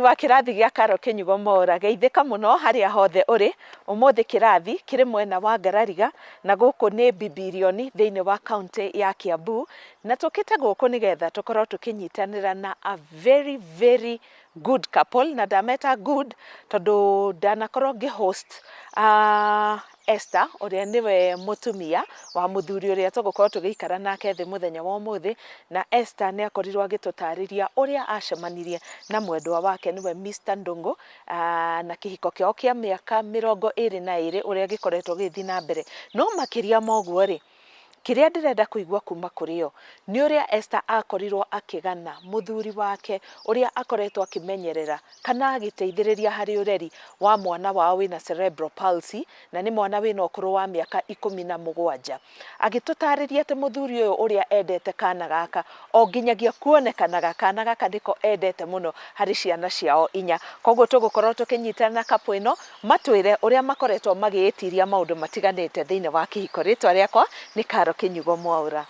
Mwĩroreri wa kĩrathi gĩa Karo Kĩnyugo Mwaũra, geithĩka mũno harĩa hothe ũrĩ. Ũmũthĩ kĩrathi kĩrĩ mwena wa Ngarariga na gũkũ nĩ Bibirioni thĩinĩ wa kaũntĩ ya Kiambu. Na tũkĩte gũkũ nĩgetha tũkorwo tũkĩnyitanĩra na a very very good couple, na ndameta good tondũ ndanakorwo ngĩ host Esther ũrĩa nĩwe mũtumia wa mũthuri ũrĩa tũgũkorwo tũgĩikara nake thĩ mũthenya wa ũmũthĩ, na Esther nĩ akorirwo agĩtũtarĩria ũrĩa acemanirie na mwendwa wake nĩwe Mr Ndũng'ũ, na kĩhiko kĩao kĩa mĩaka 22 ũrĩa gĩkoretwo gĩgĩthiĩ na mbere. No makĩria ma ũguo rĩ, Kĩrĩa ndĩrenda kũigua kuuma kũrĩ o, nĩ ũrĩa Esther aakorirũo akĩgana mũthuri wake ũrĩa akoretwo akĩmenyerera kana agĩteithĩrĩria harĩ ũreri wa mwana wao wĩna cerebral palsy, na nĩ mwana wĩna ũkũrũ wa mĩaka 17. Agĩtũtaarĩria atĩ mũthuri ũyũ ũrĩa endete kaana gaka, o nginyagia kuonekanaga kaana gaka nĩko endete mũno harĩ ciana ciao inya. Koguo tũgũkorwo tũkĩnyitana na couple ĩno Matwĩre ũrĩa makoretwo magĩĩtiria maũndũ matiganĩte thĩinĩ wa kĩhiko. Rĩtwa rĩakwa nĩ Caro Kĩnyugo Mwaũra.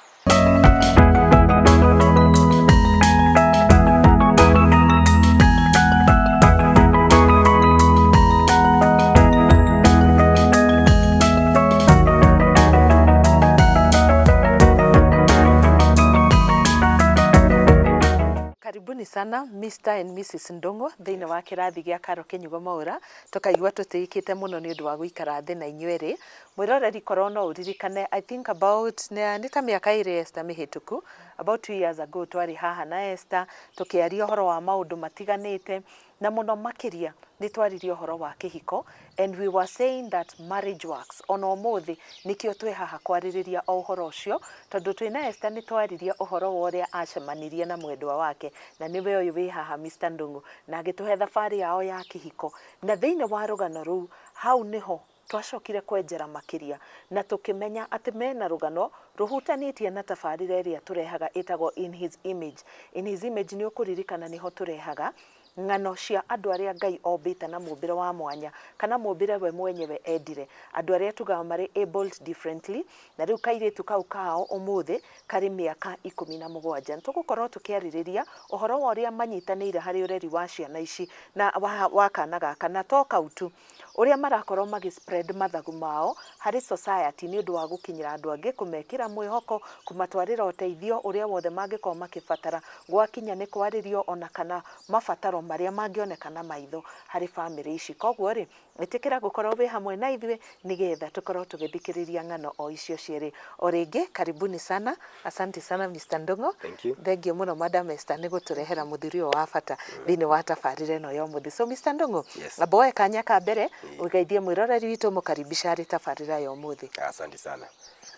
Karibuni sana Mr and Mrs Ndung'u thĩinĩ wa kĩrathi gĩa Caro Kĩnyugo Mwaũra. Tũkaigua tũtĩĩkĩte mũno nĩ ũndũ wa gũikara thĩ na inyuĩ erĩ. Mwĩroreri korwo no ũririkane I think about nĩ ta mĩaka ĩrĩ Esther mĩhĩtũku, about 2 years ago twarĩ haha na Esther tũkĩaria ũhoro wa maũndũ matiganĩte, na mũno makĩria nĩ twaririe ũhoro wa kĩhiko and we were saying that marriage works. Ona ũmũthĩ nĩkĩo twĩ haha kwarĩrĩria o ũhoro ũcio, tondũ twĩna Esther nĩ twaririe ũhoro wa ũrĩa acemanirie na mwendwa wake, na nĩwe ũyũ wĩ haha Mr Ndung'u. Na agĩtũhe thabarĩ yao ya kĩhiko. Na thĩinĩ wa rũgano rũu, hau nĩho twacokire kwenjera makĩria na tũkĩmenya atĩ mena rũgano rũhutanĩtie na tabarĩra ĩrĩa tũrehaga ĩtagwo In His Image. In His Image nĩ ũkũririkana nĩho tũrehaga ng'ano cia andũ arĩa Ngai ombĩte na mũmbĩre wa mwanya kana mũmbĩre we mwenyewe endire. Andũ arĩa tugaga marĩ abled differently. Na rĩu kairĩtu kau kao ũmũthĩ karĩ mĩaka 17. Nĩ tũgũkorwo tũkĩarĩrĩria ũhoro wa ũrĩa manyitanĩire harĩ ũreri wa ciana ici na wa kana gaka, na to kau tu, ũrĩa marakorwo magĩ spread mathagu mao harĩ society nĩ ũndũ wa gũkinyĩra andũ angĩ, kũmekĩra mwĩhoko, kũmatwarĩra ũteithio ũrĩa wothe mangĩkorwo makĩbatara, gwakinya nĩ kwarĩrio ona kana mabataro marĩa mangĩoneka na maitho harĩ bamĩrĩ ici. Koguo rĩ, Ĩtĩkĩra gũkorwo wĩ hamwe na ithuĩ nĩgetha tũkorwo tũgĩthikĩrĩria ng'ano o icio cierĩ. O rĩngĩ, karibuni sana, asante sana Mister Ndung'u. Thank you. Thengiũ mũno Madam Esther nĩ gũtũrehera mũthuri ũyũ wa bata thĩinĩ wa tabarĩra ĩno ya ũmũthĩ. So Mister Ndung'u, Yes. amba woe kanya ka mbere ũgeithie mwĩroreri witũ ũmũkaribisha harĩ tabarĩra ya ũmũthĩ. Asante sana.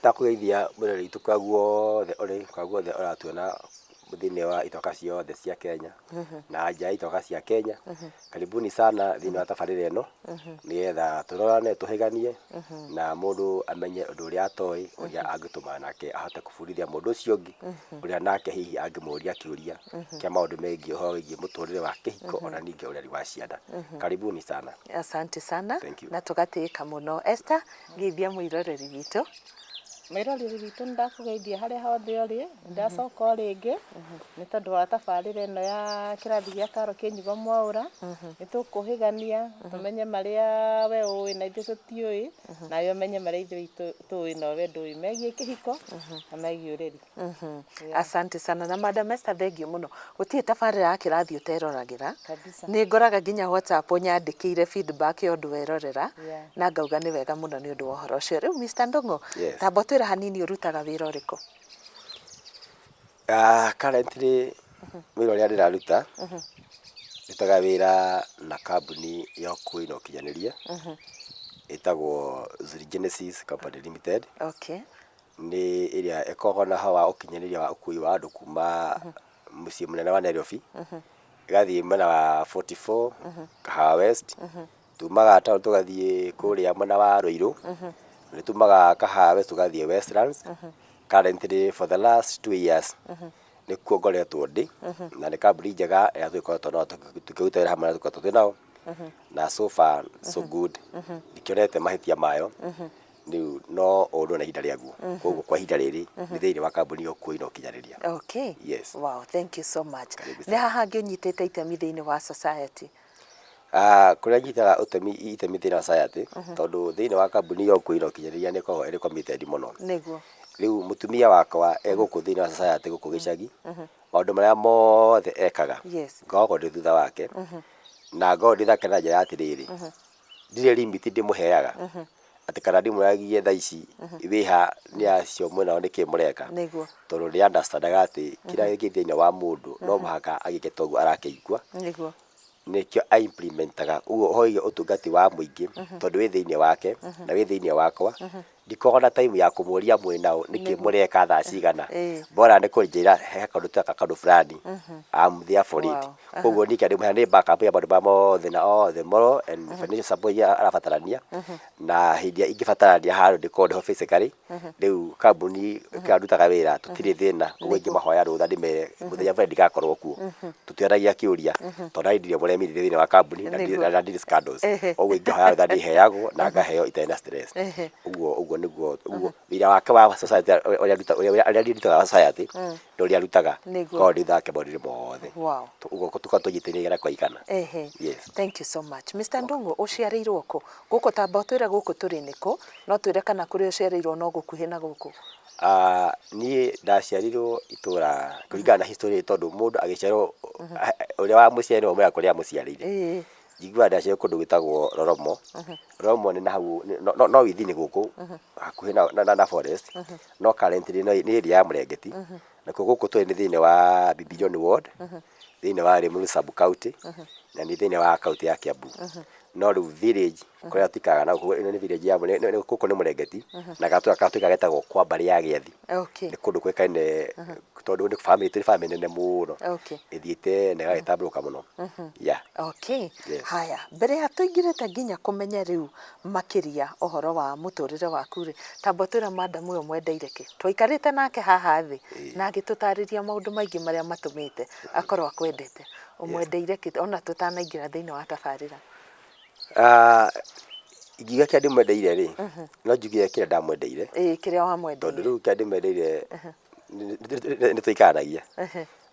Ndakũgeithia mwĩroreri witũ kwa guothe ũrĩ, kwa guothe ũratuona thĩinĩ wa itoka ciothe cia Kenya na nja ya itoka cia Kenya. Karibuni sana thĩinĩ wa tabarĩra ĩno nĩgetha tũrorane tũhĩganie na mũndũ amenye ũndũ ũrĩa atoĩ ũrĩa angĩtũma nake ahote kũbundithia mũndũ ũcio ũngĩ ũrĩa nake hihi angĩmũria kĩũria kĩa maũndũ megiĩ ũhoro wĩgiĩ mũtũrĩre wa kĩhiko ona ningĩ ũreri wa ciana. Karibuni sana. Asante sana. Thank you. Na tũgatĩĩka mũno. Esther, geithia mwĩroreri witũ. Mwĩroreri witũ nĩ ndakũgeithia harĩa hothe ũrĩ, nĩ ndacoka o rĩngĩ nĩ tondũ wa tabarĩra ĩno ya kĩrathi gĩa Karo Kĩnyugo Mwaũra. Nĩ tũkũhĩgania tũmenye marĩa we ũĩ na ithuĩ tũtiũĩ, nawe ũmenye marĩa ithuĩ tũĩ na we ndũĩ megiĩ kĩhiko na megiĩ ũreri. Asante sana na Madam Esther thengiũ mũno. Gũtirĩ tabarĩra ya kĩrathi ũteroragĩra. Kabisa. Nĩ ngoraga nginya WhatsApp ũnyandĩkĩire feedback ya ũndũ werorera Yeah. na ngauga nĩ wega mũno nĩ ũndũ wa ũhoro ũcio. Rĩu Mr. Ndung'u, Yes. tamba ũtwĩre hanini ũrutaga wĩra ũrĩkũ? Currently wĩra ũrĩa ndĩraruta, ndutaga wĩra na kambuni ya ũkui na ũkinyanĩria ĩtagwo Zuri Genesis Company Limited. Nĩ ĩrĩa ĩkoragwo na ũhoro wa ũkinyanĩria wa ũkui wa andũ kuma mũciĩ mũnene wa Nairobi, ĩgathiĩ mwena wa 44, Kahawa West, tumaga town tũgathiĩ kũrĩa mwena wa Ruiru, nĩ tumaga Kahawa West tũgathiĩ Westlands. Currently for the last 2 years nĩkuo ngoretwo ndĩ, na nĩ kambuni njega ĩrĩa tũgĩkoretwo nao tũkĩruta wĩra hamwe na tũkoretwo twĩ nao, na so far so good, ndikĩonete mahĩtia mayo. Rĩu no ũndũ na ihinda rĩaguo. Koguo kwa ihinda rĩrĩ nĩ thĩinĩ wa kambuni ya ũkuui na ũkinyanĩria. Okay. Yes. Wow, thank you so much. Karibu Nĩ sana. haha hangĩ ũnyitĩte itemi thĩinĩ wa society? Ah, kũrĩa nyitaga ũtemi itemi thĩinĩ wa society, tondũ thĩinĩ wa kambuni ya ũkuui na ũkinyanĩria nĩ ĩkoragwo ĩrĩ committed mũno. Nĩguo. Rĩu mũtumia wakwa e gũkũ thĩinĩ wa society gũkũ gĩcagi, maũndũ marĩa mothe ekaga, ngoragwo ndĩ thutha wake, na ngoragwo ndĩ thutha wake na njĩra ya atĩrĩrĩ, ndirĩ limit ndĩmũheaga, atĩ kana ndĩmũragie thaa ici wĩha nĩ acio mwĩnao nĩkĩ mũreka. Nĩguo. Tondũ nĩ understandaga atĩ kĩrĩa gĩ thĩinĩ wa mũndũ no mũhaka agĩke toguo arakĩigua. Nĩguo. Nĩkĩo a implementaga ũguo ũhoro wĩgiĩ ũtungati wa mũingĩ tondũ wĩ thĩinĩ wake na wĩ thĩinĩ wakwa. Ndikoragwo na time ya kũmũria mwĩnaũ nĩkĩ mũreka thaa cigana. Bora nĩ kũnjĩra he kaũndũ tweka kaũndũ fulani, I'm there for it. Koguo niĩ kĩrĩa ndĩmũheaga nĩ back up ya maũndũ marĩa mothe na othe moral and financial support iria arabatarania. Na hĩndĩ ĩrĩa ingĩbatarania handũ ndĩkorwo ndĩho physically, rĩu kambuni kĩrĩa ndutaga wĩra tũtirĩ thĩna, ũguo ingĩmahoya rũtha ndĩmere mũthenya fulani ndigakorwo kuo, tũtiũragia kĩũria tondũ niĩ ndirĩ mũremi thĩinĩ wa kambuni na ndirĩ scandals, ũguo ingĩhoya rũtha ndĩheagwo na ngaheo itarĩ na stress. Ũguo ũguo nĩguo ũguo wĩra wake wa society ũrĩa ũrĩa ndutaga society nĩ ũrĩa arutaga, korwo ndĩ thutha wake maũndũ-inĩ mothe. Ũguo tũkoragwo tũnyitanĩire kwaigana. Yes. Thank you so much. Mister Ndung'u, ũciarĩirwo kũ? Gũkũ tamba ũtwĩre gũkũ tũrĩ nĩkũ, no twĩre kana kũrĩa ũciarĩirwo no gũkuhĩ na gũkũ. Ah, niĩ ndaciarirwo itũra kũringana na history tondũ mũndũ agĩciarwo ũrĩa wamũciarire nĩwe ũmwĩraga kũrĩa amũciarĩire. Njiguaga ndaciarirwo kũndũ gwĩtagwo Roromo. Roromo nĩ nahau no within gũkũ hakuhĩ na forest, no currently nĩ area ya Mũrengeti. Nakuo gũkũ tũrĩ nĩ thĩinĩ wa Bibioni ward, thĩinĩ wa Limuru sub county, na nĩ thĩinĩ wa kaũntĩ ya Kiambu. No rĩu village kũrĩa tũikaraga na gũkũ ĩno nĩ village ya gũkũ nĩ Mũrengeti, na gatũra karĩa tũikaraga getagwo kwa mbarĩ ya Gĩathi. Nĩ kũndũ kũĩkaine tondũ nĩ family tũrĩ family nene mũno, ĩthiĩte na ĩgagĩtambũrũka mũno. Yeah. Okay. Yes. Haya, mbere ya tũingĩrĩte nginya kũmenya rĩu makĩria ũhoro wa mũtũrĩre waku rĩ, tamba ũtwĩre madam ũyũ ũmwendeire kĩ? Twaikarĩte nake haha thĩ na agĩtũtarĩria maũndũ maingĩ marĩa matũmĩte akorwo akwendete. Ũmwendeire kĩ ona tũtanaingĩra thĩinĩ wa tabarĩra? Ah, ingiuga kĩrĩa ndĩmwendeire rĩ, no njuge kĩrĩa ndamwendeire. Ĩĩ, kĩrĩa wamwendeire. Tondũ rĩu kĩrĩa ndĩmwendeire nĩ tũikaranagia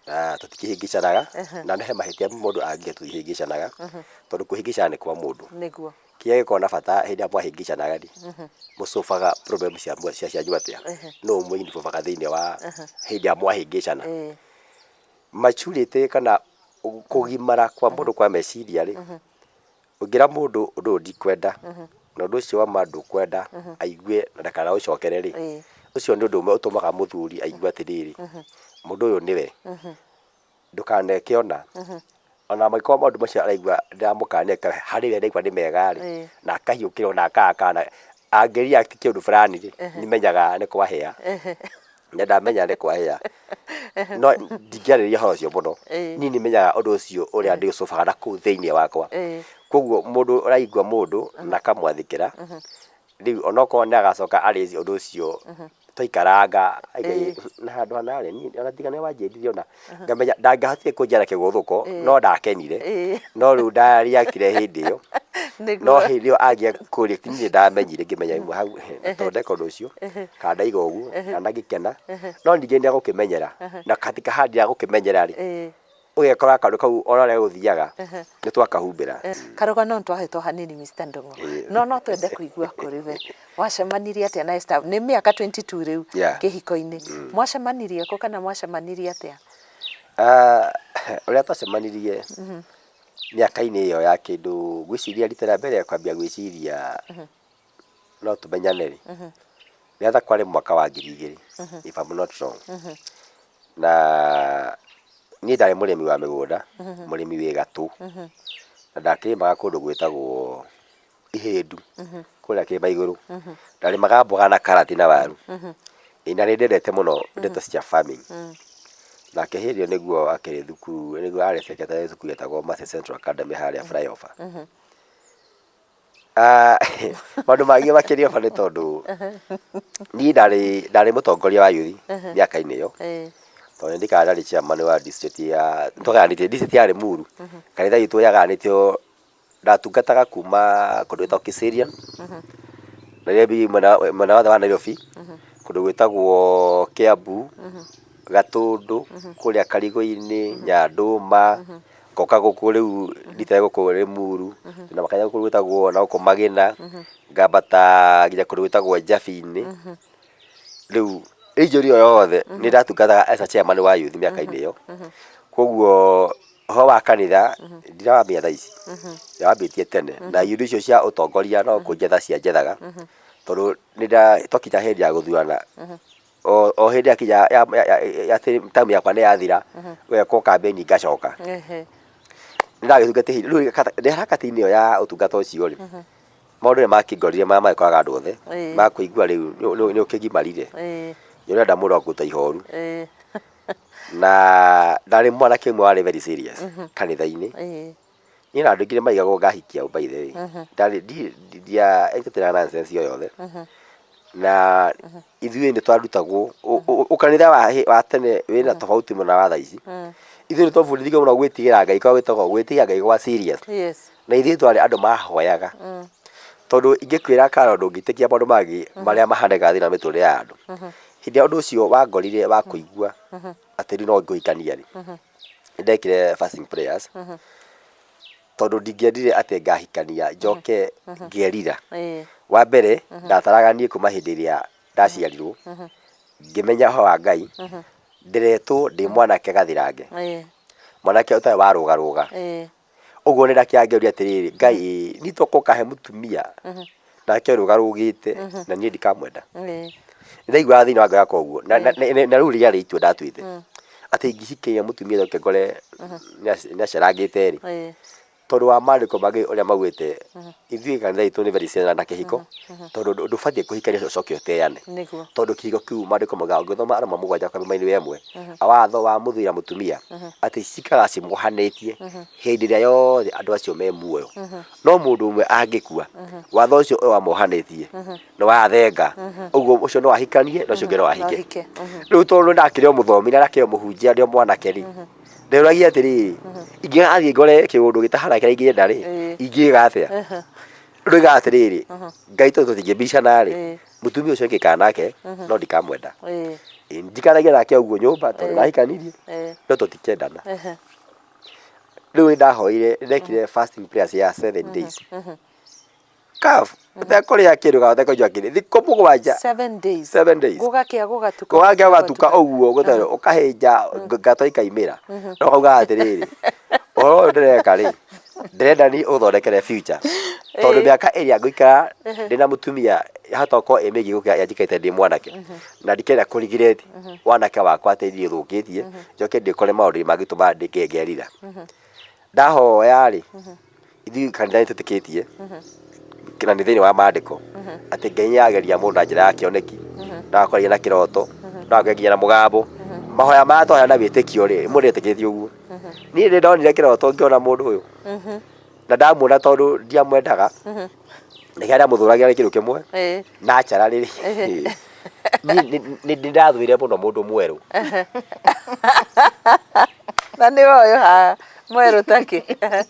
na tũtikĩhĩngĩcanaga, na he mahĩtia mũndũ angĩka tũtihĩngĩcanaga, tondũ kũhĩngĩcana nĩ kwa mũndũ. Nĩguo. Kĩrĩa gĩkoragwo na bata hĩndĩ ĩrĩa mwahĩngĩcanaga rĩ, mũcobaga problem cianyu atĩa, nũ ũmwe involve thĩinĩ wa hĩndĩ ĩrĩa mwahĩngĩcana. Maturity kana kũgimara kwa mũndũ kwa meciria rĩ, ũngĩra mũndũ ũndũ ũyũ ndikwenda, na ũndũ ũcio wama ndũkwenda aigue na ndakanaũcokere rĩ, ũcio nĩ ũndũ ũmwe ũtũmaga mũthuri aigue atĩrĩrĩ, mũndũ ũyũ nĩwe. Ndũkaneke ũna. Ona angĩkorwo maũndũ macio araigua ndĩramũkania harĩ we araigua nĩ mega rĩ, na akahiũkĩrwo na akakana, angĩ react kĩũndũ fulani rĩ, nĩmenyaga nĩ kwahĩa. Na ndamenya nĩ kwahĩa. No ndingĩarĩrĩria ũhoro ũcio mũno. Niĩ nĩmenyaga ũndũ ũcio ũrĩa ndĩũcobaga na kũu thĩinĩ wakwa. Koguo mũndũ ũraigua mũndũ na akamwathĩkĩra, rĩu onokorwo nĩ agacoka a raise ũndũ ũcio twaikaranga na handũ hana rĩ, niĩ ona tiga nĩwe wanjĩrire ona, ngamenya ndangĩahotire kũnjĩra na kĩgũthũko, no ndakenire, no rĩu nda react ire hĩndĩ ĩyo, no hĩndĩ ĩyo anjia kũ react niĩ nĩndamenyire ngĩmenya auma hau tondũ ndeka ũndũ ũcio, kana ndaiga ũguo, kana ngĩkena, no ningĩ nĩegũkĩmenyera, na katika hali ya gũkĩmenyera rĩ, ũgekora kaũndũ kau ona ũrĩa gũthiaga nĩ twakahumbĩra. Karũgano nĩ twahĩtwo hanini Mr. Ndung'u, no no twende kũigua kũrĩ we. Wacemanirie atĩa na Esther? Nĩ mĩaka 22 rĩu kĩhiko-inĩ. Mwacemanirie kũ kana mwacemanirie atĩa? Ah, ũrĩa twacemanirie mĩaka-inĩ ĩyo ya kĩndũ ngwĩciria rita rĩa mbere kwambia gwĩciria no tũmenyane rĩ, nĩ ta kwarĩ mwaka wa 2000 if I'm not wrong. Na niĩ ndarĩ mũrĩmi wa mĩgũnda, mũrĩmi wĩ gatũ, na ndakĩrĩmaga kũndũ gwĩtagwo Ihĩndu, kũrĩa kĩrĩma igũrũ. Ndarĩmaga mboga na karati na waru. Ĩĩ na nĩ ndendete mũno ndeto cia farming. Nake hĩndĩ ĩyo nĩguo akĩrĩ thukuru, nĩguo arĩ secondary thukuru yetagwo Mercy Central Academy harĩa flyover. Ah, maũndũ mangĩ makĩria baba nĩ tondũ niĩ ndarĩ ndarĩ mũtongoria wa yuthi mĩaka-inĩ ĩyo tondũ nĩ ndikara ndarĩ chairman wa district ya twagayanĩtie district ya Limuru kanitha itũ yagayanĩtio ndatungataga kuma kũndũ gwĩtagwo Kiserian. Nairobi mwena mwena wothe wa Nairobi, kũndũ gwĩtagwo Kiambu, Gatũndũ, kũrĩa Karigũ-inĩ, Nyandũma, ngoka gũkũ rĩu ndite gũkũ Limuru, na makanitha kũndũ gwĩtagwo na gũkũ Magĩna, ngambata nginya kũndũ gwĩtagwo Njabi-inĩ. Rĩu region ĩyo yothe nĩ ndatungataga as a chairman wa youth mĩaka-inĩ ĩyo. Koguo ũhoro wa kanitha ndirawambia thaa ici, ndĩrawambĩtie tene. Na iũndũ icio cia ũtongoria no kũnjetha cianjethaga, tondũ nĩ twakinya hĩndĩ ya gũthurana, o hĩndĩ yakinya atĩ term yakwa nĩ yathira, gũgekwo campaign ngacoka. Nĩ ndagĩtungatĩire rĩu ndĩ harakati-inĩ ĩyo ya ũtungata ũcio rĩ, maũndũ nĩ makĩngorire marĩa magĩkoraga andũ othe, ma kũigua rĩu nĩ ũkĩgimarire, nĩ ũrenda mũndũ wa gũkũruta ihoru. Na ndarĩ mwanake ũmwe warĩ very serious kanitha-inĩ. Niĩ na andũ aingĩ nĩ maigagwo ngahikia by the way. Ndarĩ ndia entertainaga nonsense o yothe. Na ithuĩ nĩ twarutagwo ũkanitha wa tene wĩna tofauti mũno na wa thaa ici. Ithuĩ nĩ twabundithagio mũno gwĩtigĩra Ngai kwa gwĩtagwo gwĩtigĩra Ngai gwa serious. Na ithuĩ twarĩ andũ mahoyaga. Tondũ ingĩkwĩra Carol ndũngĩtĩkia maũndũ mangĩ marĩa mahanĩkaga thĩinĩ wa mĩtũrĩre ya andũ. Hĩndĩ ĩrĩa ũndũ ũcio wangorire wa kũigua atĩ rĩu no ngũhikania rĩ, nĩ ndekire fasting prayers tondũ ndingĩendire atĩ ngahikania njoke ngerira. Wa mbere ndataraga niĩ kuma hĩndĩ ĩrĩa ndaciarirwo ngĩmenya ũhoro wa Ngai, ndĩretwo ndĩ mwanake gathirange, mwanake ũtarĩ warũgarũga. Ũguo nĩ ndakĩangĩũria atĩrĩrĩ, Ngai ĩ, niĩ to ũkahe mũtumia nake ũrũgarũgĩte na niĩ ndikamwenda. Nĩ ndaiguaga thĩinĩ wa ngoro yakwa ũguo na na na rĩu rĩarĩ itua ndatuĩte atĩ ingĩhikia mũtumia njoke ngore nĩ acerangĩte rĩ, tondũ wa maandĩko mangĩ ũrĩa maugĩte, ithuĩ kanitha itũ nĩ very serious na kĩhiko, tondũ ndũbatiĩ kũhikania ũcoke ũteane. Tondũ kĩhiko kĩu maandĩko maugaga ũngĩthoma Aroma mũgwanja kamũraini wa ĩmwe, watho wa mũthuri na mũtumia, atĩ cikaraga cimohanĩtie hĩndĩ ĩrĩa yothe andũ acio me muoyo. No mũndũ ũmwe angĩkua, watho ũcio ũrĩa wamohanĩtie nĩ wathenga. Ũguo ũcio no ahikanie na ũcio ũngĩ no ahike. Rĩu tondũ ndakĩrĩ o mũthomi na ndakĩrĩ o mũhunjia ndĩ o mwanake rĩ, ndĩragia atĩrĩrĩ, ingĩgathiĩ ngore kĩũndũ gĩtahana kĩrĩa ingĩenda rĩ, ingĩka atĩa? Ndoigaga atĩrĩrĩ, Ngai tondũ tũtingĩbicana rĩ, mũtumia ũcio ingĩikara nake no ndikamwenda. Njikaragia nake ũguo nyũmba tondũ ndahikanirie, no tũtikendana. Rĩu nĩ ndahoire, nĩ ndekire fasting prayers ya 7 days. Kabu, ũtekũrĩa kĩndũ kana ũtekũnyua kĩndũ, thikũ 7. 7 days. 7 days. Gũgakĩa gũgatuka. Gũgakĩa gũgatuka ũguo gũtarĩ ũkahĩnja ngato ikaimĩra. No ũkaugaga atĩrĩrĩ, ũhoro ũyũ ndĩreka rĩ, ndĩrenda niĩ ũthondekere future. Tondũ mĩaka ĩrĩa ngũikara ndĩna mũtumia yahota gũkorwo ĩ mĩingĩ gũkĩra ĩrĩa njikarĩte ndĩ mwanake. Na ndikenda kũ regret wanake wakwa atĩ thiĩ thũkĩtie, njoke ndĩkore maũndũ-inĩ mangĩtũma ngerira. Ndahoya rĩ, ithuĩ kanitha nĩ twĩtĩkĩtie na nĩ thĩinĩ wa maandĩko atĩ Ngai nĩ ageria mũndũ na njĩra ya kĩoneki, no akwaria na kĩroto, no akwarie nginya na mũgambo. Mahoya maya twahoya na wĩtĩkio rĩ, mũndũ etĩkĩtie ũguo. Niĩ nĩ ndonire kĩroto ngĩona mũndũ ũyũ na ndamuona tondũ ndiamwendaga na kĩrĩa ndamũthũragĩra nĩ kĩndũ kĩmwe naturally rĩ, niĩ nĩ ndathũire mũno mũndũ mwerũ. Na nĩ ũyũ haha mwerũ takĩ.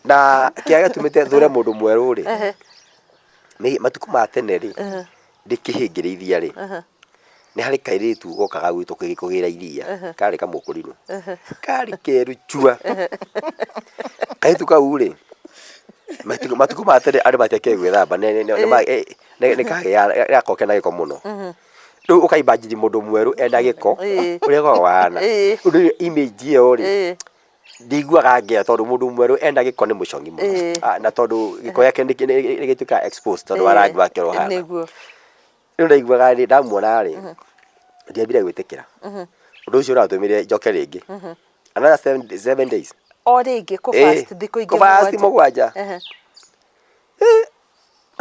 Na kĩrĩa gĩatũmĩte thũre mũndũ mwerũ rĩ, nĩ matukũ ma tene rĩ, ndĩkĩhĩngĩrĩithia rĩ, nĩ harĩ kairĩtu gokaga gwitũ kũgĩra iria, karĩ kamũkũrinũ, karĩ keru chua. Kairĩtu kau rĩ, matukũ ma tene andũ matiakĩũĩ gwĩthamba, nĩ kagĩaga kena gĩko mũno. Rĩu ũka imagine mũndũ mwerũ ena gĩko, ũrĩa akoragwo ahana. Rĩu image ĩyo rĩ, ndiguaga ngĩa tondũ mũndũ mwerũ ena gĩko nĩ mũcong'i mũno. Na tondũ gĩko gĩake nĩ gĩtuĩkaga exposed tondũ wa rangi wake ũrĩa ũhana. Rĩu ndaiguaga rĩ, ndamuona rĩ, ndiambire gwĩtĩkĩra. Ũndũ ũcio ũratũmire njoke rĩngĩ. Another 7 days. O rĩngĩ kũ fast thikũ ingĩ Kũ fast mũgwanja.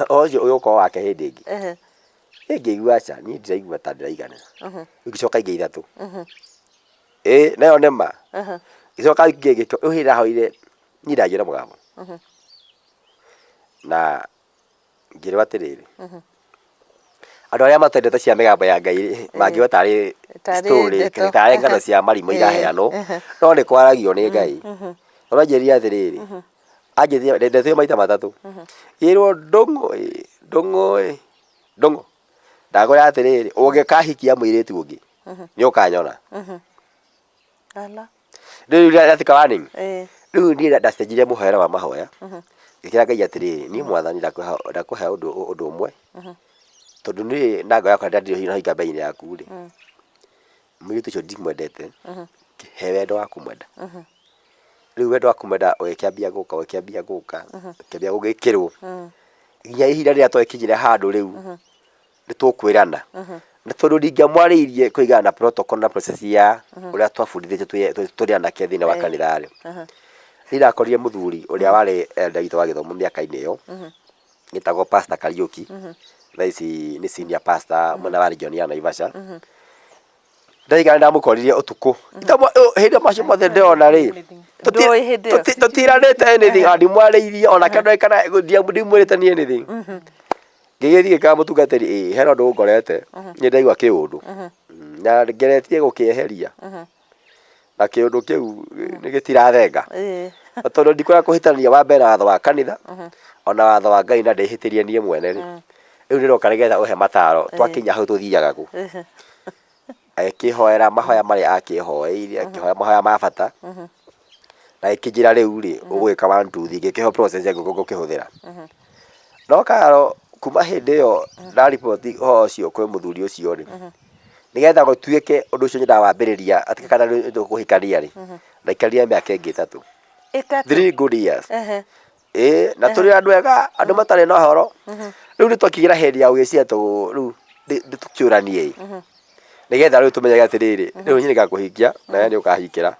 O ũcio ũgĩũka wake hĩndĩ ĩngĩ. Ngĩigua aca, niĩ ndiraigua ta ndĩraiganĩra. Ngĩcoka ingĩ ithatũ. Ĩ nayo nĩ ma. Ngĩcoka ingĩ rĩu hĩndĩ ndahoire niĩ ndaigire na mũgambo. Na ngĩrwo atĩrĩrĩ, andũ arĩa matendete cia mĩgambo ya Ngai rĩ, mangiuga tarĩ story tarĩ ng'ano cia marimũ iraheanwo, no nĩ kwaragio nĩ Ngai. Ũranjĩrire atĩrĩrĩ, anjĩtire ndetire maita matatũ. Ngĩrwo ndũng'ũ ĩ, ndũng'ũ ĩ, Ndũng'ũ, ndakwĩra atĩrĩrĩ, ũngĩkahikia mũirĩtu ũngĩ, nĩ ũkanyona. Ala. Rĩu ndatika warning. Eh. Rĩu niĩ ndacenjirie mũhoere wa mahoya. Ngĩkĩra Ngai atĩrĩrĩ, niĩ mwathani ndakũhe ũndũ ũmwe. Tondũ niĩ na ngoro yakwa ndirĩ na hinga mbere-inĩ yaku rĩ. Mũirĩtu ũcio ndimwendete, he wendo wa kũmwenda. Rĩu wendo wa kũmwenda ũgĩkĩambia gũka, ũgĩkĩambia gũka, ũkĩambia gũgĩkĩrwo. Nginya ihinda rĩrĩa twakinyire handũ rĩu nĩ tũkwĩrana. Na tondũ ndingĩamwarĩirie kũringana na protocol na process ya ũrĩa twabundithĩtio tũrĩ anake thĩinĩ wa kanitha rĩ, niĩ ndakorire mũthuri ũrĩa warĩ elder witũ wa gĩthomo mĩaka-inĩ ĩyo, etagwo Pastor Kariũki, thaa ici nĩ senior pastor mwena wa region ya Naivasha. Ndaigana ndamũkorire ũtukũ. Hĩndĩ ĩyo macio mothe ndĩrona rĩ, Ndũĩ hĩndĩ ĩyo. tũtiranĩte anything, ona ndimwarĩirie, onake ndoĩ kana ndimwĩrĩte niĩ anything. Ngĩgĩthiĩ ngĩkera mũtungatĩri, ĩĩ hena ũndũ ũngorete, nĩ ndaigua kĩũndũ. Na ngeretie gũkĩeheria. Na kĩũndũ kĩu nĩ gĩtirathenga. Na tondũ ndikwenda kũhĩtania wa mbere na watho wa kanitha, ona watho wa Ngai na ndĩhĩtĩrie niĩ mwene rĩ, rĩu ndĩroka nĩgetha ũhe mataro twakinya hau tũthiaga kũ. Agĩkĩhoera mahoya marĩa akĩhoeire, akĩhoya mahoya ma bata, na agĩkĩnjĩra rĩu rĩ, ũgwĩka one two three, ngĩkĩheo process ya ngũkĩhũthĩra. No Karo, kuma hĩndĩ ĩyo ndariboti ũhoro ũcio kwĩ mũthuri ũcio rĩ, nĩgetha gũtuĩke ũndũ ũcio nyendaga wambĩrĩria atĩ kana nĩ tũkũhikania rĩ, ndaikarire mĩaka ĩngĩ ĩtatũ. Ĩtatũ? Three good years. Ehe. Ĩĩ, na tũrĩ andũ ega, andũ matarĩ na ũhoro. Rĩu nĩ twakinyĩra hĩndĩ ya gũgĩciria tũ rĩu tũkĩũranie ĩ. Nĩgetha rĩu tũmenyage atĩrĩrĩ, rĩu niĩ nĩngakũhikia na we nĩ ũkahikĩra.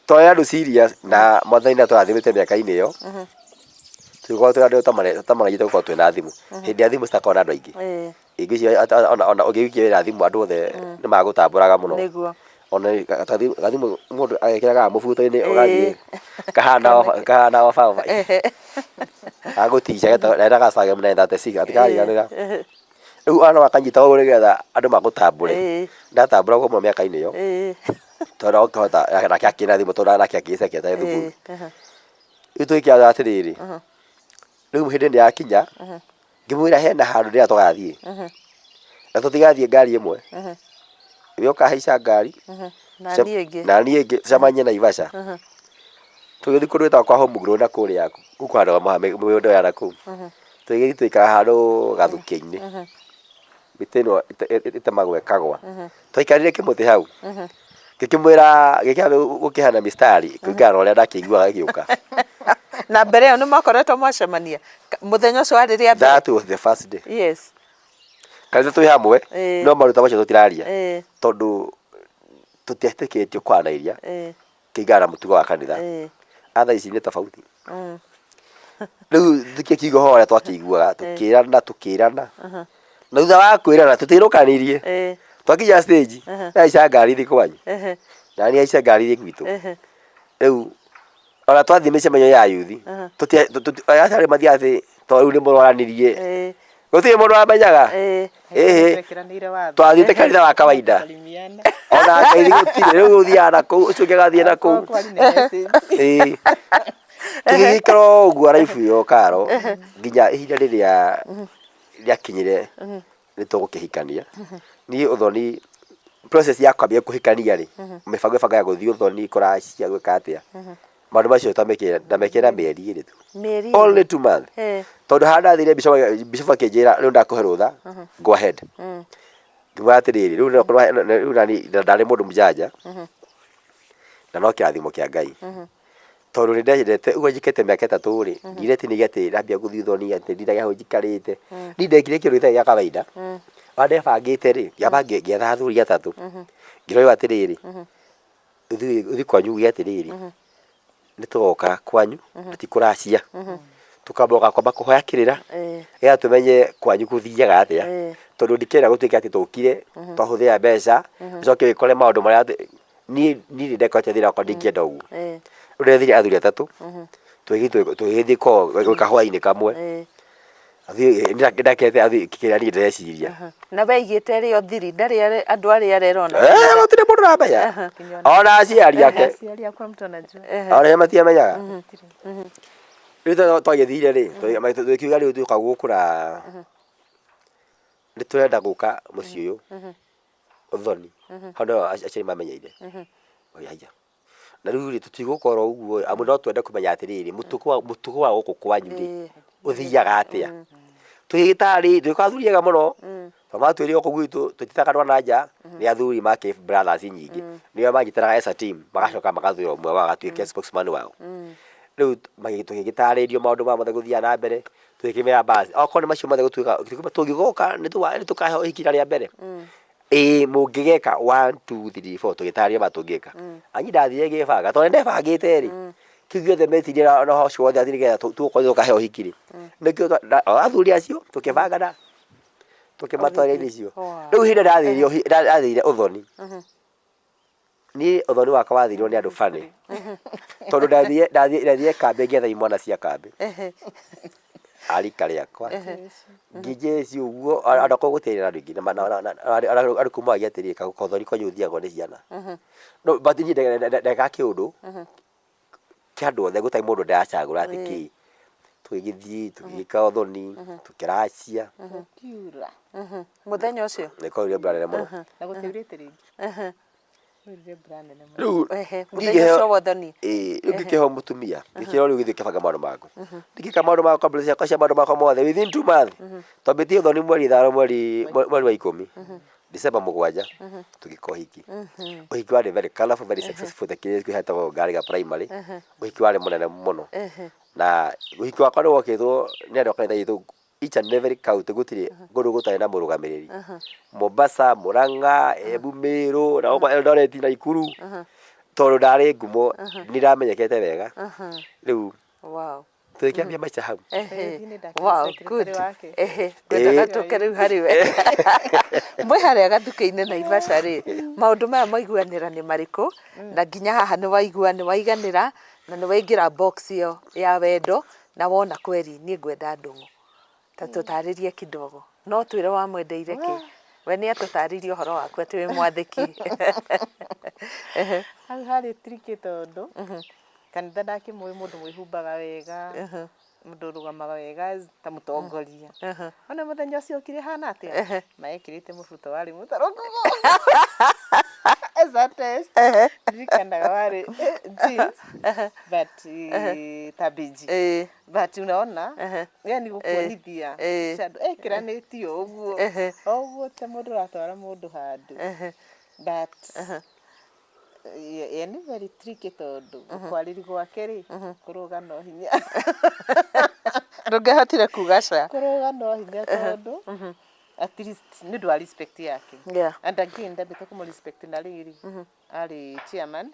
Twarĩ andũ serious na mwathani nĩ atũrathimĩte mĩaka-inĩ ĩyo. Tũgĩkorwo twĩ andũ tũtamaragia gũkorwo twĩna thimũ. Hĩndĩ ya thimũ citakoragwo na andũ aingĩ. Ingĩciria ona ũngĩikia wĩra thimũ andũ othe nĩ magũtambũraga mũno. Nĩguo. Ona gathimũ mũndũ agekĩraga mũbuto-inĩ ũgathiĩ kahana kahana oba oba. Gagũtica getagwo Sagem 936 gatikariganĩra. Rĩu ona wakanyita ũguo nĩgetha andũ magũtambũre. Ndatambũragwo mũno mĩaka-inĩ ĩyo. Tondũ ũkĩhota nake akĩna thimũ tondũ nake akĩcekete thukuru. Rĩu tũgĩkĩra atĩrĩrĩ, rĩu hĩndĩ nĩ yakinya Ngĩmwĩra hena handũ ndĩrenda tũgathiĩ. Na tũtigathiĩ ngari ĩmwe. We ũkahaica ngari. Na niĩ ĩngĩ. Na niĩ ĩngĩ tũcemanie Naivasha. Tũgĩthiĩ kũndũ gwĩtagwo kwa Home Grown na kũrĩa kũu handũ mĩgũnda ya nakũu. Tũgĩthiĩ tũgĩikara handũ gathukĩ-inĩ. Mĩtĩ ĩno ĩtemagwo ĩkagwa. Twaikarire kĩmũtĩ hau. Ngĩkĩmwĩra gĩkĩambia gũkĩhana mistari kũringana na ũrĩa ndakĩiguaga gĩgĩũka. Na mbere ĩyo nĩ mwakoretwo mwacemania? Mũthenya ũcio warĩ rĩa mbere? That was the first day. Yes. Kanitha twĩ hamwe Ĩĩ. no maũndũ ta macio tũtiraria Ĩĩ. tondũ tũtietĩkĩtio kwaranĩria Ĩĩ. kũringana na mũtugo wa kanitha. Ĩĩ. A thaa ici nĩ tofauti. Rĩu tũkĩigua ũhoro ũrĩa twakĩiguaga tũkĩrana tũkĩrana na thutha wa kwĩrana tũtirũkanirie Ĩĩ. twakinya stage nahaica ngari thiĩ kwanyu Ehe. na niĩ haica ngari thiĩ gwitũ Ehe. rĩu ona twathiĩ mĩcemanio ya yuthi acarĩ mathiaga atĩ to rĩu nĩ mũroranirie Ĩĩ. gũtirĩ mũndũ wamenyaga Ĩĩ. ĩhĩ Twekiranĩire watho. twathiĩte kanitha wa kawaida Salimiana. ona ngeithi gũtirĩ rĩu ũthiaga na kũu ũcio ũngĩ agathiĩ na kũu Kwari na message. Ĩĩ. Tũgĩgĩikara o ũguo raibu ĩyo karo nginya ihinda rĩrĩa rĩakinyire nĩ tũgũkĩhikania. Niĩ ũthoni process ya kwambia kũhikania rĩ, mĩbango ĩbango ya gũthiĩ ũthoni, kũracia, gwĩka atĩa, maũndũ macio ndamekĩra na mĩeri ĩrĩ tu. Mĩeri ĩrĩ? Only 2 months. Tondũ harĩa ndathire bishop akĩnjĩra rĩu ndakũhe rũtha, go ahead. Ngiuga atĩrĩrĩ, rĩu rĩu nani ndarĩ mũndũ mũjanja na no kĩrathimo kĩa Ngai. Tondũ nĩ ndendete ũguo njikĩte mĩaka 3 rĩ, ndiretinĩria atĩ ndambia gũthiĩ ũthoni atĩ ndindage hau njikarĩte. Niĩ ndekire kĩndũ gĩtarĩ gĩa kawaida. Ona ndebangĩte rĩ, ngĩamba ngĩetha athuri atatũ. Ngĩra ũyũ atĩrĩrĩ, ũthiĩ kwanyu uge atĩrĩrĩ, nĩ tũgoka kwanyu na ti kũracia. Tũkamba kwamba kũhoya kĩrĩra nĩgetha tũmenye kwanyu gũthiaga atĩa. Tondũ ndikĩenda gũtuĩke atĩ tũkire twahũthĩra mbeca, ũcoke wĩkore maũndũ marĩa niĩ niĩ nĩ ndekorete thĩna wakwa ndingĩenda ũguo. Rĩu ndethire athuri atatũ, tũgĩthiĩ kwao gwĩka hwainĩ kamwe. Ndakete athuri kĩrĩa niĩ ndĩreciria. Na we aigĩte rĩo thiri, ndarĩ andũ arĩa arera ona. Eh, gũtirĩ mũndũ ũramenya. Ona aciari ake. Aciari akwa mtu anajua. Ona matiamenyaga. Rĩu twagĩthire rĩ, tũkiuga rĩu tũka gũkũ na. Nĩ tũrenda gũka mũciĩ ũyũ ũthoni hau no aciari mamenyeire. Oya haiya, na rĩu rĩ, tũtigũka oro ũguo amu no twende kũmenya atĩrĩrĩ, mũtugo wa gũkũ kwanyu rĩ, ũthiaga atĩa? Tũgĩgĩtarĩ tũgĩkora athuri ega mũno, tondũ matwĩrire gũkũ gwitũ tũtitaga andũ a na nja, nĩ athuri makĩ brothers nyingĩ, nĩo manyitanaga as a team, magacoka magathura ũmwe wao agatuĩke spokesman wao. Rĩu tũgĩgĩtarĩrio maũndũ maya mothe gũthiaga na mbere, tũgĩkĩmera basi, okorwo nĩ macio mothe gũtuĩka tũngĩgoka nĩ tũkaheo ikinya rĩa mbere. Ĩĩ mũngĩgeka one two three four tũgĩtarĩria ma tũngĩka. Anyi ndathire ngĩbanga tondũ nĩndebangĩte rĩ, kĩu gĩothe metirie na ũhoro ũcio wothe atĩ nĩgetha tũgũkorwo tũkaheo ũhiki rĩ, nĩkĩo o athuri acio tũkĩbangana tũkĩmatwarĩra irio icio. Rĩu hĩndĩ ĩrĩa ndathire ũthoni, niĩ ũthoni wakwa wathirwo nĩ andũ funny tondũ ndathire kambĩ ngĩetha imwana cia kambĩ a rika rĩakwa ngĩnjeci ũguo andũ akwa gũtirĩ na andũ aingĩ andũ kumagia atĩrĩrĩ kaũthoni kwanyu ũthiagwo nĩ ciana no but niĩ ndekaga kĩũndũ kĩa andũ othe gũtarĩ mũndũ ndĩracagũra atĩ kĩ. Tũgĩgĩthiĩ tũgĩgĩka ũthoni, tũkĩracia. Gũkiura. Mũthenya ũcio? Nĩ kwaurire mbura nene mũno. Na gũtiaurĩte rĩngĩ. Kwaurire mbura nene mũno. Rĩu Mũthenya ũcio wa ũthoni. Ĩĩ, rĩu ngĩkĩheo mũtumia, ngĩkĩrwo rĩu gĩthiĩ ũkĩbange maũndũ maku. Ngĩka maũndũ makwa mbura ciakwa cia maũndũ makwa mothe within 2 months. Twambĩtie ũthoni mweri ithano mweri wa ikũmi. December 7 tũgĩka ũhiki. Ũhiki warĩ very colourful, very successful ta kĩrĩa kĩhetagwo Ngariga Primary. Ũhiki warĩ mũnene mũno. Na ũhiki wakwa nĩ wokĩtwo nĩ andũ a kanitha itũ each and every county gũtirĩ kũndũ gũtarĩ na mũrũgamĩrĩri. Mombasa, Murang'a, Embu, Meru na gũkũ Eldoret, Nakuru. Tondũ ndarĩ ngumo nĩ ndamenyekete wega. Rĩu tũgĩkĩambia maica hau. Niĩ ndakĩrĩ Wow, secretary good. wake. Ehe, ngwendaga tũke rĩu harĩ we. Mwĩ harĩa gathuke-inĩ Naivasha rĩ, maũndũ maya mwaiguanĩra nĩ marĩkũ? Na nginya haha nĩ waigua nĩ waiganĩra na nĩ waingĩra box ĩyo ya wendo na wona kweri niĩ ngwenda Ndũng'ũ. Ta tũtarĩrie kidogo. No twĩre wamwendeire kĩ? We nĩ atũtarĩirie ũhoro waku atĩ wĩ mwathĩki. Hau harĩ tricky tondũ kanitha ndakĩmũĩ mũndũ mwĩhumbaga wega, mũndũ ũrũgamaga wega ta mũtongoria. Ona mũthenya ũcio okire hana atĩa? Na ekĩrĩte mũbuto warĩ mũtarũku. As a test. Ndirikanaga warĩ jeans but ta beige. But unaona yani gũkuonithia shadow ekĩranĩtio ũguo o ũguo ta mũndũ ũratwara mũndũ handũ but ye nĩ very tricky tondũ kwarĩri gwake rĩ kũrũga no hinya. Ndũngĩahotire kuga ca. Kũrũga no hinya tondũ at least nĩ ũndũ wa respect yake. And again ndambĩte kũmũ respect na rĩrĩ arĩ chairman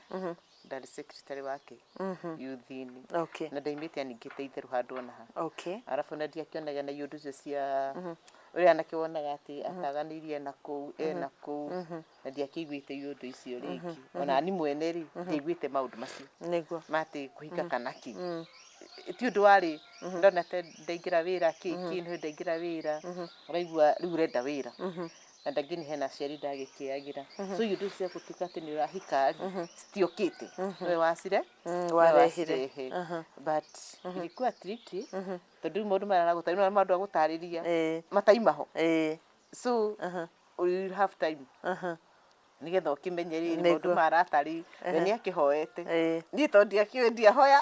ndarĩ secretary wake youth-inĩ. Na ndaimĩte aningĩte itherũ handũ ona ha. Arabu na ndiakĩonaga na iũndũ icio cia ũrĩa anake wonaga atĩ ataganĩirie na kũu ena kũu na ndiakĩiguĩte iũndũ icio rĩngĩ. Ona ni mwene rĩ ndiaiguĩte maũndũ macio ma atĩ kũhika kana kĩ. Ti ũndũ warĩ ndona ta ndaingĩra wĩra kĩ kĩ nĩ ndaingĩra wĩra ũraigua rĩu ũrenda wĩra. And again hena aciari ndagĩkĩagĩra. So iũndũ icio cia gũtuĩka atĩ nĩ ũrahika rĩ citiokĩte. Nĩwe wacire Warehire. wacirehe. But ilikuwa tricky tondũ rĩu maũndũ maya aragũtarĩria maũndũ agũtarĩria mataima ho. So you will have time nĩgetha ũkĩmenye rĩrĩ maũndũ maya aratarĩ we nĩ akĩhoete. Niĩ tondũ ndiakĩũĩ ndiahoya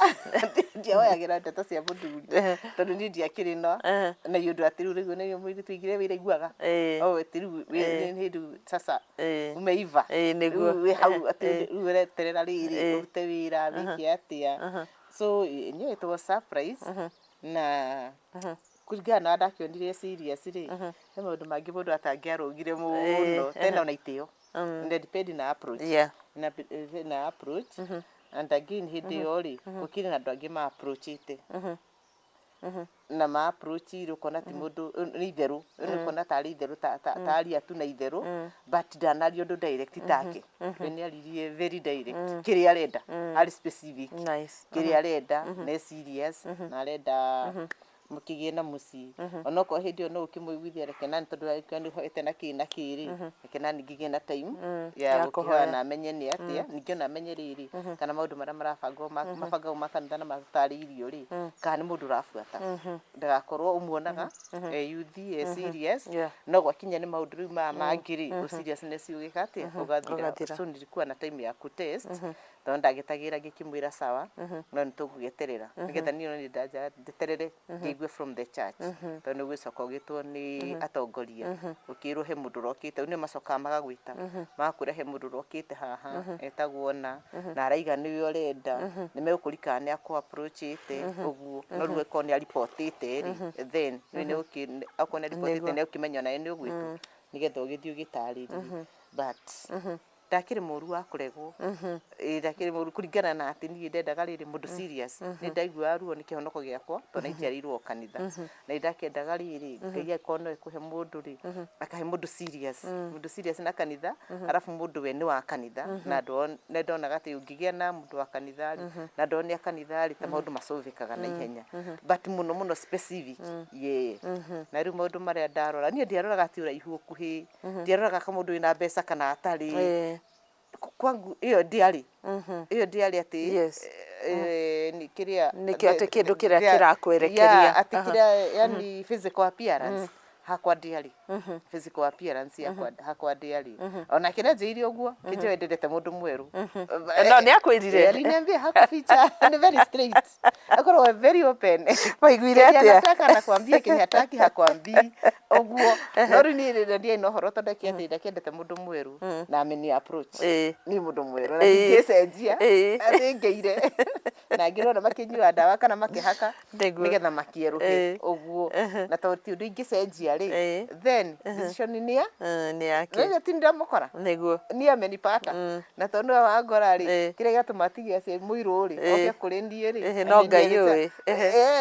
ndiahoyagĩra ndeto cia mũthuri tondũ niĩ ndiakĩrĩ na na iũndũ atĩ rĩu rĩu nĩ mũirĩtu aingĩre wĩra aiguaga oh atĩ rĩu nĩ hĩndĩ sasa umeiva rĩu wĩ hau atĩ rĩu ũreterera rĩrĩ ũrute wĩra wĩke atĩa. So enyewe it was surprise na kũringana na ndakĩonire serious rĩ he maũndũ mangĩ mũndũ atangĩarũgire mũno tena ona itĩo na depend na approach na approach and again hĩndĩ ĩyo rĩ gũkĩrĩ na andũ angĩ ma approachĩte na ma approach rĩ ũkona ti mũndũ nĩ itherũ nĩ ũkona tarĩ itherũ taria tu na itherũ but ndanaria ũndũ direct take we nĩ aririe very direct kĩrĩa arenda arĩ specific kĩrĩa arenda nĩ serious na arenda Mũkĩgĩe na mũciĩ. Onokorwo hĩndĩ ĩyo no ũkĩmũiguithie reke nani tondũ angĩkorwo nĩ ũhoete na kĩ na kĩ rĩ, reke nani ngĩgĩe na time ya Ya gũkĩhoya kũhoya. na menye nĩ atĩa, ningĩ ona amenye rĩrĩ, kana maũndũ marĩa marabangwo mabangagwo ma kanitha na matarĩirio rĩ, kana nĩ mũndũ ũrabuata. Ndagakorwo ũmuonaga e youth, e serious, no gwakinya nĩ maũndũ rĩu maya mangĩ rĩ, ũ seriousness ũgĩka atĩa? Ũgathira. Ũgathira. So nilikuwa na time ya kũ test, tondũ ndagĩtagĩra ngĩkĩmwĩra sawa, no nĩ tũgũgĩeterera nĩgetha niĩ no niĩ ndanjaga njeterere ngĩigue from the church, tondũ nĩ ũgũcoka ũgĩtwo nĩ atongoria ũkĩrwo he mũndũ ũrokĩte, rĩu nĩo macokaga magagwĩta magakwĩra he mũndũ ũrokĩte haha etagwo ũna na araiga nĩwe ũrenda, nĩ megũkũria kana nĩ akũ approach ĩte ũguo, no rĩu akorwo nĩ aribotĩte rĩ, then okorwo nĩ aribotĩte nĩ egũkĩmenya onawe nĩ ũgwĩtwo nĩgetha ũgĩthiĩ ũgĩtarĩrie, but ndakĩrĩ mũru wa kũregwo. Ĩĩ ndakĩrĩ mũru kũringana na atĩ niĩ ndendaga rĩrĩ mũndũ serious. Nĩ ndaiguaga ruo nĩ kĩhonoko gĩakwa tondũ nĩ njiarĩirwo o kanitha. Na nĩ ndakĩendaga rĩrĩ, Ngai angĩkorwo no ekũhe mũndũ rĩ, akahe mũndũ serious. Mũndũ serious na kanitha, arabu mũndũ we nĩ wa kanitha na nĩ ndonaga atĩ ũngĩgĩa na mũndũ wa kanitha rĩ, na andũ ao nĩ a kanitha rĩ, ta maũndũ masolvĩkaga naihenya. But mũno mũno specific yeye. Na rĩu maũndũ marĩa ndarora, niĩ ndiaroraga atĩ ũraihu ũkuhĩ, ndiaroraga ka mũndũ wĩna mbeca kana atarĩ. Kwangu ĩyo ndiarĩ ĩyo ndiarĩ atĩ nĩ kĩrĩa Nĩkĩo atĩ kĩndũ kĩrĩa kĩrakwerekeria. Yeah, atĩ kĩrĩa yani physical appearance hakwa ndiarĩ physical appearance yakwa hakwa ndiarĩ onake nĩ anjĩrire ũguo kĩnjĩra ndendete mũndũ mwerũ. No nĩ akwĩrire? Aliniambia hakuficha, ni very straight, akoragwo very open. Waiguire Kenye atĩa? anataka anakwambia, kenye hataki hakwambii ũguo. No rĩu niĩ rĩrĩa ndiarĩ na ũhoro tondũ akĩatĩ ndakĩendete mũndũ mwerũ na ameni approach niĩ mũndũ mwerũ na ndingĩcenjia atĩ ngeire na angĩ ũrona makĩnyua ndawa kana makĩhaka nĩgetha makĩerũhe ũguo, na tondũ ti ũndũ ingĩcenjia rĩ, then decision nĩ ya Nĩ yake. Rĩu ti ndamũkora. Niĩ amenipata na tondũ nĩwe wangora rĩ, kĩrĩa gĩatũma atige acio mũirũ rĩ, oke kũrĩ niĩ rĩ, No Ngai ũĩ.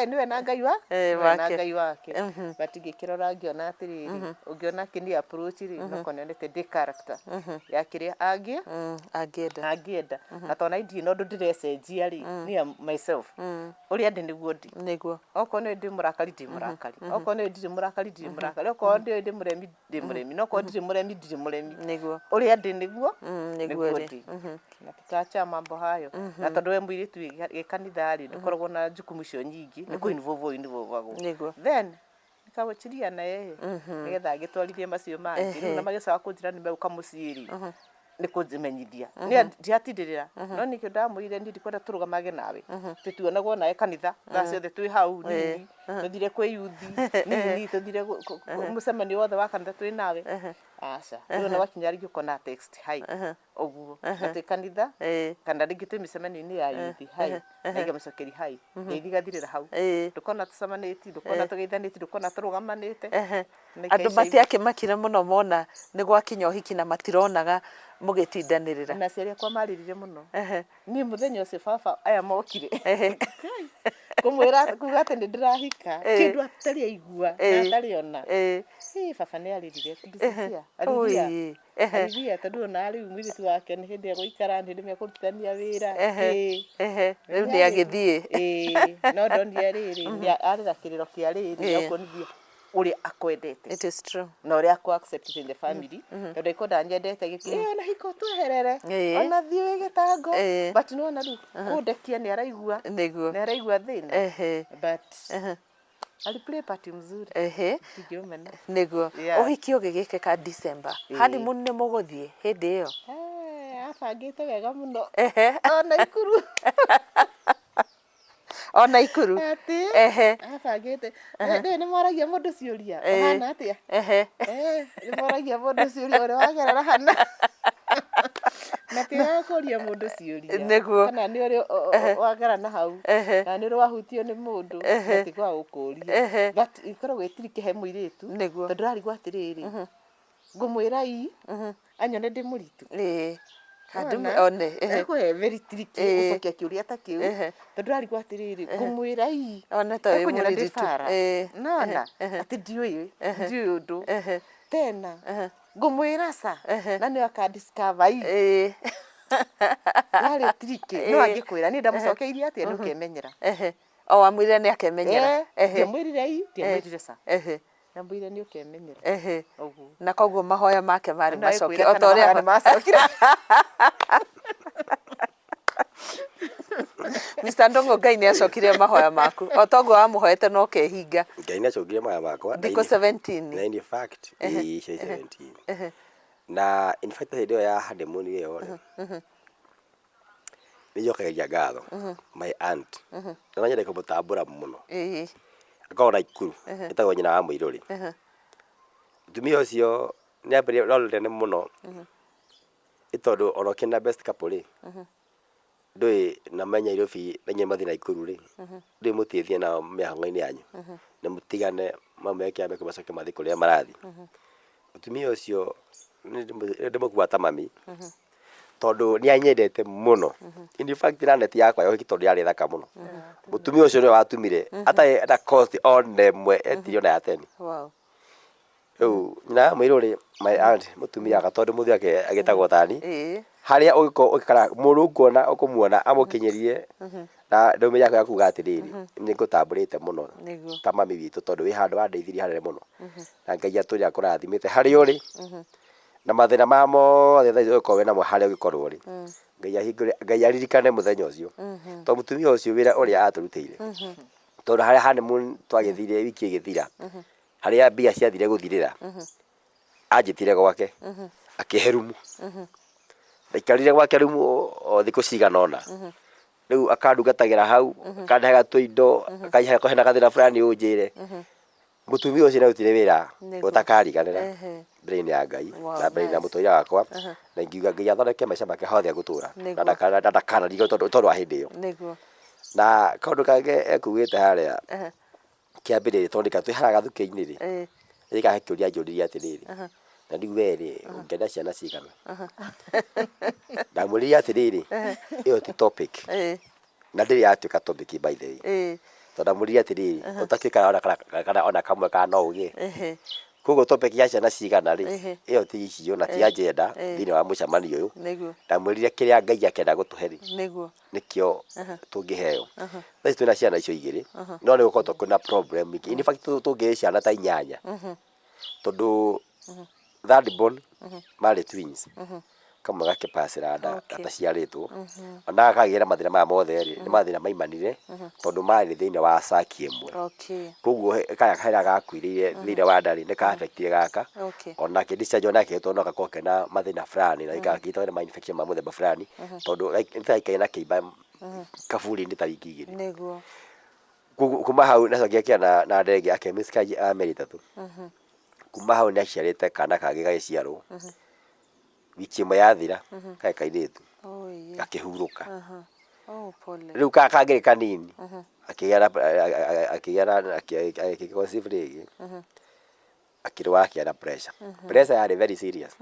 Nĩwe na Ngai wa nĩwe na Ngai wake. But ngĩkĩrora ngĩona atĩrĩrĩ, ũngĩona akĩni approach rĩ, no korwo nĩonete ndĩ character ya kĩrĩa angĩ Angĩenda. Angĩenda. Na tondũ na ndirĩ na ũndũ ndĩrecenjia rĩ, niĩ am myself. Ũrĩa ndĩ nĩguo ndĩ. Okorwo nĩ ndĩ mũrakari, ndĩ mũrakari. Okorwo nĩ ndirĩ mũrakari, ndirĩ mũrakari. Okorwo nĩ ndĩ mũremi, ndĩ mũremi. Na okorwo ndirĩ mũremi, ndirĩ mũremi. Ũrĩa ndĩ nĩguo Nĩguo nĩguo ũrĩ. Ndĩ. Na tutaacha mambo hayo. Na tondũ we mũirĩtu wĩ kanitha rĩ, ndũkoragwo na jukumu icio nyingĩ, nĩ kũ involve involve-agwo. Then nikawachilia na yeye nĩgetha agĩtwarithie macio mangĩ. Rĩu ona magĩcoka kũnjĩra nĩ megũka mũciĩ rĩ, nĩ kũnjimenyithia. Niĩ ndiratindĩrĩra, no nĩkĩo ndamwĩrire niĩ ndikwenda tũrũgamage nawe, tũtionagwo nawe kanitha thaa ciothe twĩ hau nini, tũthire kwĩ yuthi nini, tũthire mũcemanio wothe wa kanitha twĩ nawe, aca. Rĩu ona gwakinya rĩngĩ ũkona text hi, ũguo, na twĩ kanitha kana rĩngĩ twĩ mĩcemanio-inĩ ya yuthi hi, na ikamũcokeria hi, ngeithi igathirĩra hau. Ndũkona tũcemanĩtie, ndũkona tũgeithanĩtie, ndũkona tũrũgamanĩte. Na Andũ ikaisha hivyo. matiakĩmakire mũno mona nĩ gwakinya ũhiki na matironaga mũgĩtindanĩrĩra? Na aciari akwa marĩrire mũno. Niĩ mũthenya ũcio baba aya mokire kũmwĩra kuga atĩ nĩ ndĩrahika, kĩndũ atarĩ aigua na atarĩ ona. Ĩ baba nĩ arĩrire, ndicicia, ariria. Alilia tondũ ona rĩu mũirĩtu wake nĩ hĩndĩ egũikara, nĩ hĩndĩ mekũrutithania wĩra. Rĩu nĩ agĩthiĩ. Ĩĩ, no ndonire rĩrĩ, arĩra kĩrĩro kĩa rĩrĩ, gĩa kuonithia ũrĩa akwendete. It is true. Na ũrĩa akũ accept in the family. Tondũ angĩkorwo ndanyendete gĩkĩ, ĩ ona hika ũtweherere, ona thiĩ wĩ gĩtango. But nĩ wona rĩu kũndekia nĩ araigua, nĩ araigua thĩna. But aliplay part mzuri. Ndingĩmũmena. Ũhiki ũgĩgĩkĩka December. Honeymoon nĩ mũgũthiĩ hĩndĩ ĩyo? Abangĩte wega mũno. O Naikuru. O Naikuru? Atĩ, abangĩte. Ndũĩ nĩ moragia mũndũ ciũria, ũhana atĩa? Nĩ moragia mũndũ ciũria ũrĩa wagerera hana. Na ti wega kũria mũndũ ciũria. Kana nĩ ũrĩ wagera na hau, kana nĩ ũrĩ wahutio nĩ mũndũ, na ti gwa gũkũria. But ĩkoragwo ĩ tricky he mũirĩtu, tondũ ũrarigwo atĩrĩrĩ, ngũmwĩra ii, anyone ndĩ mũritũ. Handũ Wona? one. Ĩkoragwo ĩ very tricky gũcokia kĩũria ta kĩu, tondũ ũrarigwo atĩrĩrĩ, ngũmwĩra ii, One ta wĩ ekũnyona ndĩ mũritũ. bara. Nĩwona? Atĩ ndiũĩ, ndiũĩ ũndũ. Tena, ngũmwĩra ca, na nĩwe aka discover ii. Yarĩ tricky, no angĩkwĩra, niĩ ndamũcokeirie atĩa, nĩ ũkemenyera. O wamwĩrire nĩ akemenyera. Ndiamwĩrire ii, ndiamwĩrire ca. Ndamwĩrire nĩ ũkemenyera. Ũguo. Na koguo mahoya make marĩ No macokie ĩkwĩra o ta kana ũrĩa mahoya nĩ macokire. Mr. Ndung'u Ngai nĩ acokirie mahoya maku o ta ũguo wamũhoete na ũkehinga. Ngai nĩ acokirie mahoya makwa. Thikũ 17. Na in fact, ĩĩ icio 17. Na in fact hĩndĩ ĩyo ya honeymoon ĩyo rĩ, nĩ njokagĩria ngatho my aunt. Na no nyende kũmũtambũra mũno. Akoragwo Naikuru, etagwo nyina wa mũirũrĩ. Mũtumia ũcio nĩ ambĩrĩirie role nene mũno, nĩ tondũ ona ũkĩrĩ na best couple rĩ, ndũĩ na me Nyairobi na inyuĩ mwathiĩ Naikuru rĩ, ndũĩ mũtigĩthiĩ nao mĩhang'o-inĩ yanyu, na mũtigane maume kĩama kĩu macoke mathiĩ kũrĩa marathiĩ. Mũtumia ũcio nĩ ndĩmũkuaga ta mami, tondũ nĩ anyendete mũno. In fact na neti yakwa ya ũhiki tondũ yarĩ thaka mũno. Mũtumia ũcio nĩwe watumire atarĩ na cost ona ĩmwe etirie ona ya teni. Rĩu nyina wa mũirũ rĩ, my aunt mũtumia wakwa tondũ mũthuri wake agĩtagwo Thani, harĩa ũngĩkorwo ũgĩkora mũndũ ũkuona ũkũmuona amũkinyĩrie na ndũmĩrĩri yaku ya kuga atĩrĩrĩ, nĩ ngũtambũrĩte mũno ta mami witũ tondũ wĩ handũ wandeithirie hanene mũno. Na Ngai atũre akũrathimĩte harĩa ũrĩ, na mathĩna maya mothe thaa ici ũngĩkorwo wĩnamo harĩa ũngĩkorwo ũrĩ, Ngai ahingũre, Ngai aririkane mũthenya ũcio. Tondũ mũtumia ũcio wĩra ũrĩa atũrutĩire, tondũ harĩa honeymoon twagĩthire wiki ĩgĩthira, harĩa mbia ciathire gũthirĩra anjĩtire gwake akĩhe rumu ndaikarire gwake rumu o thikũ cigana ũna rĩu akandungatagĩra hau akandehaga tũindo akanjĩra hena gathĩna fulani ũnjĩre mũtumia ũcio nĩarutire wĩra ũtakariganĩra mbere-inĩ ya Ngai na mbere-inĩ ya mũtũrĩre wakwa na ingiuga Ngai athondeke maica make hothe egũtũra na ndakanarigwo tondũ wa hĩndĩ ĩyo na kaũndũ kangĩ ekugĩte harĩa kĩambĩrĩria tondũ rĩka twĩ harĩa gathukĩ-inĩ rĩ rĩka he kĩũria anjũririe atĩrĩrĩ na rĩu we rĩ ũngĩenda ciana cigana ndamwĩrire atĩrĩrĩ ĩyo ti topic na ndĩrĩ yatuĩka topic by the way tondũ ndamwĩrire atĩrĩrĩ ũtakĩũĩ ona kana ona kamwe kana no ũgĩe koguo topic ya ciana cigana rĩ ĩyo ti issue na ti agenda thĩinĩ wa mũcemanio ũyũ ndamwĩrire kĩrĩa Ngai akĩenda gũtũhe rĩ nĩkĩo tũngĩheo thaa ici twĩna ciana icio igĩrĩ no nĩ gũkoretwo kwĩna problem ingĩ in fact tũngĩgĩa ciana ta inyanya tondũ third born marĩ twins kamwe gakĩpacĩra nda gataciarĩtwo ona gaka kagĩra mathĩna maya mothe rĩ nĩ mathĩna maimanire tondũ marĩ thĩinĩ wa saki ĩmwe koguo kaya karĩa gakuĩrĩire thĩinĩ wa nda rĩ nĩ ka affect-ire gaka onake discharge onake tondũ no gakorwo kena mathĩna fulani na gakĩnyitwo nĩ ma infection ma mũthemba fulani tondũ nĩ ta gaikaire na kĩimba kaburi-inĩ ta wiki igĩrĩ. Koguo kuma hau nĩacokire akĩgĩa na nda ĩngĩ akĩ miscarriage ya mĩeri ĩtatũ. Kuma hau nĩaciarĩte kana kangĩ gagĩciarwo, wiki ĩmwe yathira karĩ kairĩtu gakĩhurũka. Rĩu kaya kangĩ kanini akĩgĩa na akĩgĩa na agĩ conceive rĩngĩ akĩrwara akĩgĩa na pressure. Pressure yarĩ very serious.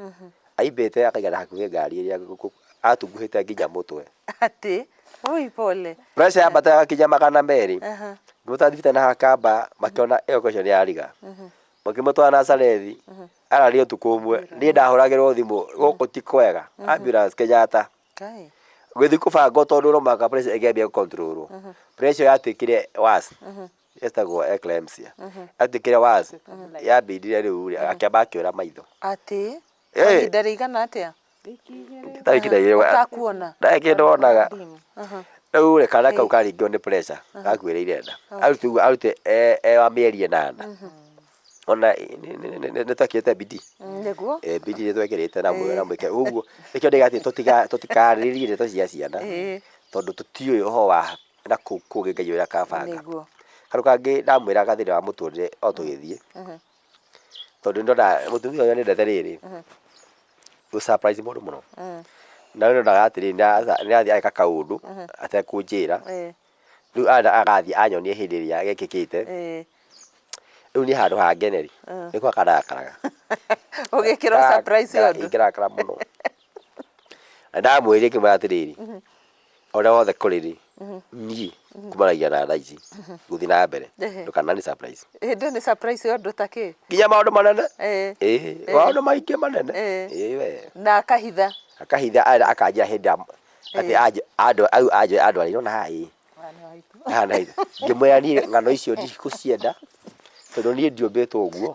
Aimbĩte akaigana hakuhĩ ngari ĩrĩa atunguhĩte nginya mũtwe. Atĩ, oi pole. Pressure yambata ĩgakinya 200. Ngĩmũtwara thibitarĩ na Hakamba makĩona ĩyo question nĩ yariga. Makĩmũtwara Nazarethi ararire ũtukũ ũmwe. Niĩ ndahũragĩrwo thimũ gũkũ ti kwega ambulance Kenyatta. Ngai. Gũthiĩ kũbangwo tondũ no mũhaka pressure ĩngĩambia gũ control rwo. Pressure yatuĩkire worse. Ĩtagwo eclampsia. Yatuĩkire worse yambindire rĩu rĩ akĩamba akĩũra maitho. Atĩ, Ĩĩ. kwa ihinda rĩigana atĩa? Itarĩ ihinda iraihu. Ũtakuona? Ndarĩ kĩndũ onaga. Rĩu rĩ kana kau karingwo nĩ pressure gakuĩrĩire nda. Arute ũguo arute e wa mĩeri ĩnana. Ona nĩ twekĩrĩte bidii. Nĩguo. Bidii nĩ twekĩrĩte na mwĩke ũguo. Nĩkĩo ndĩga atĩ tũtikarĩrĩrie ndeto cia ciana tondũ tũtiũĩ ũhoro wa na kũu kũngĩ Ngai ũrĩa akabanga. Kaũndũ kangĩ ndamwĩraga thĩinĩ wa mũtũrĩre o tũgĩthiĩ, tondũ nĩ ndona mũtumia ũyũ anyendete rĩrĩ, gũ surprise mũndũ mũno. Na nĩ ndonaga atĩrĩrĩ nĩ arathiĩ ageka kaũndũ atekũnjĩra, rĩu agathiĩ anyonie hĩndĩ ĩrĩa gekĩkĩte, rĩu niĩ handũ ha ngene rĩ, nĩ kũrakara ndakaraga. Ũgĩkĩrwo surprise ĩyo ũndũ. Ngĩrakara mũno. Na ndamwĩrire ngĩmwĩra atĩrĩrĩ, ũrĩa wothe kũrĩ rĩ, niĩ kumanagia na thaa ici gũthiĩ na mbere ndũkanani surprise. Hĩndĩ ĩyo nĩ surprise ĩyo ũndũ ta kĩ? Nginya maũndũ manene. Ĩĩ maũndũ maingĩ manene. Ĩĩ we. Na akahitha. Akahitha akanjĩra hĩndĩ ya atĩ andũ andwarĩirwo na haha ĩĩ. Hana ngĩmwĩra niĩ ng'ano icio ndikũcienda tondũ niĩ ndiũmbĩtwo ũguo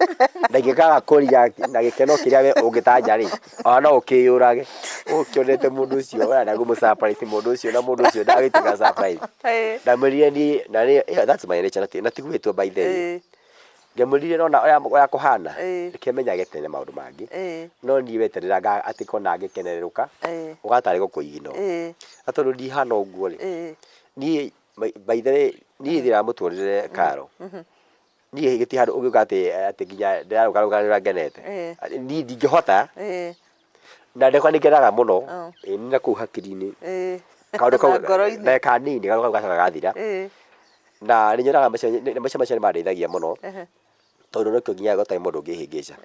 na ingĩkaga kũ react na gĩkeno kĩrĩa we ũngĩtanja rĩ ona no ũkĩyũrage ũkĩonete mũndũ ũcio ũrenda kũmũ surprise mũndũ ũcio na mũndũ ũcio ndagĩtuĩka surprise. Ndamwĩrire niĩ na niĩ yeah, that's my nature na ti gwĩtwo by the way. Ngĩmwĩrire nona ũrĩa kũhana reke menyage tene maũndũ mangĩ no niĩ weterera atĩ kona ngĩkenerũka ũgatarĩ gũkũ ignore. Na tondũ ndihana ũguo rĩ, niĩ by the way niĩ thĩna wa mũtũrĩre Karo, niĩ gĩtirĩ handũ ũngĩuga atĩ nginya ndĩrarũgarũga nĩ ũrĩa ngenete. Niĩ ndingĩhota na ndekwa nĩ ngenaga mũno ĩĩ na kũu hakiri-inĩ kaũndũ kau ngoro-inĩ. Ndagĩka nini kaũndũ kau gacoka gathira. Na nĩ nyonaga maica macio nĩ mandeithagia mũno tondũ nĩkĩo nginya gũtarĩ mũndũ ũngĩhĩngĩca.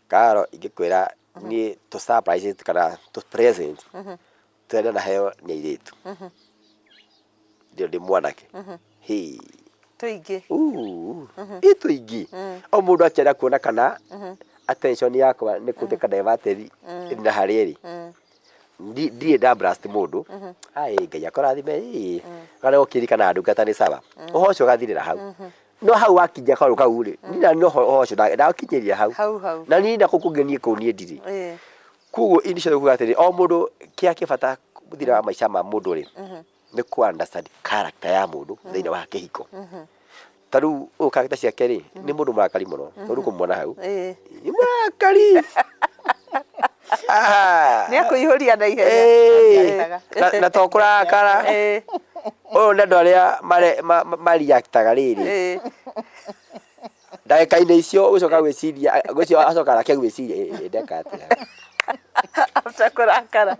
Karo ingĩkwĩra niĩ tũ surprises kana tũ present tũrĩa ndanaheo nĩ airĩtu ndĩ ndĩ mwanake hĩ Tũingĩ. Ĩ tũingĩ o mũndũ akĩenda kuona kana attention yakwa nĩ kũtuĩka diverted na harĩa ĩrĩ. Ndirĩ nda blast mũndũ ai Ngai akũrathime ĩ kana ũkĩririkana ndungata nĩ sawa ũhoro ũcio ũgathirĩra hau. No hau wakinya kaũndũ kau rĩ niĩ na no ũhoro ũcio ndakinyĩria hau. Hau hau. Na niĩ na kũu kũngĩ niĩ kũu niĩ ndirĩ. Koguo in short kuga atĩrĩ o mũndũ kĩrĩa kĩ bata thĩinĩ wa maica ma mũndũ rĩ nĩ kũ understand character ya mũndũ thĩinĩ wa kĩhiko. Ta rĩu ũyũ character ciake rĩ nĩ mũndũ mũrakari mũno tondũ kũmuona hau nĩ mũrakari. Nĩ akũihũria na ihenya. Na to kũrakara ũyũ nĩ andũ arĩa ma react aga rĩrĩ ndagĩka-inĩ icio ũgũcoka gwĩciria ũcio acoka arake gwĩciria "Ĩ, ndeka atĩa?" After kũrakara.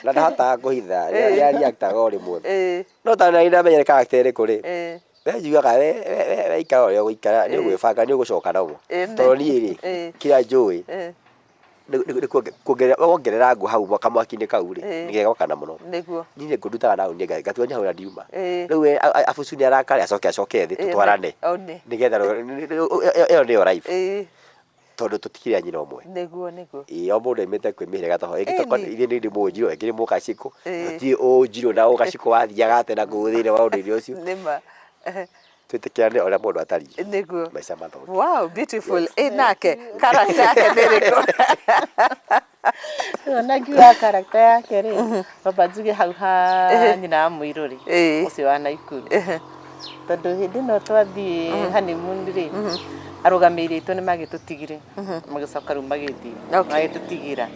Na ndahotaga kũhitha rĩrĩa react aga o rĩmwe. No ta nĩ ndamenyere character ĩrĩkũ rĩ, we njugaga we ikara ũrĩa ũgũikara nĩ ũgwĩbanga nĩ ũgũcoka nomo. Tondũ niĩ rĩ kĩrĩa njũĩ nĩ wongerera ngũ hau kamwaki-inĩ kau rĩ nĩ gegwakana mũno. Nĩguo. Niĩ nĩ ngũndutaga na hau ngatua nĩ hau na ndiuma. Rĩu we abucu nĩ arakare acoke acoke thĩ tũtwarane nĩgetha ĩyo nĩyo life. Tondũ tũtikĩrĩ a nyina ũmwe. Nĩguo nĩguo. Ĩĩ o mũndũ aimĩte kwĩ mĩhĩrĩga toho ĩngĩ tokorwo ithuĩ nĩ ndĩ mũnjirũ ĩngĩ nĩ mũgacikũ tũtiũĩ ũnjirũ na ũgacikũ wathiaga atĩa na kũu thĩinĩ wa ũndũ-inĩ ũcio. Nĩma. Twĩtĩkĩrane ũrĩa mũndũ atariĩ. Nĩguo. Maica mathonge. Wow, beautiful. Ĩ nake character yake nĩ ĩrĩkũ? Ona ngiuga character yake rĩ, kwamba njuge hau ha nyina wa mũirũ rĩ, ũcio wa Naikuru. Tondũ hĩndĩ ĩno twathiĩ honeymoon rĩ, arũgamĩrĩri aitũ nĩ magĩtũtigire, magĩcoka rĩu magĩthiĩ, magĩtũtigĩra.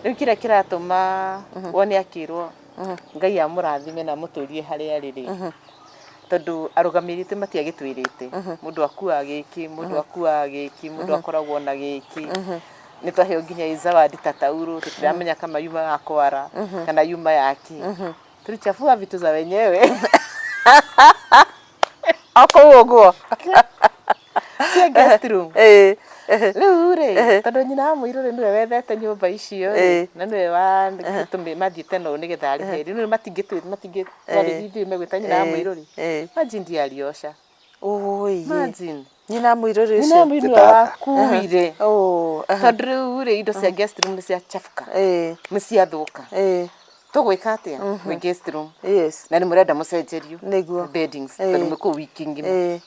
Rĩu kĩrĩa kĩratũma wone akĩrwo Ngai amũrathime na amũtũrie harĩa arĩ rĩ, tondũ arũgamĩrĩri aitũ matiagĩtwĩrĩte, mũndũ akuaga gĩkĩ, mũndũ akuaga gĩkĩ, mũndũ akoragwo na gĩkĩ. Nĩ twaheo nginya zawadi ta tauro, tũtiramenya kama yuma ya kwara kana yuma ya kĩ. Tulichafua vitu za wenyewe. O kũu ũguo. Cia guest room. Rĩu rĩ, tondũ nyina wa mũirũ rĩ nĩwe wethete nyũmba icio rĩ, na nĩwe wa mathiĩte nao nĩgetha arĩhe rĩ, rĩu matingĩtwarĩria ithuĩ megwĩta nyina wa mũirũ rĩ. Imagine ndiye aliosha. Ũi. Imagine. Nyina wa mũirũ Nyina wa ũcio. mũirũ nĩwe wakuire. Oh. Tondũ rĩu rĩ indo cia guest room nĩ ciachafuka. Nĩ ciathũka. Tũgwĩka atĩa? Gwĩ guest room. Na nĩ mũrenda mũcenjerio. Nĩguo. Beddings tondũ mwĩ kũu wiki ng'ima.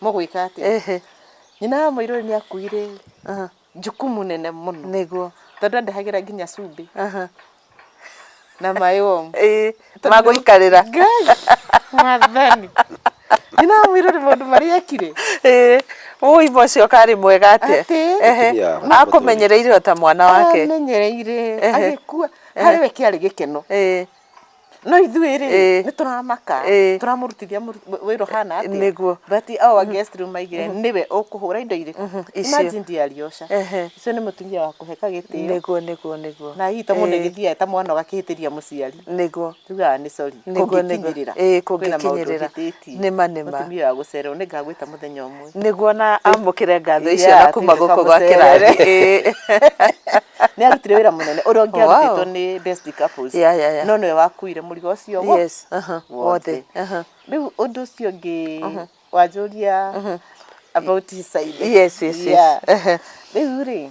Mũgwĩka atĩa? Nyina wa mũirũ nĩ akuire jukumu nene mũno. Nĩguo. Tondũ andehagĩra nginya cumbĩ. Na maĩ warm. Magũikarĩra. Ngai mwathani. Nyina wa mũirũ nĩ maũndũ marĩa ekire. Ũi ũcio karĩ mwega atĩa? Atĩ. Mũtumia wa Akũmenyereire o ta mwana wake. Amenyereire agĩkua harĩ we kĩarĩ gĩkeno. No ithuĩ rĩ nĩ tũramaka tũramũrutithia wĩra ũhana atĩa. Nĩguo. But our guest room maigire nĩwe ũkũhũra indo irĩkũ. Icio. Imagine ndiye aliosha. Ũcio nĩ mũtumia wa kũheka gĩtĩo. Nĩguo nĩguo nĩguo. Na hihi ta mũndũ ĩgĩthiaga ta mwana ũgakĩhĩtĩria mũciari. Nĩguo. Tugaga nĩ sorry. Nĩguo nĩguo. Kũngĩkinyĩrĩra. Kwĩna maũndũ kũngĩkinyĩrĩra. ũhĩtĩtie. Nĩma nĩma. Mũtumia wa gũcererwo nĩ ngagwĩta mũthenya ũmwe. Nĩguo na amũkĩre ngatho icio Yeah, na kuma tũthiĩ gũkũ gwa tũkamũcerere. kĩrathi. Nĩ arutire wĩra mũnene ũrĩa ũngĩarutĩtwo nĩ best couples. Yeah. No nĩwe wakuire mũrigo ũcio Yes. Wothe. Rĩu ũndũ ũcio ũngĩ wanjũria about his side. Yes. Rĩu rĩ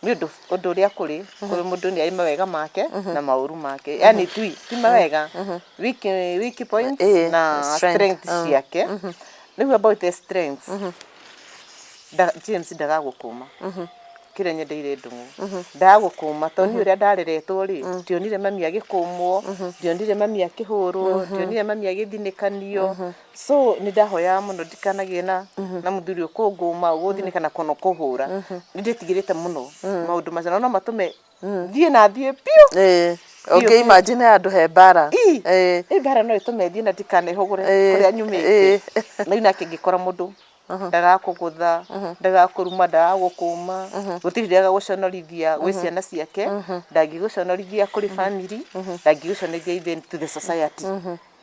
Nĩ ũndũ ũndũ ũrĩa kũrĩ kũrĩ mũndũ nĩ arĩ mawega make na maũru make, yani ti mawega, weak points na strength, strength ciake. Rĩu about the strengths, James ndagagũkũma. Kĩrĩa nyendeire Ndung'u, ndagagũkũma, tondũ niĩ ũrĩa ndareretwo rĩ, ndionire mami agĩkũmwo, ndionire mami akĩhũrwo, ndionire mami agĩthinĩkanio. So nĩ ndahoyaga mũno ndikanagĩe na mũthuri ũkũngũma, ũgũthinĩka kana kũhũra. Nĩ ndĩtigĩrĩte mũno maũndũ macio, na no matũme thiĩ na thiĩ biũ. Ũngĩ imagine handũ he mbara. Ĩ mbara no ĩtũme thiĩ na ndikanehũgũre kũrĩa nyumĩte. Na rĩu nake ngĩkora mũndũ ndagakũgũtha, ndagakũruma, ndagagũkũma, gũtirĩ hĩndĩ agagũconorithia gwĩ ciana ciake, ndangĩgũconorithia kũrĩ family, ndangĩgũconorithia even to the society.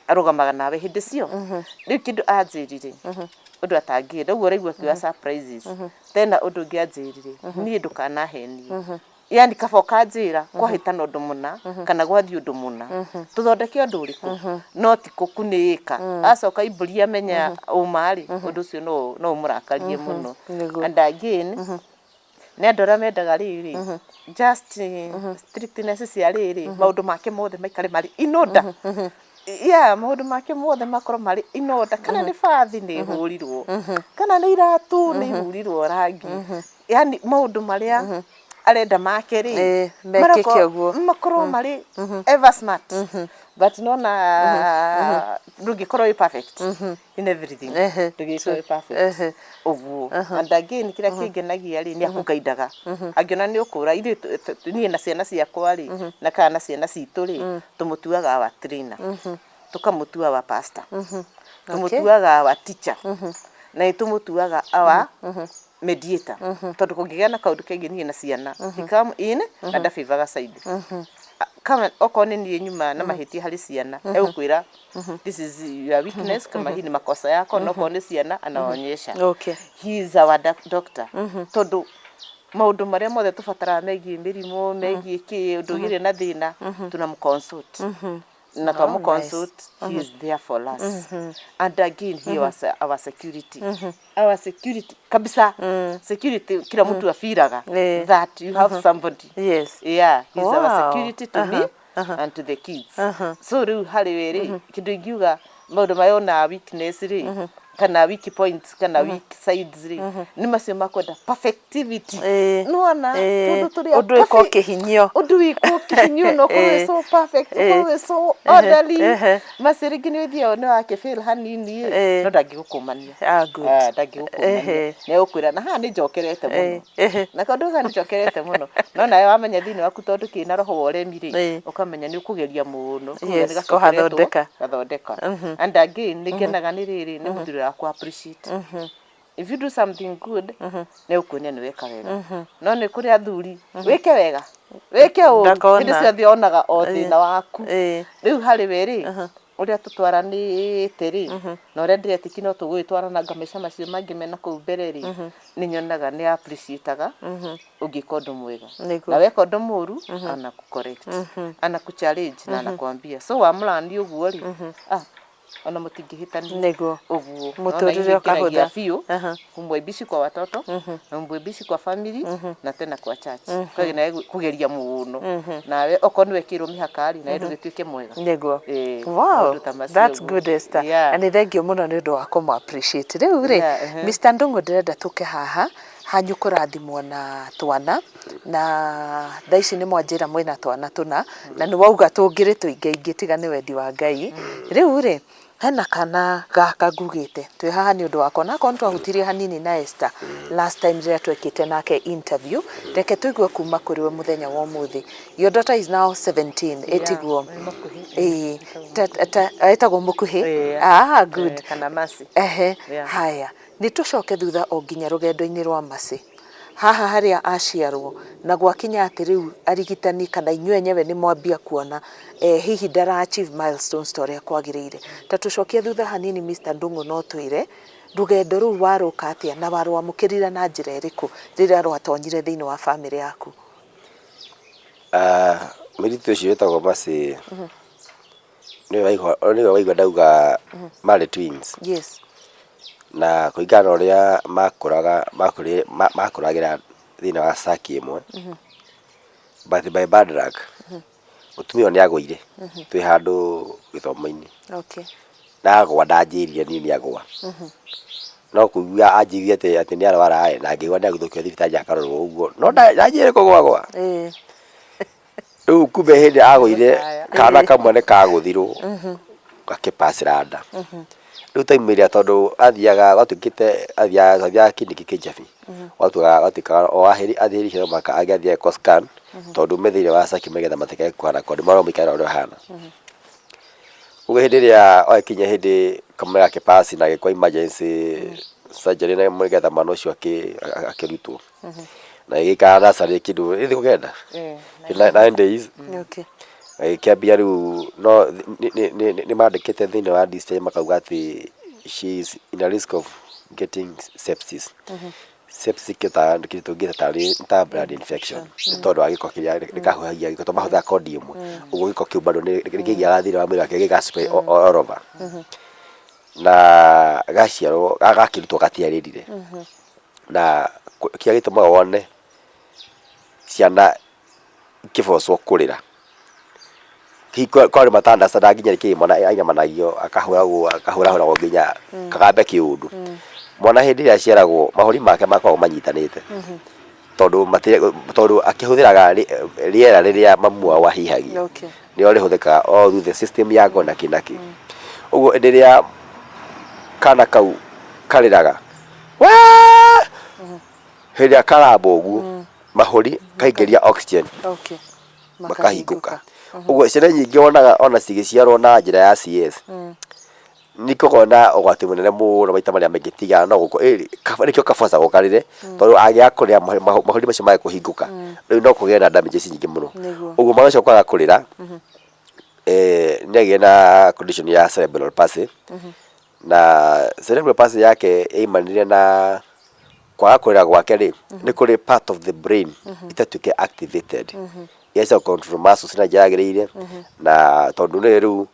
Arũgamaga nawe hĩndĩ cio. Rĩu kĩndũ anjĩrire ũndũ atangĩenda ũguo ũraigua akiuga surprises. Tena ũndũ ũngĩ anjĩrire, niĩ ndũkanahenie, yani kaba ũkanjĩra kwahĩtana ũndũ mũna kana gwathiĩ ũndũ mũna, tũthondeke ũndũ ũrĩkũ, no ti kũkunĩka acoka imbũri amenya ũma rĩ, ũndũ ũcio no ũmũrakarie mũno. And again, nĩ andũ arĩa mendaga rĩrĩ just strictness cia rĩrĩ, maũndũ make mothe maikare marĩ in order. Yeah, maũndũ make mothe makorwo marĩ in order, kana nĩ bathi nĩ ĩhũrirwo, kana nĩ iratũ nĩ ihurirwo rangi, yani maũndũ marĩa arenda make rĩ, Mekĩke ũguo. Makorwo marĩ ever smart. But nona ndũngĩkorwo wĩ perfect in everything, ndũngĩkorwo wĩ perfect ũguo. And again, kĩrĩa kĩngenagia rĩ, nĩ akũgaidaga angĩona nĩ ũkũra. Ithuĩ niĩ na ciana ciakwa rĩ, na kana na ciana citũ rĩ, tũmũtuaga our trainer, tũkamũtua our pastor, tũmũtuaga our teacher, na nĩ tũmũtuaga our mediator, tondũ kũngĩgĩa na kaũndũ kegiĩ niĩ na ciana, he come in na ndabĩvaga side. Kama okorwo nĩ niĩ nyuma na mahĩtia harĩ ciana, egũkwĩra, "This is your weakness," kama hii ni makosa yako. Na okorwo nĩ ciana, anaonyesha. He is our doctor, tondũ maũndũ marĩa mothe tũbataraga megiĩ mĩrimũ, megiĩ kĩ ũndũ ũgĩrĩ na thĩna, tunamconsult na twamũconsult, he is there for us. And again, he was our security, our security kabisa, security kila mtu afiraga that you have somebody. Yeah, he's our security to me and to the kids. So rĩu harĩ we rĩ, kĩndũ ingiuga maũndũ marĩa onaga weakness rĩ, kana weak points, kana weak sides rĩ, nĩ macio makwenda perfectivity. Nĩwona tũndũ tũrĩa Ũndũ wĩkwo kĩhinyio. Ũndũ wĩkwo kĩhinyio na ũkorwo wĩ so perfect, ũkorwo wĩ so orderly. Macio rĩngĩ nĩ ũthiaga nĩ wakĩfail hanini ĩ, no ndangĩgũkũmania. Ah, good. Ah, ndangĩgũkũmania, nĩ egũkwĩra na haha nĩ njokerete mũno, na kaũndũ gaka nĩ njokerete mũno. No nawe wamenya thĩinĩ waku, tondũ kĩna roho wa ũremi rĩ, ũkamenya nĩ ũkũgeria mũno. Ũkauga nĩ gacokeretwo, kũhathondeka. Gathondeka. And again, nĩ ngenaga nĩ rĩrĩ, nĩ mũthuri wa ku appreciate if you do something good, nĩ ũkuonia nĩ weka wega. No nĩ kũrĩ athuri, wĩke wega, wĩke ũru, Ndakona. Hĩndĩ ciothe onaga o thĩna waku. Rĩu harĩ we rĩ, ũrĩa tũtwaranĩte rĩ, na ũrĩa ndĩretĩkia no tũgũgĩtwarana maica macio mangĩ mena kũu mbere rĩ, nĩ nyonaga nĩ appreciate-aga ũngĩka ũndũ mwega. Na weka ũndũ mũru, anaku correct, anaku challenge na anakwambia. So wamũrani ũguo rĩ, ah, ona mũtingĩhĩtania. Ũguo. Mũtũrĩre Naona ithuĩ ũkahũtha. Biũ kumwembici kwa watoto na mbwembici kwa family na tena kwa church. Kũgeria nawe kũgeria mũno, nawe okorwo nĩwe kĩrwo mĩhaka rĩ, nawe ndũgĩtuĩke mwega. Maũndũ ta macio That's ũguo. good, Esther. Na nĩ thengio mũno nĩ ũndũ wa kũmũ appreciate. Rĩu rĩ, Mr. Ndung'u, ndĩrenda tũke haha hanyu kũrathimwo na twana, na thaa ici nĩ mwanjĩra mwĩna twana tũna, na nĩ wauga tũngĩrĩ tũingaingĩ tiga nĩ wendi wa Ngai. Rĩu rĩ, hena kana gaka ngugĩte twĩ haha nĩ ũndũ wakwa, na akorwo nĩ twahutirie hanini na Esther last time rĩrĩa twekĩte nake interview, reke tũigue kuma kũrĩ we mũthenya wa ũmũthĩ. Your daughter is now 17, ĩtiguo? Nĩ Mũkuhĩ. Ĩĩ, etagwo Mũkuhĩ. Yeah. Ah, good. Kana Mercy. Haya, nĩ tũcoke thutha o nginya rũgendo-inĩ rwa Mercy haha harĩa aciarwo, na gwakinya atĩ rĩu arigitani kana inyuĩ enyewe nĩ mwambia kuona hihi ndara achieve milestones ta ũrĩa kwagĩrĩire. Ta tũcokie thutha hanini, Mr. Ndung'u, no twĩre rũgendo rũu warũka atĩa na warwamũkĩrire na njĩra ĩrĩkũ rĩrĩa rwatonyire thĩinĩ wa bamĩrĩ yaku? Ah, mũirĩtu ũcio wĩtagwo Mercy nĩwe waigua ndauga marĩ twins. Na kũringana na ũrĩa makũraga makũragĩra. thĩinĩ wa saki ĩmwe, but by bad luck mũtumia ũyũ nĩ agũire twĩ handũ gĩthomo-inĩ. Na agwa ndanjĩrire niĩ nĩ agwa. No kũigua anjĩrire atĩ atĩ nĩ arwara ĩ, na ngĩigua nĩ aguthũkio thibitarĩ akarorwo ũguo. No ndanjĩrire kũgwa gwa. Rĩu kumbe hĩndĩ agũire kana kamwe nĩ kagũthirwo gakĩpacĩra nda. Rĩu time ĩrĩa tondũ athiaga gwatuĩkĩte athiaga athiaga kiriniki Kĩjabi, gwatuĩkaga o athiĩ hĩndĩ no mũhaka angĩathiĩ agekwo scan tondũ me thĩinĩ wa saki nĩgetha matikae kũhana tondũ marorwo mũikarĩre ũrĩa ũhana. Ũguo hĩndĩ ĩrĩa gwakinya hĩndĩ kamwe gakĩ pass na agĩkwo emergency surgery nĩgetha mwana ũcio akĩrutwo. Na ĩgĩikara nursery kĩndũ ĩ thikũ kenda, 9 days. Ĩkĩambia rĩu no nĩ mandĩkĩte thĩinĩ wa discharge makauga atĩ she is in a risk of getting sepsis. Sepsis kĩndũ tũngĩta tarĩ ta blood infection nĩ tondũ wa gĩko kĩrĩa gĩkahuhagia gĩko tondũ mahũthĩraga cord ĩmwe. Ũguo gĩko kĩu bado nĩ kĩingĩraga thĩinĩ wa mwĩrĩ wake gĩga spread all over. Na gaciarwo gakĩrutwo gatiarĩrire. Na kĩrĩa gĩtũmaga wone ciana ikĩbocwo kũrĩra, hihi kwarĩ mata understand nginya nĩkĩ mwana ainamanagia akahũragwo akahũrahũragwo nginya kagambe kĩũndũ. Mwana hĩndĩ ĩrĩa aciaragwo mahũri make makoragwo manyitanĩte tondũ tondũ akĩhũthĩraga rĩera rĩrĩa mamu wao ahihagia. Nĩrĩo rĩhũthĩkaga all through the system ya ngoro na kĩ na kĩ. Ũguo hĩndĩ ĩrĩa kana kau karĩraga "Waa!" Hĩndĩ ĩrĩa karamba ũguo mahũri kaingĩria oxygen makahingũka. Ũguo ciana nyingĩ wonaga ona cigĩciarwo na njĩra ya CS nĩ ikoragwo na ũgwati mũnene mũno maita marĩa maingĩ tiga no nĩkĩo kabocagwo karĩre tondũ angĩaga kũrĩra mahũri macio mage kũhingũka rĩu no kũgĩe na damages nyingĩ mũno. Ũguo mwana ũcio kwaga kũrĩra nĩ agĩire na condition ya cerebral palsy na cerebral palsy yake yaumanire na kwaga kũrĩra gwake rĩ, nĩ kũrĩ part of the brain ĩtatuĩkire activated ĩgacoka control muscles na njĩra yagĩrĩire na tondũ nĩ rĩu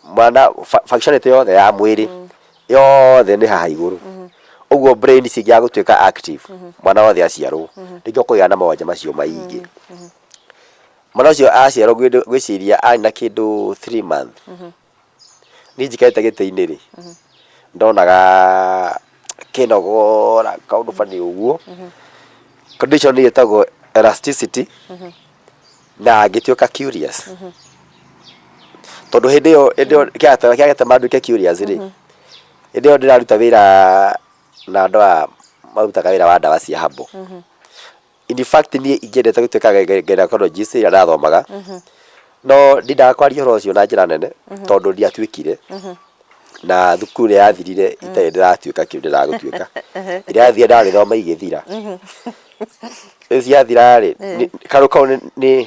mwana functionality yothe ya mwĩrĩ yothe nĩ haha igũrũ, ũguo brain cingĩaga gũtuĩka active mwana wothe aciarwo nĩkĩo kũgĩa na mawanja macio maingĩ. Mwana ũcio aciarwo ngwĩciria arĩ na kĩndũ 3 month, niĩ njikarĩte gĩtĩ-inĩ rĩ, ndonaga kĩnogora kaũndũ bani ũguo, condition ĩtagwo elasticity na ngĩtuĩka curious tondũ hĩndĩ ĩyo kĩrĩa nduĩke curious rĩ, hĩndĩ ĩyo ndĩraruta wĩra na andũ aya marutaga wĩra wa ndawa cia herbal. In fact niĩ ingĩendete gũtuĩka gynecologist ĩrĩa ndathomaga, no ndindaga kwaria ũhoro ũcio na njĩra nene tondũ ndiatuĩkire na thukuru ĩrĩa yathirire itarĩ ndĩratuĩka kĩu ndĩraga gũtuĩka, ĩrĩa yathire ndagĩthoma igĩthira. Rĩu ciathira rĩ, karũ kau nĩ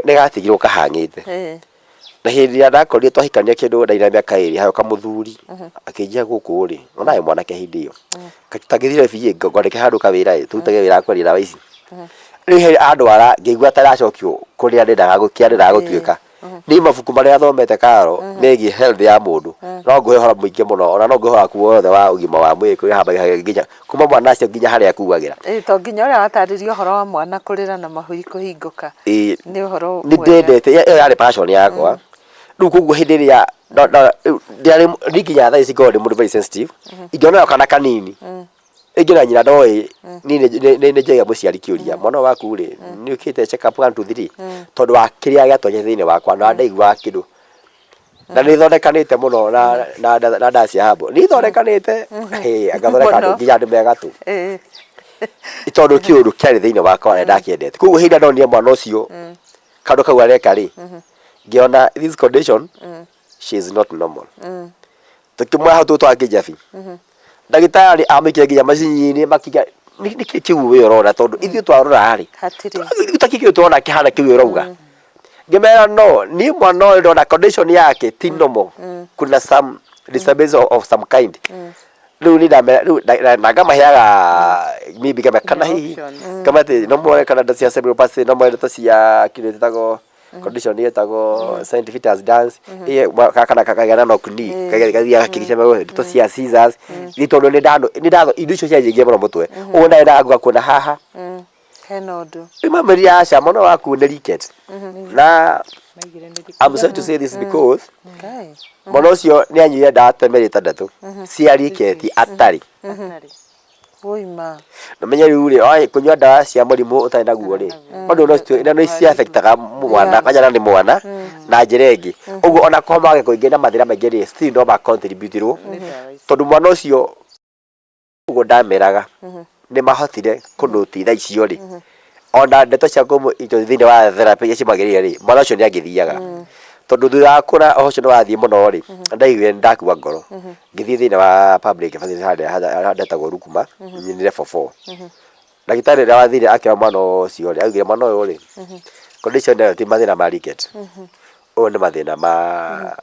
gatigirwo kahang'ĩte. Na hĩndĩ ĩrĩa ndakorire twahikania kĩndũ ndarĩ na mĩaka 2 hagĩũka mũthuri akĩnjia gũkũ rĩ, ona arĩ mwanake hĩndĩ ĩyo, tangĩthire BA ngwandĩke handũ kawĩra ĩ, tũrutage wĩra wa kwendia ndawa ici. Rĩu he andwara ngĩigua ta ndacokio kũrĩa ndendaga kĩrĩa ndendaga gũtuĩka. Niĩ mabuku marĩa thomete Karo megiĩ health ya mũndũ no ngũhe ũhoro mũingĩ mũno, ona no ngũhe ũhoro waku wothe wa ũgima wa mwĩrĩ kũrĩa hambagia nginya kuma mwana acio nginya harĩa akuagĩra. Ĩĩ to nginya ũrĩa watarĩria ũhoro wa mwana kũrĩra na mahũri kũhingũka. Ĩĩ. Nĩ ũhoro nĩ mwega. Ndendete ĩyo yarĩ passion yakwa. Rĩu koguo hĩndĩ ĩrĩa ndiarĩ niĩ nginya thaa ici ngoragwo ndĩ mũndũ very sensitive, ingĩona kana kanini rĩngĩ na nyina ndoĩ, niĩ nĩ njagia mũciari kĩũria, "Mwana ũyũ waku rĩ, nĩ ũkĩte check up 1 2 3?" Tondũ wa kĩrĩa gĩatonyete thĩinĩ wakwa na ndaiguaga kĩndũ na nĩ thondekanĩte mũno na ndawa cia herbal nĩ ithondekanĩte, ngathondeka andũ nginya andũ me gatũ tondũ kĩũndũ kĩarĩ thĩinĩ wakwa na ndakĩendete. Koguo hĩndĩ ĩrĩa ndonire mwana ũcio kaũndũ kau areka rĩ, ngĩona this condition, she is not normal. Tũkĩmwoya hau tũtwara Kĩjabi, ndagĩtarĩ amũikĩra nginya macini-inĩ makiuga, "Nĩkĩ kĩu we ũrona?" Tondũ ithuĩ twarora rĩ, Hatirĩ. Gũtakĩ kĩndũ tũrona kĩhana kĩu ũrauga. Ngĩmera no niĩ mwana ũyũ ndona condition yake ti normal, kuna some disturbance of some kind. Rĩu niĩ ndamera rĩu na ngamaheaga maybe kana hihi Options. kama atĩ no muone kana ndeto cia cerebral palsy, no muone ndeto cia kĩndũ gĩtagwo Condition ĩtagwo Saint Vitus dance. Ĩyo kana kagĩa na knock knee, gathiaga gakĩgĩcemania ndeto cia scissors. Nĩ tondũ nĩ ndano nĩ ndatho indo icio cianjĩngia mũno mũtwe. Ũguo ndarĩ ndaguka kuona haha. Hena ũndũ. Rĩu mamwĩrire aca, mwana waku nĩ rickets. Na Maigire nĩ I'm sorry to say this because Ngai. mwana ũcio nĩ anyuire ndawa ta mĩeri 6 cia rickets atarĩ. Atarĩ. Woi ma. Na menye rĩu rĩ, oĩ kũnyua ndawa cia mũrimũ ũtarĩ naguo rĩ, bado no no nĩ ci affectaga mwana, kanyana nĩ mwana na njĩra ĩngĩ. Ũguo ona kũhoma gwake kũingĩ na mathĩna maingĩ rĩ, still no ma contribute-irwo Nĩ ndawa ici. Tondũ mwana ũcio ũguo ndameraga nĩ mahotire kũnũti thaa icio rĩ, ona ndeto cia kũmũ indo thĩinĩ wa therapy iria cimagĩrĩire rĩ, mwana ũcio nĩ angĩthiaga. Tondũ thutha wa kuona ũhoro ũcio nĩ wathiĩ mũno rĩ, ndaiguire nĩ ndakua ngoro. Ngĩthiĩ thĩinĩ wa public facility harĩa harĩa hetagwo Rukuma, nĩ level 4. Ndagĩtarĩ ũrĩa wathire akĩra mwana ũcio rĩ, augire mwana ũyũ rĩ, condition ĩyo ti mathĩna ma rickets. Ũyũ nĩ mathĩna ma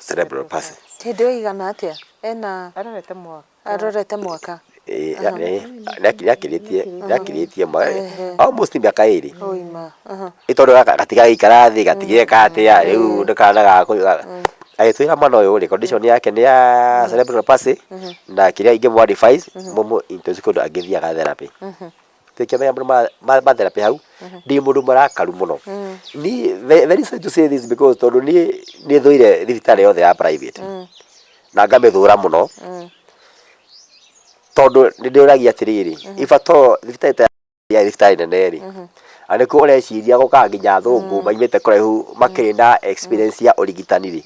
cerebral palsy. Hĩndĩ ĩyo igana atĩa? Ena Arorete mwaka. Arorete mwaka. Nĩakĩrĩtie almost mĩaka 2. Oi ma. Nĩ tondũ gaka gatigagĩikara thĩ, gatigeka atĩa, rĩu nĩ kana gakũ. Agĩtwĩra mwana ũyũ rĩ, condition yake nĩ ya cerebral palsy na kĩrĩa ingĩmũ advise mũmũ introduce kũndũ angĩthiaga therapy. Tũkĩmenya mũndũ ma therapy hau, ndĩ mũndũ mũrakaru mũno. Niĩ very sorry to say this because tondũ niĩ nĩ thũire thibitarĩ yothe ya private na ngamĩthũra mũno tondũ nĩ ndĩũragia atĩrĩrĩ, if at all thibitarĩ ta ya thibitarĩ nene rĩ, na nĩkuo ũreciria gũkaga nginya athũngũ maimĩte kũraihu makĩrĩ na experience ya ũrigitani rĩ,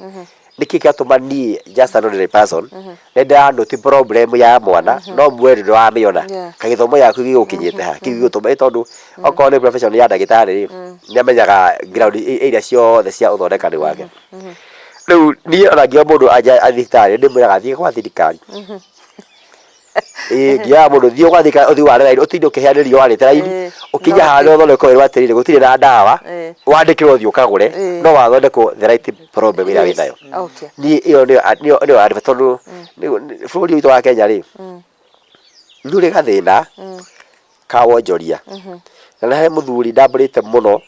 nĩkĩ kĩratũma niĩ just an ordinary person nĩ ndĩra note problem ya mwana no mweri ndũramĩona? Kagĩthomo gĩaku gĩgũkinyĩte ha kĩu gĩgũtũma? Ĩ tondũ okorwo nĩ profession ya ndagĩtarĩ rĩ, nĩ amenyaga ground area ciothe cia ũthondekani wake. Rĩu niĩ ona ngĩona mũndũ anja athiĩ thibitarĩ, ndĩmwĩraga athiĩ gwa thirikari. Ĩĩ, ngĩoya mũndũ thiĩ gwa thirikari, ũthiĩ ware raini, ũtinde ũkĩheanĩrio warĩte raini, ũkinye harĩa ũthondekwo wĩrwo atĩrĩrĩ, gũtirĩ na ndawa, wandĩkĩrwo ũthiĩ ũkagũre, no wathondekwo the right problem ĩrĩa wĩnayo. Niĩ ĩyo nĩyo advice tondũ bũrũri witũ wa Kenya rĩ, nĩ ũrĩ gathĩna ka wonjoria. Na nĩ harĩ mũthuri ndambũrĩte mũno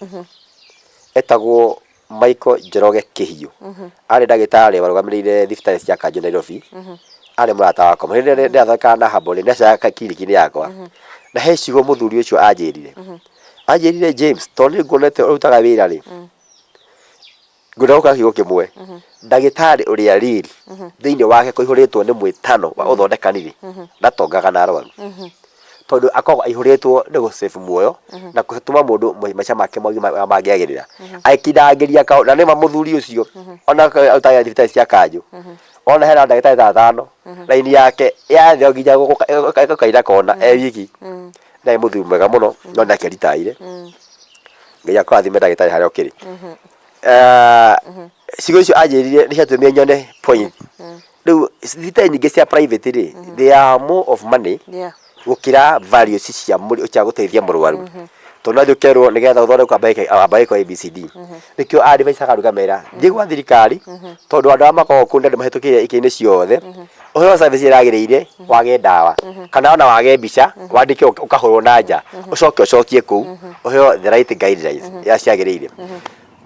etagwo Michael Njoroge Kĩhiũ. Arĩ ndagĩtarĩ warũgamĩrĩire thibitarĩ cia kanjũ Nairobi. Arĩ mũrata wakwa. Hĩndĩ ĩrĩa ndĩrathondekaga na Herbal rĩ, nĩacokaga kiriniki-inĩ yakwa. Na he ciugo mũthuri ũcio anjĩrire. Anjĩrire, "James, tondũ nĩ nguonete ũrutaga wĩra rĩ, ngwenda gũkwĩra kiugo kĩmwe. Ndagĩtarĩ ũrĩa real thĩinĩ wake kũihũrĩtwo nĩ mwĩtano wa ũthondekani rĩ, ndatongaga na arwaru. Tondũ akoragwo aihũrĩtwo nĩ gũ save muoyo na gũtũma mũndũ maica make mogima mangĩagĩrĩra. Akindangĩria kaũndũ." Na nĩma mũthuri ũcio ona arutaga thibitarĩ cia kanjũ, ona hena ndagĩtarĩ ta atano, raini yake yathio nginya gũkaina kona e wiki. Nĩ mũthuri mwega mũno, no nĩ akĩritaire. Ngai akũrathime ndagĩtarĩ harĩa ũkĩrĩ. Ciugo icio anjĩrire nĩ ciatũmire nyone point. Rĩu thibitarĩ nyingĩ cia private rĩ, they are more of money gũkĩra values cia cia gũteithia mũrwaru. Tondũ no ũthiĩ ũkerwo nĩgetha ũthondekwo amba wĩkwo ABCD. Nĩkĩo advice andũ ngamera thiĩ gwa thirikari, tondũ andũ arĩa makoragwo kũu nĩ andũ mahĩtũkĩire ikĩro-inĩ ciothe. Ũheo service ĩrĩa yagĩrĩire, wage ndawa kana ona wage mbica, wandĩke ũkahũrwo na nja, ũcoke ũcokie kũu ũheo the right guidelines iria ciagĩrĩire.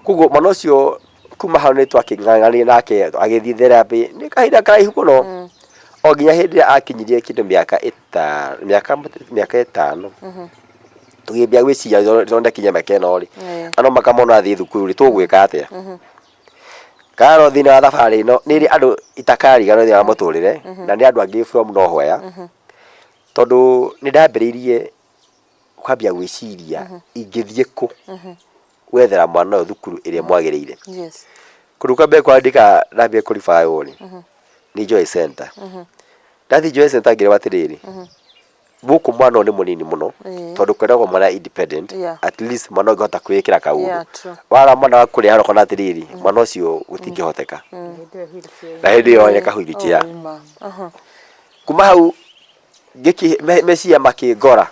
Koguo mwana ũcio kuma hau nĩ twakĩng'ang'anire nake agĩthiĩ therapy nĩ kahinda karaihu mũno, o nginya hĩndĩ ĩrĩa akinyirie kĩndũ mĩaka 5, tũgĩambia gwĩciria tondũ ndakinyia mĩaka ĩno rĩ, ano makamona athiĩ thukuru rĩ, tũgwĩka atĩa? Karo thĩinĩ wa thabarĩ ĩno nĩ ĩrĩ andũ itakariganĩrwo thĩinĩ wa mũtũrĩre, na nĩ andũ angĩ from nowhere, tondũ nĩ ndambĩrĩirie kwambia gwĩciria ingĩthiĩ kũ gwethera mwana ũyũ thukuru ĩrĩa mwagĩrĩire. Kũndũ kwa mbere kwandĩka ndambia kũ refer rĩ, nĩ Joy Center. Ndathiĩ Joy Center ngĩrwo atĩrĩrĩ, gũkũ mwana ũyũ nĩ mũnini mũno, tondũ kwendagwo mwana independent, at least mwana ũngĩhota kwĩĩkĩra kaũndũ. Warora mwana waku kũrĩa haro ũkona atĩrĩrĩ, mwana ũcio gũtingĩhoteka. Hĩndĩ ĩyo wheelchair. Na hĩndĩ ĩyo nĩ ka wheelchair. Oi ma. Kuma hau meciria makĩngora,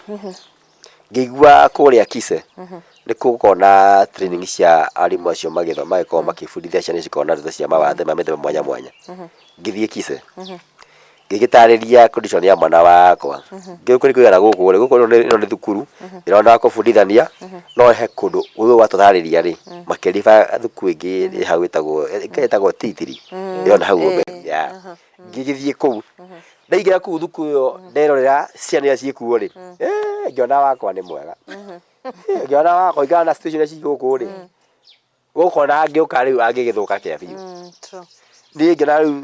ngĩigua kũrĩa Kise nĩ gũkoragwo na training cia arimũ acio magĩthoma, magĩkorwo makĩbundithia ciana ici cikoragwo na ndeto cia mawathe ma mĩthemba mwanya mwanya. Ngĩthiĩ Kise. Ngĩgĩtarĩria condition ya mwana wakwa. Ngĩũka nĩ kũigana gũkũ rĩ, gũkũ ĩno nĩ thukuru ĩrona kũbundithania, no he kũndũ ũyũ watũtarĩria rĩ, makĩriba thukuru ĩngĩ ĩ hau ĩtagwo ĩtagwo T3 ĩyo na hau mbere. Yeah. Ngĩgĩthiĩ kũu, ndaingĩra kũu thukuru ĩyo nderorera ciana iria ciĩ kuo rĩ, eh, ngĩona wakwa nĩ mwega. Ngĩona wakwa ingana na situation iria ciĩ gũkũ rĩ, gũkũ ona angĩũka rĩu angĩgĩthũka kĩa biũ. True. Niĩ ngĩona rĩu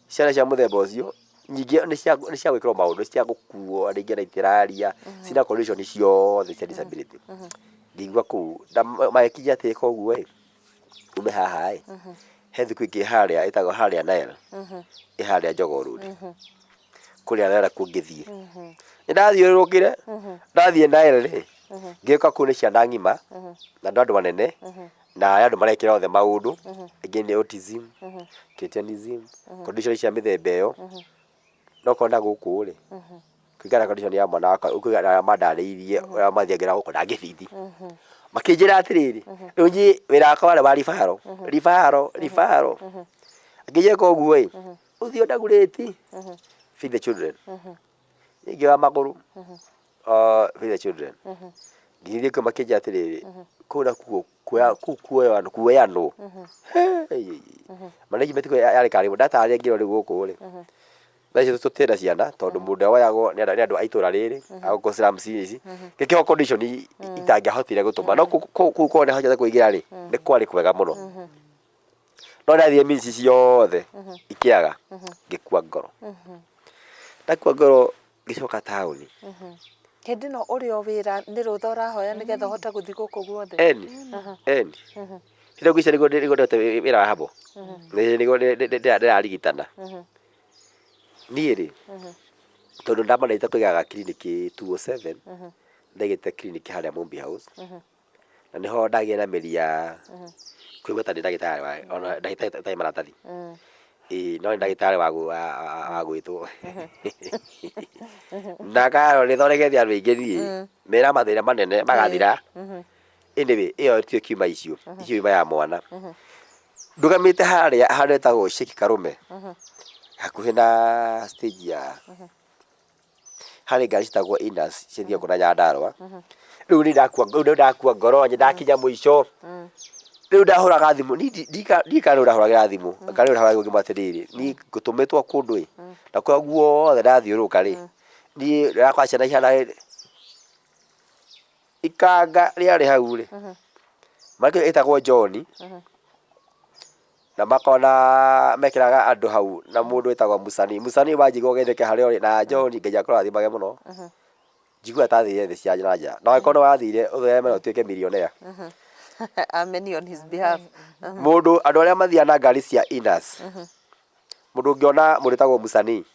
ciana cia mũthemba ũcio nyingĩ nĩ cia nĩ cia gwĩkĩrwo maũndũ, nĩ cia gũkuo rĩngĩ ona itiraria, cina condition ciothe cia disability. Ngĩigua kũu na magĩkinya atĩ koguo ĩ, ume haha ĩ, he thukuru ĩngĩ harĩa ĩtagwo harĩa Nile, ĩ harĩa Jogoo Road. Kũrĩa Nile nakuo ngĩthiĩ. Nĩ ndathiũrũrũkire, ndathiĩ Nile rĩ, ngĩũka kũu nĩ ciana ng'ima, na nĩ andũ anene, na nĩ andũ marekĩra othe maũndũ, angĩ nĩ autism, cretinism, condition cia mĩthemba ĩyo. No ũkona gũkũ rĩ, kũringana na condition ya mwana wakwa, kũringana na ũrĩa mandarĩirie ũrĩa mathiagĩra gũkũ ndangĩbiti. Makĩnjĩra atĩrĩrĩ, rĩu niĩ wĩra wakwa warĩ wa referral, referral, referral. Ngĩnjĩka ũguo ĩ, ũthiĩ Dagoretti, feed the children. Niĩ ngĩoya magũrũ, feed the children. Ngĩthiĩ kũu makĩnjĩra atĩrĩrĩ, kũu nakuo kuoya kũu kuoyanwo kuoyanwo. Management kũu yarĩ karibu, ndatarĩria ngĩrwo rĩu gũkũ rĩ, thaa ici tũtirĩ na ciana tondũ mũndũ ũrĩa woyagwo nĩ andũ a itũra rĩrĩ, a gũkũ slums ici, ngĩkĩheo condition itangĩahotire gũtũma, no kũu korwo nĩhotete kũingĩra rĩ, nĩ kwarĩ kwega mũno. No ndathiĩ means ciothe ikĩaga, ngĩkua ngoro. Ndakua ngoro ngĩcoka taũni. Hĩndĩ ĩno ũrĩ o wĩra nĩ rũtha ũrahoya nĩgetha ũhote gũthiĩ gũkũ guothe? Eni, eni. Hĩndĩ ĩyo nĩguo nĩguo ndĩrute wĩra wa habo. Nĩguo ndĩrarigitana. Niĩ rĩ, tondũ ndamanĩte kũigaga kiriniki 207, ndaigĩte kiriniki harĩa Mumbi House. Na nĩho ndagĩire na mĩri ya kũigua ta ndĩ ndagĩtarĩ wa ona ndagĩtarĩ ũtarĩ maratathi. Ĩĩ no nĩ ndagĩtarĩ wa wa gwĩtwo. Na karo nĩ thondekete andũ aingĩ niĩ, mena mathĩna manene magathira. Anyway, ĩyo tiyo kiuma icio, icio yuma ya mwana. Ndũgamĩte harĩa handũ hetagwo Sheikh Karume, hakuhĩ na stage ya harĩ ngari citagwo Inas cithiaga kuna Nyandarua. Rĩu nĩ ndakua rĩu nĩ ndakua ngoro nĩ ndakinya mũico. Rĩu ndahũraga thimũ niĩ ndiũĩ kana nũ ndahũragĩra thimũ kana nũ ndahũragĩra ngĩmwĩra atĩrĩrĩ niĩ ngũtũmĩtwo kũndũ ĩ na kũrĩa guothe ndathiũrũrũka rĩ niĩ ndĩrakora ciana ihana ikanga rĩarĩ hau rĩ mwanake etagwo John na makona mekĩraga andũ hau na mũndũ wĩtagwo Musani. Musani wanjigua ũgeithĩke harĩa ũrĩ na John Ngai akũrathimage mũno. Njiguaga ta athire thĩ cia na nja. Na angĩkorwo nĩ wathire ũthereme na ũtuĩke millionaire. Amen on his behalf. Mũndũ andũ arĩa mathiaga na ngari cia Inas, mũndũ ũngĩona mũndũ wĩtagwo Musani,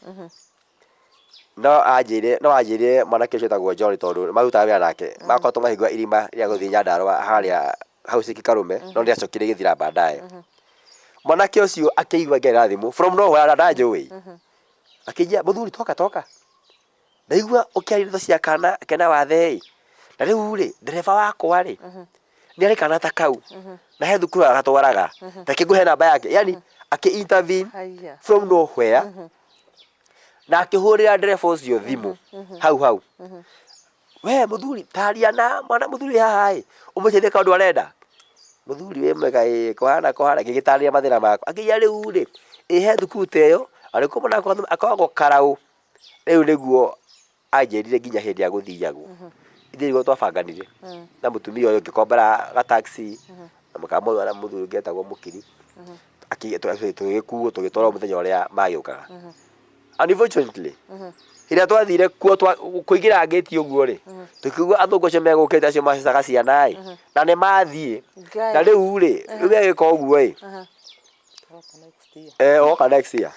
no anjĩre no anjĩre mwanake ũcio wĩtagwo John tondũ marutaga wĩra nake, makoretwo makĩhingũra irima rĩa gũthiĩ Nyandarũa harĩa hau Sheikh Karume, no rĩacokire rĩgĩthira baadaye. Mwanake ũcio akĩigua ngĩaria na thimũ from nowhere na ndanjũĩ, akĩnjĩra mũthuri toka toka. Ndaigua ũkĩaria ndeto cia kana kena wathe ĩ, na rĩu rĩ, ndereba wakwa rĩ, nĩ arĩ kana ta kau, na he thukuru agatwaraga, reke ngũhe namba yake. Yani akĩ intervene Haiya. from nowhere, na akĩhũrĩra ndereba ũcio thimũ hau hau. We mũthuri taria na mwana mũthuri haha ĩ, ũmũteithie kaũndũ arenda. Mũthuri wĩ mwega ĩ, kũhana kũhana, ngĩgĩtarĩria mathĩna makwa. Akĩnjĩra rĩu rĩ, ĩ he thukuru ta ĩyo, na nĩkuo mwana wakwa akoragwo karaũ. Rĩu nĩguo anjĩrire nginya hĩndĩ ya gũthiagwo. Ithuĩ nĩguo twabanganire na mũtumia ũyũ ngĩkombora ga taxi na mũkamũgũra na mũthuri ũngĩ etagwo Mũkiri. Tũgĩkuo tũgĩtwarwo mũthenya ũrĩa magĩũkaga. Unfortunately, hĩndĩ ĩrĩa twathire kuo kũingĩra ngĩti ũguo rĩ, tũkĩigua athũngũ acio megũkĩte acio macecaga ciana ĩ, na nĩ mathiĩ. Na rĩu rĩ, rĩu megĩka ũguo ĩ, Eh, oka next year.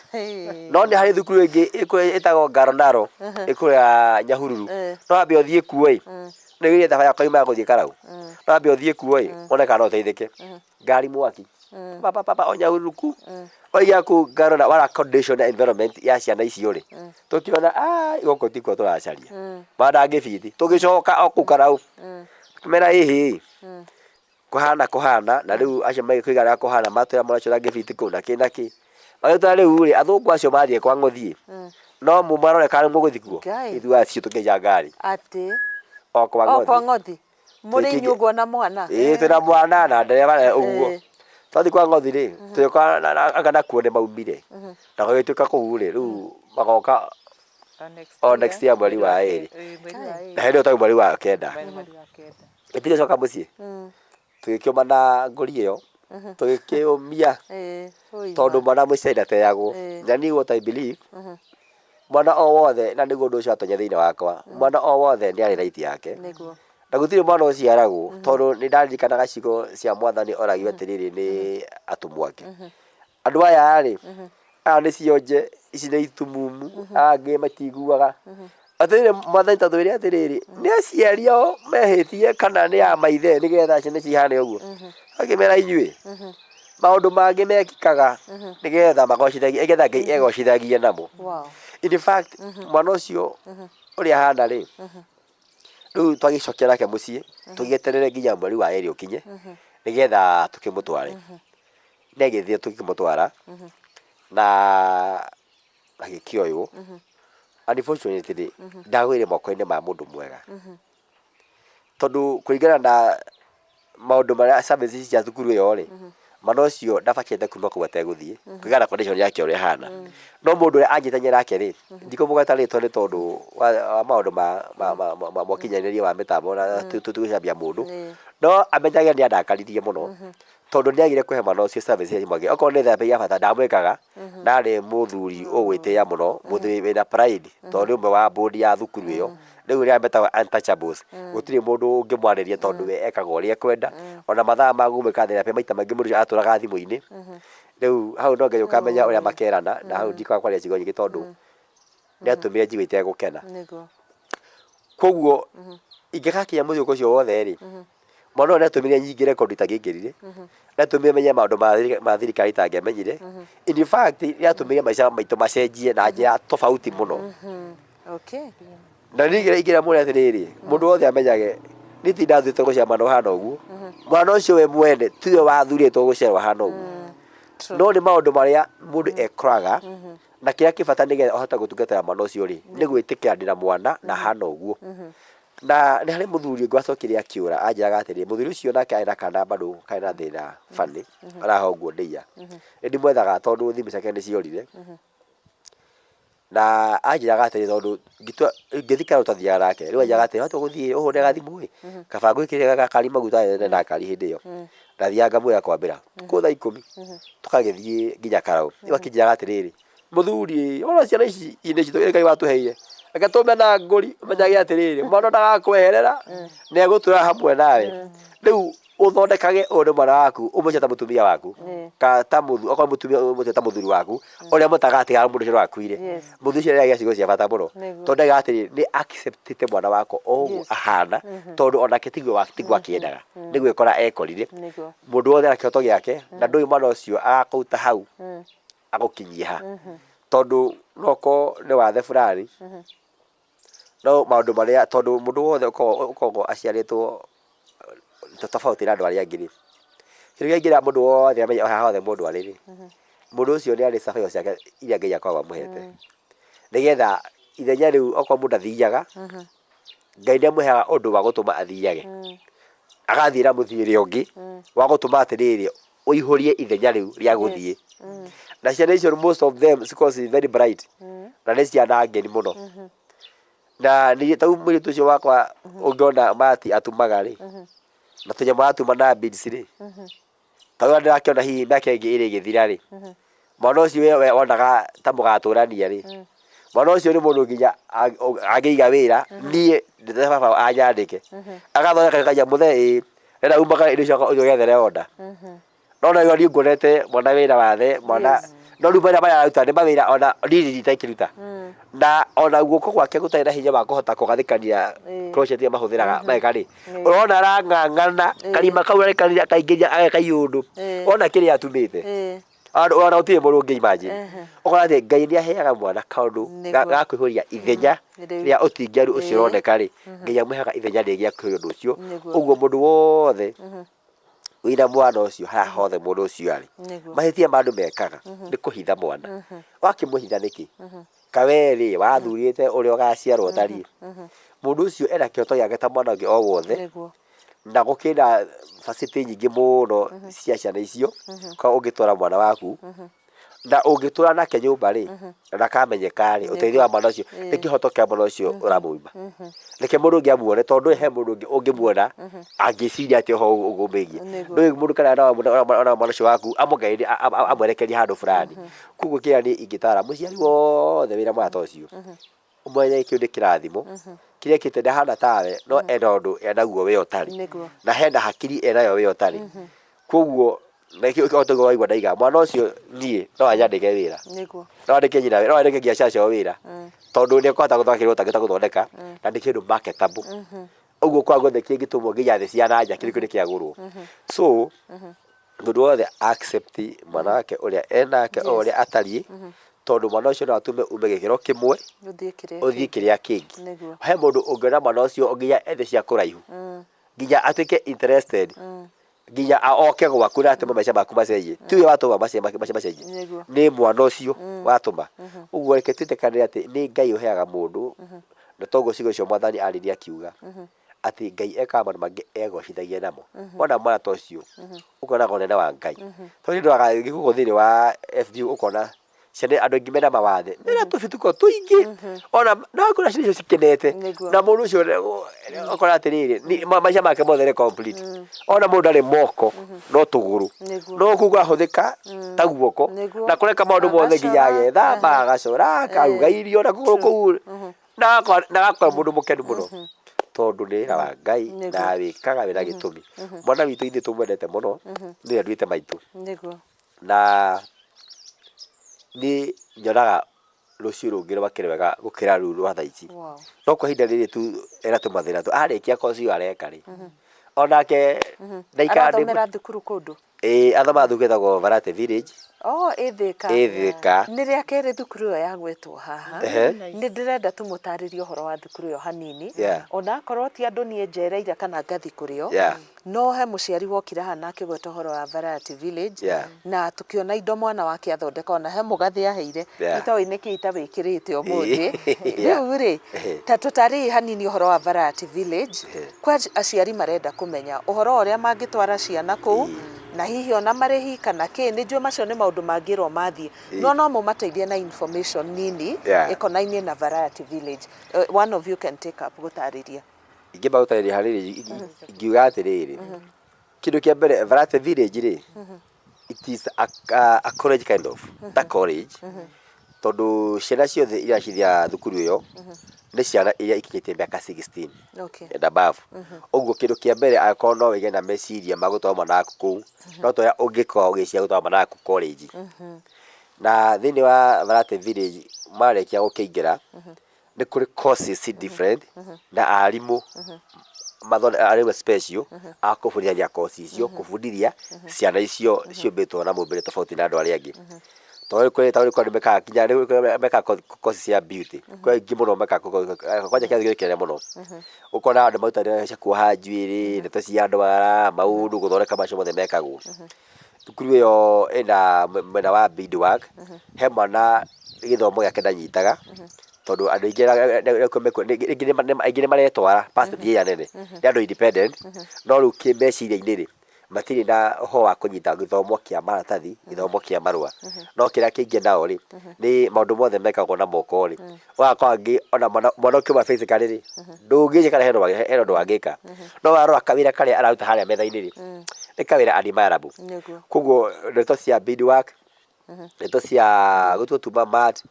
No nĩ harĩ thukuru ĩngĩ ĩtagwo Ngaronaro ĩkũrĩa Nyahururu. No wambe ũthiĩ kuo ĩ. Nĩ wĩre thabarĩ yakwa yuma ya gũthiĩ Karau. No wambe ũthiĩ kuo ĩ, wone kana no ũteithĩke. Ngari mwaki. Pa pa pa pa o Nyahururu ku. Waigĩra kũu Ngaronaro wara condition ya environment ya ciana icio rĩ. Tũkĩona ai gũkũ tikuo tũracaria. Mandangĩbiti. Tũgĩcoka o kũu Karau. Tũkĩmera ĩhĩ. Kũhana kũhana na rĩu acio magĩkũiga ũrĩa kũhana matwĩra mwana ũcio ndangĩbiti kũu na kĩ na kĩ. Magĩtwĩra rĩu rĩ, athũngũ acio mathiĩ kwa ng'ũthiĩ, no mũmarore kana mũgũthiĩ kuo? Ngai. Ithuĩ acio tũkĩhaica ngari. Atĩ. O kwa O kwa ng'othi. ng'othi. Mũrĩ Tũkĩingĩ- inyuĩ ũguo na mwana. Ĩĩ twĩna mwana na ndereba ũguo. Ĩĩ. Twathiĩ kwa ng'othi rĩ, tũgĩkora anga nakuo nĩ maumire. Na gũgĩtuĩka kũu rĩ, rĩu magoka o next year mweri wa ĩrĩ. Na hĩndĩ ĩyo twarĩ mweri wa kenda. Gĩtirĩ coka mũciĩ. Tũgĩkĩũma na ngũri ĩyo, tũgĩkĩũmia Ĩĩ, ũima. tondũ mwana mũciari ndateagwo. Ĩĩ. Na niĩ what I believe, mwana o wothe na nĩguo ũndũ ũcio watonya thĩinĩ wakwa, mwana o wothe nĩ arĩ right yake. Nĩguo. Na gũtirĩ mwana ũciaragwo tondũ nĩ ndaririkanaga ciugo cia mwathani oragio atĩrĩrĩ nĩ atũmwo ake. Andũ aya rĩ, aya nĩ cionje, ici nĩ itumumu, aya angĩ matiguaga. Atĩrĩrĩ mwathani ta twĩre atĩrĩrĩ, nĩ aciari ao mehĩtie kana nĩ a maithe nĩgetha ciana ici ihane ũguo? Akĩmera inyuĩ, maũndũ mangĩ mekĩkaga nĩgetha magocithagie, nĩgetha Ngai egocithagie namo. Wow. In fact, mwana ũcio ũrĩa ahana rĩ, rĩu twagĩcokia nake mũciĩ, tũgĩeterere nginya mweri wa ĩrĩ ũkinye, nĩgetha tũkĩmũtware. Nĩ agĩthiĩ tũkĩmũtwara, na agĩkĩoywo. Unfortunately, ndagũire moko-inĩ ma mũndũ mwega. Tondũ kũringana na maũndũ marĩa services cia thukuru ĩyo rĩ, mwana ũcio ndabatiĩ kuma kũu ategũthiĩ, kũringana na condition yake ũrĩa ĩhana. No mũndũ ũrĩa anyitanĩire nake rĩ, ndikũmũgweta rĩtwa nĩ tondũ wa maũndũ ma ũkinyanĩria wa mĩtambo na tũtigũcambia mũndũ, no amenyage nĩ andakaririe mũno, tondũ nĩ agire kũhe mwana ũcio service ĩrĩa imwagĩrĩire. Okorwo nĩ therapy ya bata ndamwĩkaga, na arĩ mũthuri ũgwĩtĩĩa mũno, mũthuri wĩna pride, tondũ nĩ ũmwe wa board ya thukuru ĩyo. Rĩu arĩa metagwo untouchables, gũtirĩ mũndũ ũngĩmwarĩria tondũ we ekaga ũrĩa ekwenda. Ona mathaa ma kũmwĩka therapy maita maingĩ mũndũ ũcio atũraga thimũ-inĩ. Rĩu hau no nginya ũkamenya ũrĩa makerana, na hau ndikwaga kwaria ciugo nyingĩ tondũ nĩ atũmire njigue itegũkena. Nĩguo. Koguo ingĩgakinya mũthiũrũrũko ũcio wothe rĩ, mwana ũyũ nĩ atũmire nyingĩre kũndũ itangĩaingĩrire, nĩ atũmire menye maũndũ ma thirikari itangĩamenyire. In fact nĩ atũmire maica maitũ macenjie na njĩra tofauti mũno. Okay. Na niĩ ingĩra mũndũ atĩrĩrĩ, mũndũ wothe amenyage niĩ ti ndathurĩtwo gũciara mwana ũhana ũguo, mwana ũcio we mwene tiwe wathurĩtwo gũciarwo ahana ũguo. True. No nĩ maũndũ marĩa mũndũ ekoraga na kĩrĩa kĩ bata nĩgetha ũhote gũtungatĩra mwana ũcio rĩ, nĩ gwĩtĩkĩra ndĩna mwana na ahana ũguo. Na nĩ harĩ mũthuri ũngĩ wacokire akĩũra anjĩraga atĩrĩrĩ, mũthuri ũcio nake arĩ na kana bado karĩ na thĩna funny, araha ũguo ndĩia. Nĩ ndimwethaga tondũ thimũ ciake nĩ ciorire. Na anjĩraga atĩrĩ tondũ ngĩtua ngĩthiĩ kĩraro twathiaga nake, rĩu anjĩraga atĩrĩ watua gũthiĩ ũhũre gathimũ ĩ, kaba ngwĩkĩrĩre gakari maguta na ngari hĩndĩ ĩyo. Ndathiaga ngamwĩra kwambĩra, kũ thaa ikũmi, tũkagĩthiĩ nginya karaũ. Rĩu akĩnjĩraga atĩrĩrĩ, mũthuri ĩ, wona ciana ici nĩ citũ Ngai watũheire, reke tũme na ngũri ũmenyage atĩrĩrĩ, mwana ndagakweherera, nĩ egũtũra hamwe nawe. Rĩu ũthondekage ũyũ nĩ mwana waku ũmũcie ta mũtumia waku ka ta mũthu okorwo mũtumia ũmũtue ta mũthuri waku ũrĩa mũtagatiga mũndũ ũcio wakuire Yes. mũthuri ũcio nĩaragia ciugo cia bata mũno Nĩguo. tondũ ndauga atĩrĩ nĩ acceptĩte mwana wakwa o ũguo Yes. ahana tondũ onake tiguo wa- tiguo akĩendaga nĩ gwĩkora ekorire Nĩguo. mũndũ wothe na kĩhoto gĩake na ndũĩ mwana ũcio agakũruta hau agũkinyie ha tondũ no okorwo nĩ wathe fulani No maũndũ marĩa tondũ mũndũ wothe ũkoragwo aciarĩtwo tofauti na andũ arĩa angĩ rĩ, kĩrĩa kĩngĩra mũndũ wothe amenye haha hothe mũndũ arĩ rĩ, mũndũ ũcio nĩ arĩ survival ciake iria Ngai akoragwo amũhete. Nĩgetha ithenya rĩu okorwo mũndũ ndathiaga, Ngai nĩ amũheaga ũndũ wa gũtũma athiage. Agathiĩ na mũthiĩre ũngĩ wa gũtũma atĩrĩrĩ, ũihũrie ithenya rĩu rĩa gũthiĩ. Na ciana icio most of them cikoragwo ci very bright na nĩ ciana ngeni mũno. Na niĩ ta rĩu mũirĩtu ũcio wakwa ũngĩona mati atumaga rĩ, na tũnyamũ aratuma na beads rĩ, ta rĩu ndĩrakĩona hihi mĩaka ĩngĩ ĩrĩ ĩgĩthira rĩ, mwana ũcio we wonaga ta mũgatũrania rĩ, mwana ũcio nĩ mũndũ nginya angĩiga wĩra, niĩ ndĩ ta baba anyandĩke, agathondeka kanyamũ ĩĩ, rĩrĩa umaga indo ciakwa ũthiĩ ũgethere order. No na niĩ nguonete mwana wĩra wathe mwana no rĩu mawĩra marĩa araruta nĩ mawĩra ona niĩ itakĩruta na ona guoko gwake gũtarĩ na hinya wa kũhota kũgathĩkania crochet iria mahũthĩraga mageka rĩ ũrona arang'ang'ana karima kau arekanĩria akaingĩria ageka iũndũ ona kĩrĩa atumĩte Andũ- ona gũtirĩ mũndũ ũngĩ imagine ũkona atĩ Ngai nĩ aheaga mwana kaũndũ ga kwĩhũria ithenya rĩa ũtingiaru ũcio ũroneka rĩ Ngai amũheaga ithenya rĩngĩ rĩa kwĩhũria ũndũ ũcio ũguo mũndũ wothe. Wĩna mwana ũcio harĩa hothe mũndũ ũcio arĩ. Mahĩtia ma andũ mekaga nĩ kũhitha mwana. Wakĩmũhitha nĩkĩ? Kawe rĩ, wathurĩte ũrĩa ũgaciarwo ũtariĩ. Mũndũ ũcio ena kĩhoto gĩake ta mwana ũngĩ o wothe. Na gũkĩrĩ na facility nyingĩ mũno cia ciana icio, kwa ũngĩtwara mwana waku, na ũngĩtũra nake nyũmba rĩ, na ndakamenyeka rĩ, ũteithio wa mwana ũcio, nĩ kĩhoto kĩa mwana ũcio ũramũima. Reke mũndũ ũngĩ amuone, tondũ he mũndũ ũngĩ ũngĩmuona angĩciria atĩa ũhoro ũmwĩgiĩ. Ndũĩ mũndũ kana ona mwana ũcio waku amũguide amwerekerie handũ fulani. Koguo kĩrĩa niĩ ingĩtara mũciari wothe wĩna mwana ta ũcio, ũmenye kĩu nĩ kĩrathimo, kĩrĩa ekĩte ndahana tawe no ena ũndũ enaguo we ũtarĩ. Na hena hakiri enayo we ũtarĩ. Koguo na kĩu o toguo waigua ndaiga mwana ũcio niĩ no anyandĩke wĩra. No andĩke nyina wĩra, no andĩke nginya ciana ciao wĩra. Tondũ nĩ ekũhota gũthondeka kĩrĩa ũtangĩhota gũthondeka na nĩ kĩndũ marketable. Ũguo kwa guothe kĩngĩtũmwo nginya thĩ cia na nja kĩndũ kĩu nĩ kĩagũrwo. So mũndũ wothe accept mwana wake ũrĩa enake o ũrĩa atariĩ, tondũ mwana ũcio no atũme ume gĩkĩro kĩmwe ũthiĩ kĩrĩa kĩngĩ. He mũndũ ũngĩona mwana ũcio nginya ethe cia kũraihu, nginya atuĩke interested, nginya oke gwaku na atũme maica maku macenjie. Ti we watũma maica macenjie, nĩ mwana ũcio watũma. Ũguo reke twĩtĩkanĩre atĩ nĩ Ngai ũheaga mũndũ, na toguo ciugo icio Mwathani aririe akiuga atĩ Ngai ekaga maũndũ mangĩ egocithagia namo. Wona mwana ta ũcio, ũkonaga ũnene wa Ngai. Tondũ ndoraga gũkũ thĩinĩ wa FB ũkona ciana andũ aingĩ mena mawathe mena tũbituko tũingĩ ona no ngona ciana icio cikenete na mũndũ ũcio ũkora atĩrĩrĩ maica make mothe nĩ complete ona mũndũ ndarĩ moko no tũgũrũ no kũu kũrahũthĩka ta guoko na kũreka maũndũ mothe nginya agethamba agacora akaruga irio na kũgũrũ kũu na agakorwo mũndũ mũkenu mũno tondũ nĩ wĩra wa Ngai na wĩkaga wĩna gĩtũmi. Mwana witũ ithuĩ tũmwendete mũno nĩwe nduĩte maitũ. Na niĩ nyonaga rũciũ rũngĩ rwake rwega gũkĩra rũu rwa thaa ici. No kwa ihinda rĩrĩ tu ena tũmathĩna tu, arĩkia koci ĩyo areka rĩ, onake ndaikara ndĩ. Arathomera thukuru kũndũ? Ĩĩ athomaga thukuru ĩtagwo Varate Village. Oh, ĩ Thĩka. Ĩ Thĩka. Nĩ rĩa kerĩ thukuru ĩyo yagwetwo haha. Nĩ ndĩrenda tũmũtarĩrie ũhoro wa thukuru ĩyo hanini. Ona akorwo ti andũ niĩ njereire kana ngathiĩ kũrĩ o. No he mũciari wokire haha na akĩgweta ũhoro wa Variety Village. Na tũkĩona indo mwana wake athondeka ona he mũgathĩ aheire. Itoĩ nĩkĩ itawĩkĩrĩte ũmũthĩ. Rĩu rĩ, ta tũtarĩrie hanini ũhoro wa Variety Village. Kwĩ aciari marenda kũmenya ũhoro wa ũrĩa mangĩtwara ciana kũu, na hihi ona marĩhi kana kĩ, nĩ njũĩ macio nĩ maũndũ mangĩrwo mathiĩ, no no mũmateithie na information nini ĩkonainie na Variety Village. One of you can take up gũtarĩria. Ingĩamba gũtarĩria harĩ ingiuga atĩrĩrĩ, kĩndũ kĩa mbere Variety Village rĩ, it is a college kind of, ta college, tondũ ciana ciothe iria cithiaga thukuru ĩyo, nĩ ciana iria ikinyĩtie mĩaka 16 and above. Ũguo kĩndũ kĩa mbere angĩkorwo no wĩgĩe na meciria ma gũtwara mwana waku kũu, no ta ũrĩa ũngĩkorwo ũgĩciria gũtwara mwana waku college. Na thĩinĩ wa Variety Village marĩkia gũkĩingĩra, nĩ kũrĩ courses different na arimũ arimũ special a kũbundithania course icio, kũbundithia ciana icio ciũmbĩtwo na mũmbĩre tofauti na andũ arĩa angĩ. Tondũ kwĩ ta rĩu mekaga nginya rĩu mekaga course cia beauty, kwĩ aingĩ mũno mekaga kwanja kĩrathi gĩkĩ kĩnene mũno. Ũkona andũ marutanĩte cia kuoha njuĩrĩ, ndeto cia ndwara, maũndũ gũthondeka macio mothe mekagwo. Thukuru ĩyo ĩna mwena wa beadwork, he mwana gĩthomo gĩake ndanyitaga, tondũ andũ aingĩ aingĩ nĩ maretwara percent ĩrĩa nene, nĩ andũ independent, no rĩu kĩmeciria-inĩ rĩ, matirĩ na ũhoro wa kũnyita gĩthomo kĩa maratathi, gĩthomo kĩa marũa. No kĩrĩa kĩingĩ nao rĩ, nĩ maũndũ mothe mekagwo na moko rĩ, ũgakora angĩ ona mwana mwana ũkiuma physically rĩ, ndũngĩcia kana hena ũndũ angĩka. No warora kawĩra karĩa araruta harĩa metha-inĩ rĩ, nĩ kawĩra admirable. Koguo ndeto cia beadwork, ndeto cia gũtua mat,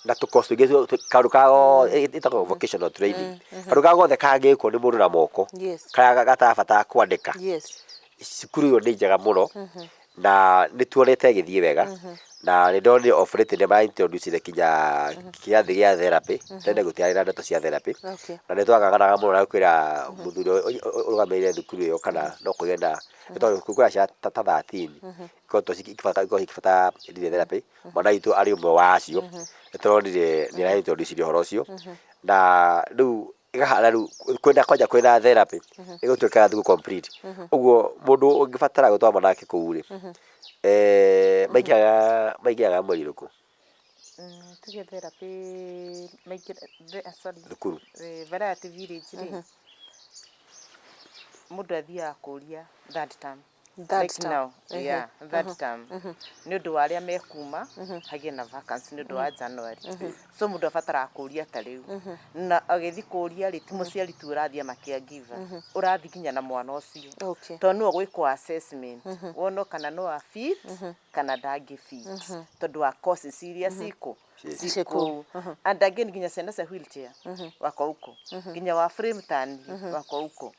na tũ course tũingĩ kaũndũ ka gothe ĩtagwo vocational training. Kaũndũ ka gothe kangĩkwo nĩ mũndũ na moko, karĩa gatarabatara kwandĩka. Cukuru ĩyo nĩ njega mũno, na nĩ tuonete ĩgĩthiĩ wega, na nĩ ndonire of late nĩ mara introduce kinya kĩrathi gĩa therapy, tene gũtiarĩ na ndeto cia therapy, na nĩ twang'ang'anaga mũno na kwĩra mũthuri ũrĩa ũrũgamĩrĩire thukuru ĩyo kana no kũgĩe na, nĩ tondũ kwĩna ciana ta 13 ikoretwo cikĩbatara therapy, mwana witũ arĩ ũmwe wa acio, nĩ tũronire nĩ ara introduce ũhoro ũcio, na rĩu. Ĩkahana rĩu kwĩna kwanja kwĩna therapy ĩgũtuĩka thukuru complete. Ũguo mũndũ ũngĩbatara gũtwara mwana wake kũu rĩ, maingĩraga maingĩraga mweri ũrĩkũ? Tuge therapy maingĩra, sorry, Thukuru. Variety Village rĩ, mũndũ athiaga kũria third term. Third Like term. now, yeah, third term. Nĩ ũndũ wa arĩa mekuma hagĩe na vacancy nĩ ũndũ wa January. So mũndũ abataraga kũria ta rĩu. Na agĩthiĩ kũria rĩ, ti mũciari tu ũrathiĩ ama caregiver, ũrathiĩ nginya na mwana ũcio. Tondũ nĩwe ũgwĩkwo assessment, wonwo kana no a fit kana ndangĩ fit. Tondũ wa courses iria cikũ Ciĩ kũu. And again nginya ciana cia wheelchair wako huko. Nginya wa frame tani wako huko.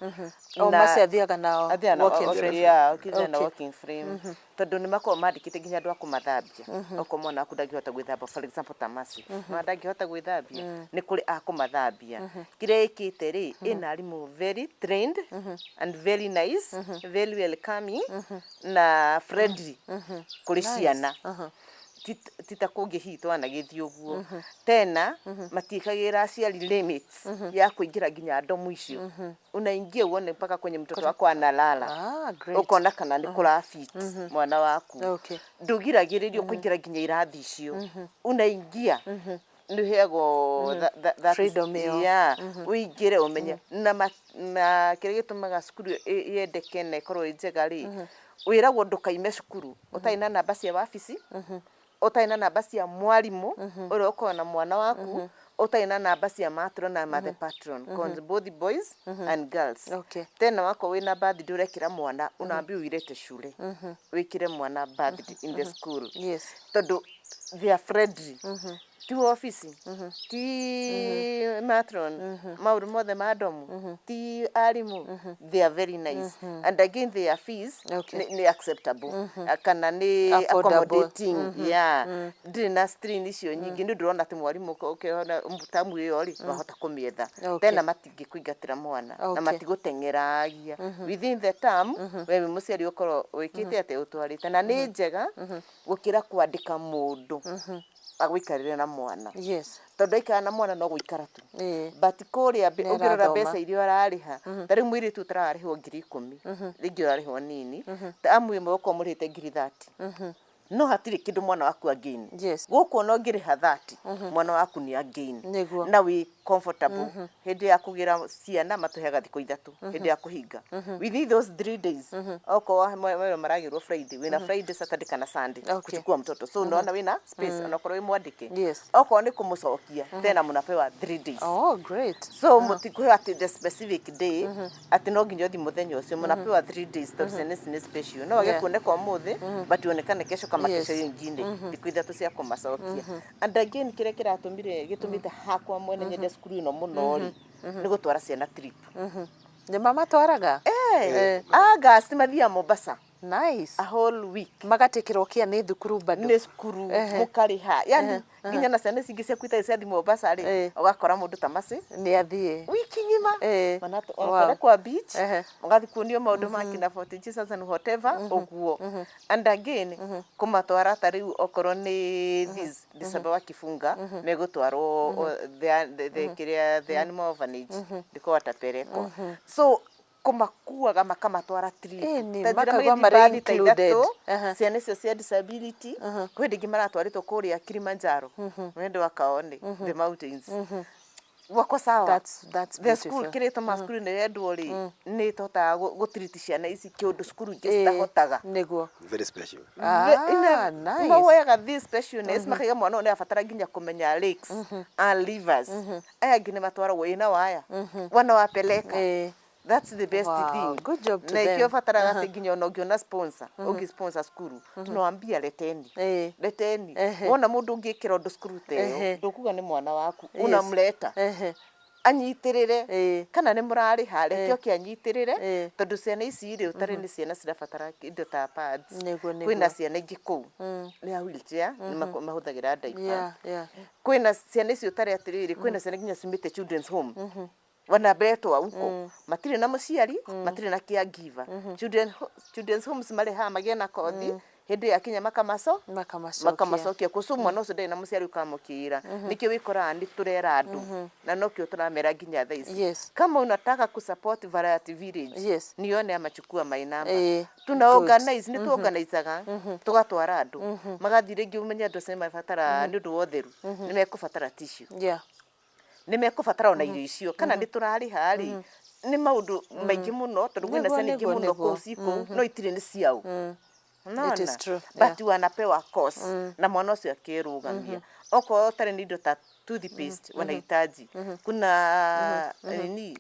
O macio athiaga na Athiaga na walking frame. Yeah, okire na walking frame. Tondũ nĩ makoragwo mandĩkĩte nginya andũ a kũmathambia. Okorwo mwana waku ndangĩhota gwĩthamba, for example ta Mercy, mwana ndangĩhota gwĩthambia, nĩ kũrĩ a kũmathambia. Kĩrĩa ĩkĩte rĩ, ĩna arimũ very trained and very nice, very welcoming na friendly kũrĩ ciana. Ti ta kũngĩ hihi twanagĩthiĩ ũguo. Tena matiĩkagĩra aciari limits ya kũingĩra nginya ndomu icio. Unaingia uone mpaka kwenye mtoto wako analala. Ah, great. Ũkona kana nĩ kũra fit mwana waku. Ndũgiragĩrĩrio kũingĩra nginya irathi icio. Unaingia nĩ ũheagwo that is Freedom ĩyo. Yeah, ũingĩre ũmenye. Na na kĩrĩa gĩtũmaga cukuru ĩyo yendeke na ĩkorwo ĩ njega rĩ, wĩragwo ndũkaime cukuru ũtarĩ na namba cia wabici, ũtarĩ na namba cia mwarimũ ũrĩa ũkoragwo na mwana waku, ũtarĩ na namba cia matron na mother patron, cause both boys and girls. Tena wakorwo wĩna birthday ũrekĩra mwana, unaambiwa uilete shule, wĩkĩre mwana birthday in the school. Tondũ they are friendly. Ti wabici, ti matron, maũndũ mothe ma ndomu, ti arimũ, they are very nice. And again their fees nĩ acceptable kana nĩ Affordable. Accommodating. Yeah. Ndĩrĩ na strain icio nyingĩ nĩ ũndũ ũrona atĩ mwarimũ ũkĩona tamu ĩyo rĩ, wahota kũmĩetha. Tena matingĩkũingatĩra mwana na matigũteng'eragia. Within the term, we wĩ mũciari ũkorwo wĩkĩte atĩ ũtwarĩte na nĩ njega gũkĩra kwandĩka mũndũ agũikarĩre na mwana. Tondũ aikara na mwana no gũikara tu. But kũrĩa Nĩ ũngĩrora arathoma. Mbeca iria ũrarĩha, ta rĩu mũirĩtu ũtararĩhwo 10,000, rĩngĩ ũrarĩhwo nini, tamu ĩmwe ũkorwo mũrĩhĩte 30,000. No hatirĩ kĩndũ mwana waku angain. Gũkũ ona ũngĩrĩha 30, mwana waku nĩ angain. Na wĩ comfortable. Hĩndĩ ya kũgĩra ciana matũheaga thikũ 3 hĩndĩ ya kũhinga. Within those 3 days, okorwo wao maragĩrwo Friday, wĩna Friday, Saturday kana Sunday kuchukua mtoto. So unaona wĩna space onakorwo wĩ mwandĩke. Okorwo nĩ kũmũcokia, tena mũnapewa 3 days. Oh, great. So mũtikũheo atĩ the specific day atĩ no nginya ũthiĩ mũthenya ũcio, mũnapewa 3 days tondũ ciana ici nĩ special. No wage kuoneka ũmũthĩ but onekane kesho kama kesho hiyo ingine, thikũ 3 cia kũmacokia. And again kĩrĩa kĩratũmire gĩtũmĩte hakwa mwene nyende cukuru ĩno mũno rĩ, nĩ gũtwara ciana trip. Nĩ mamatwaraga? Eh, August mathiaga Mombasa. A whole week. Magatĩkĩrwo kia nĩ thukuru bado? Nĩ cukuru. Mũkarĩha, yani nginya na ciana ici ingĩ ciaku itarĩ ciathi Mombasa rĩ, ũgakora mũndũ ta Mercy Nĩ athiĩ. Wiki ng'ima kwa beach, ũgathiĩ kuonio maũndũ ma kina Fort Jesus and whatever ũguo. And again kũmatwara ta rĩu okorwo nĩ this December wakifunga megũtwarwo the kĩrĩa the animal orphanage ndiko watapelekwa, so kũmakuaga makamatwara trip. Ĩni, Ta njĩra makagwa magĩthiĩ marĩ bathi ta included. 3, ciana icio cia disability kwĩ hĩndĩ ĩngĩ maratwarĩtwo kũrĩa Kilimanjaro, wende wakaone the mountains, wako sawa. That's The school, beautiful. kĩrĩa gĩtũmaga cukuru ĩno yendwo rĩ, nĩ ĩtũhotaga gũtreat ciana ici kĩũndũ cukuru ingĩ citahotaga. Very special. Ah, nice. Mawoyaga this specialness, makaiga mwana ũyũ nĩ abatara nginya kũmenya lakes and rivers, aya angĩ nĩ matwaragwo ĩna waya wanawapeleka. That's the best thing. Good job to Na them. ikĩo bataraga atĩ nginya ona ũngĩona sponsor, ũngĩ sponsor cukuru, tunawambia leteni, leteni. Wona mũndũ ũngĩkĩra ũndũ cukuru ta ĩyo, ndũkuga nĩ mwana waku, unamleta anyitĩrĩre. Kana nĩ mũrarĩha, reke oke anyitĩrĩre, tondũ ciana ici rĩ, ũtarĩ nĩ ciana cirabatara indo ta pads. Kwĩna ciana ingĩ kũu nĩ a wheelchair, nĩ mahũthagĩra diaper. Kwĩna ciana icio ũtarĩ atĩrĩrĩ, kwĩna ciana nginya ciumĩte children's home, wanabeletwa huko, matirĩ na mũciari, matirĩ na caregiver. Children's homes marĩhaga magĩe na kothi. Hĩndĩ ĩyo yakinya makamaco Makamacokia. Makamacokia kũ. So mwana ũcio ndarĩ na mũciari ũkamũkĩra. Nĩkĩo wĩkoraga nĩ tũrera andũ na nokĩo tũramera nginya thaa ici. Kama unataka kusupport Variety Village, nione ama chukua my number. Tuna organize, nĩ tuorganizaga tũgatwara andũ magathiĩ. Rĩngĩ ũmenye andũ acio nĩ mabatara nĩ ũndũ wa ũtheru, nĩ mekũbatara tissue, nĩ mekũbatara ona irio icio kana nĩ tũrarĩha rĩ, nĩ maũndũ maingĩ mũno tondũ kwĩna ciana ingĩ mũno kũu cikũu no itirĩ nĩ ciao. It is Unaona? True. But wanapewa course na mwana ũcio akĩrũgamia. Okorwo ũtarĩ na indo ta toothpaste wanahitaji, kuna nini,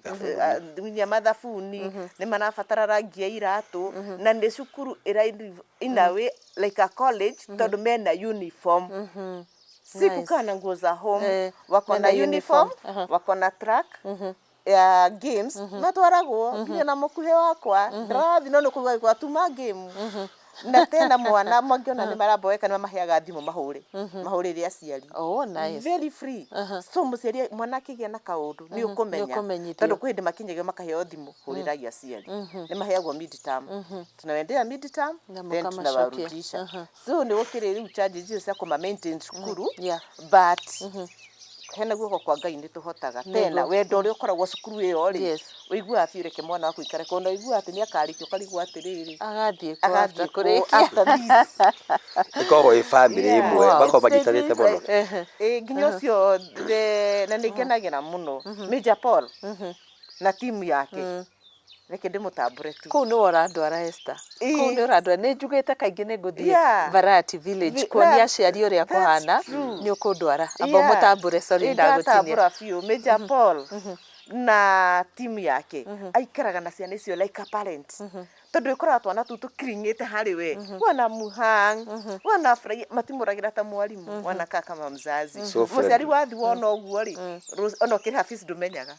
nginya mathabuni nĩ marabatara, rangi ya iratũ, na nĩ cukuru ĩra in a way like a college tondũ mena uniform, si kukaa na nguo za home. Wako na mena uniform, uniform. Wako na track ya games, matwaragwo nginya na mũkuhĩ wakwa ndĩrathiĩ no nĩ kũigua gwa tuma game. Na tena mwana mangĩona nĩ maramboeka, nĩ mamaheaga thimũ mahũre mahũrĩre aciari. Oh, nice. Very free. So mũciari, mwana akĩgĩa na kaũndũ nĩ ũkũmenya. Nĩũkũmenyithio. Tondũ kwĩ hĩndĩ makinyagio makaheo thimũ, hũrĩrai aciari. Nĩ maheagwo mid-term, tunawendea mid-term, Na then mũkamacokia. Tunawarudisha. So nĩ gũkĩrĩ rĩu charges icio cia kũma maintain cukuru, but hena guoko kwa Ngai nĩ tũhotaga. Tena wendo ũrĩa ũkoragwo cukuru ĩyo rĩ, ũiguaga biũ reke mwana waku ikare kũu, na ũiguaga atĩ nĩ akarĩkia, ũkarigwo atĩrĩrĩ, agathiĩ kũ after agathiĩ kũ kũrĩkia? After this? Ĩkoragwo ĩ family ĩmwe, makoragwo manyitanĩte mũno. Ĩ nginya ũcio na nĩ ngenagĩra mũno Major Paul na timu yake, reke ndĩmũtambũre tu. Kũu nĩwe ũrandwara, Esther. Kũu nĩ ũrandwara. Nĩ njugĩte kaingĩ nĩ ngũthiĩ Variety Village kuonia aciari ũrĩa That's kũhana. True. Nĩ ũkũndwara. Amba ũmũtambũre, sorry, ndagũtinia. Ndatambũra biũ Major Paul na timu yake. Aikaraga na ciana icio like a parent, tondũ ĩkoraga twana tũu tũkiring'ĩte harĩ we, wanamuhang, wanafurahia, matimũragĩra ta mwarimũ, wanakaa kama mzazi. So mũciari friendly. wathi wona ũguo rĩ, ona ũkĩrĩha fees ndũmenyaga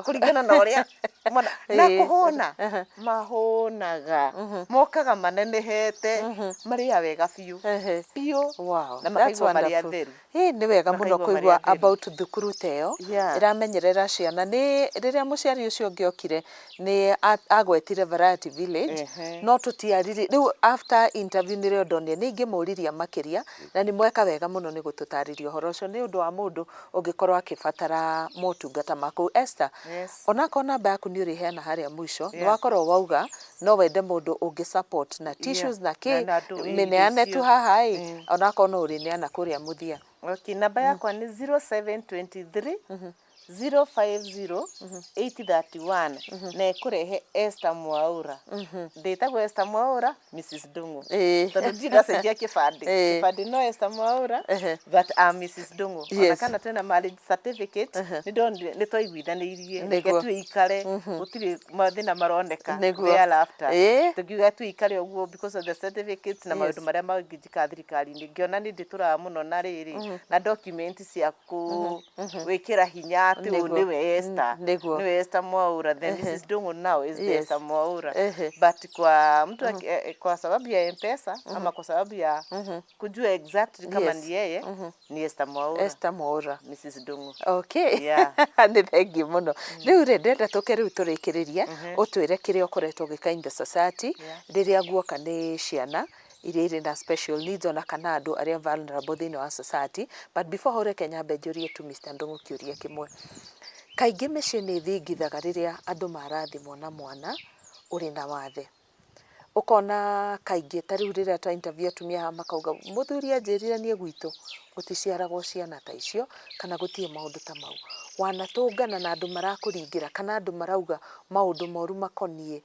kũringana na ũrĩa mwana na kũhũna mahũnaga, mokaga manenehete, marĩa wega biũ biũ Wow, na that's makaigua marĩ wonderful. atheru. Ĩ nĩ wega mũno Makaigua marĩ kũigua atheru. about thukuru ta ĩyo ĩramenyerera ciana. Nĩ rĩrĩa mũciari ũcio ũngĩ okire nĩ agwetire Variety Village, no tũtiariri rĩu after interview nĩrĩo ndonire nĩ ingĩmũriria makĩria, na nĩ mweka wega mũno nĩ gũtũtarĩria ũhoro ũcio, nĩ ũndũ wa mũndũ ũngĩkorwo akĩbatara motungata ma kũu. Esther, Yes. onakorwo namba yaku nĩ ũrĩheana harĩa mũico, nĩ wakorwo wauga no wende mũndũ ũngĩ support na tissues na kĩ, Na andũ, ĩ, mĩneane tu icio. haha ĩ, onakorwo no ũrĩneana kũrĩa mũthia. Okay, namba yakwa nĩ 0723 050 831, na ĩkũrehe Esther Mwaura. Ndĩtagwo Esther Mwaura, Mrs Ndung'u, tondũ ndirĩ ndacenjia kĩbandĩ. Kĩbandĩ no Esther Mwaura, but I'm Mrs Ndung'u. Ona kana twĩna marriage certificate, nĩ ndonire nĩ twaiguithanĩirie reke tuikare, gũtirĩ mathĩna maroneka thereafter. Tũkiuga tuikare ũguo because of the certificates na maũndũ marĩa mangĩ njikaga thirikari-inĩ, ngĩona nĩ ndĩtũraga mũno na rĩrĩ na document cia kũ gwĩkĩra hinya atĩ ũyũ nĩwe Esther, nĩwe Esther Mwaura. Then Mrs Ndung'u now is the Esther Mwaura. But kwa mtu kwa sababu ya M-Pesa ama kwa sababu ya kujua exactly kama ni yeye, ni Esther Mwaura, Esther Mwaura, Mrs Ndung'u. Okay. Nĩ thengiũ mũno. Rĩu rĩ, ndĩrenda tũke rĩu tũrĩkĩrĩrie, ũtwĩre kĩrĩa ũkoretwo ũgĩka in the society rĩrĩa guoka nĩ ciana iria irĩ na special needs ona kana andũ arĩa vulnerable thĩinĩ wa society. But before hau, reke nyambe njũrie tu Mr. Ndung'u kĩũria kĩmwe. Kaingĩ mĩciĩ nĩ ĩthingithaga rĩrĩa andũ marathimwo na mwana ũrĩ na wathe, ũkona kaingĩ ta rĩu rĩrĩa twa interview atumia haha makauga, mũthuri anjĩrire niĩ gwitũ gũticiaragwo ciana ta icio kana gũtirĩ maũndũ ta mau. Wanatũngana na andũ marakũringĩra kana andũ marauga maũndũ moru makoniĩ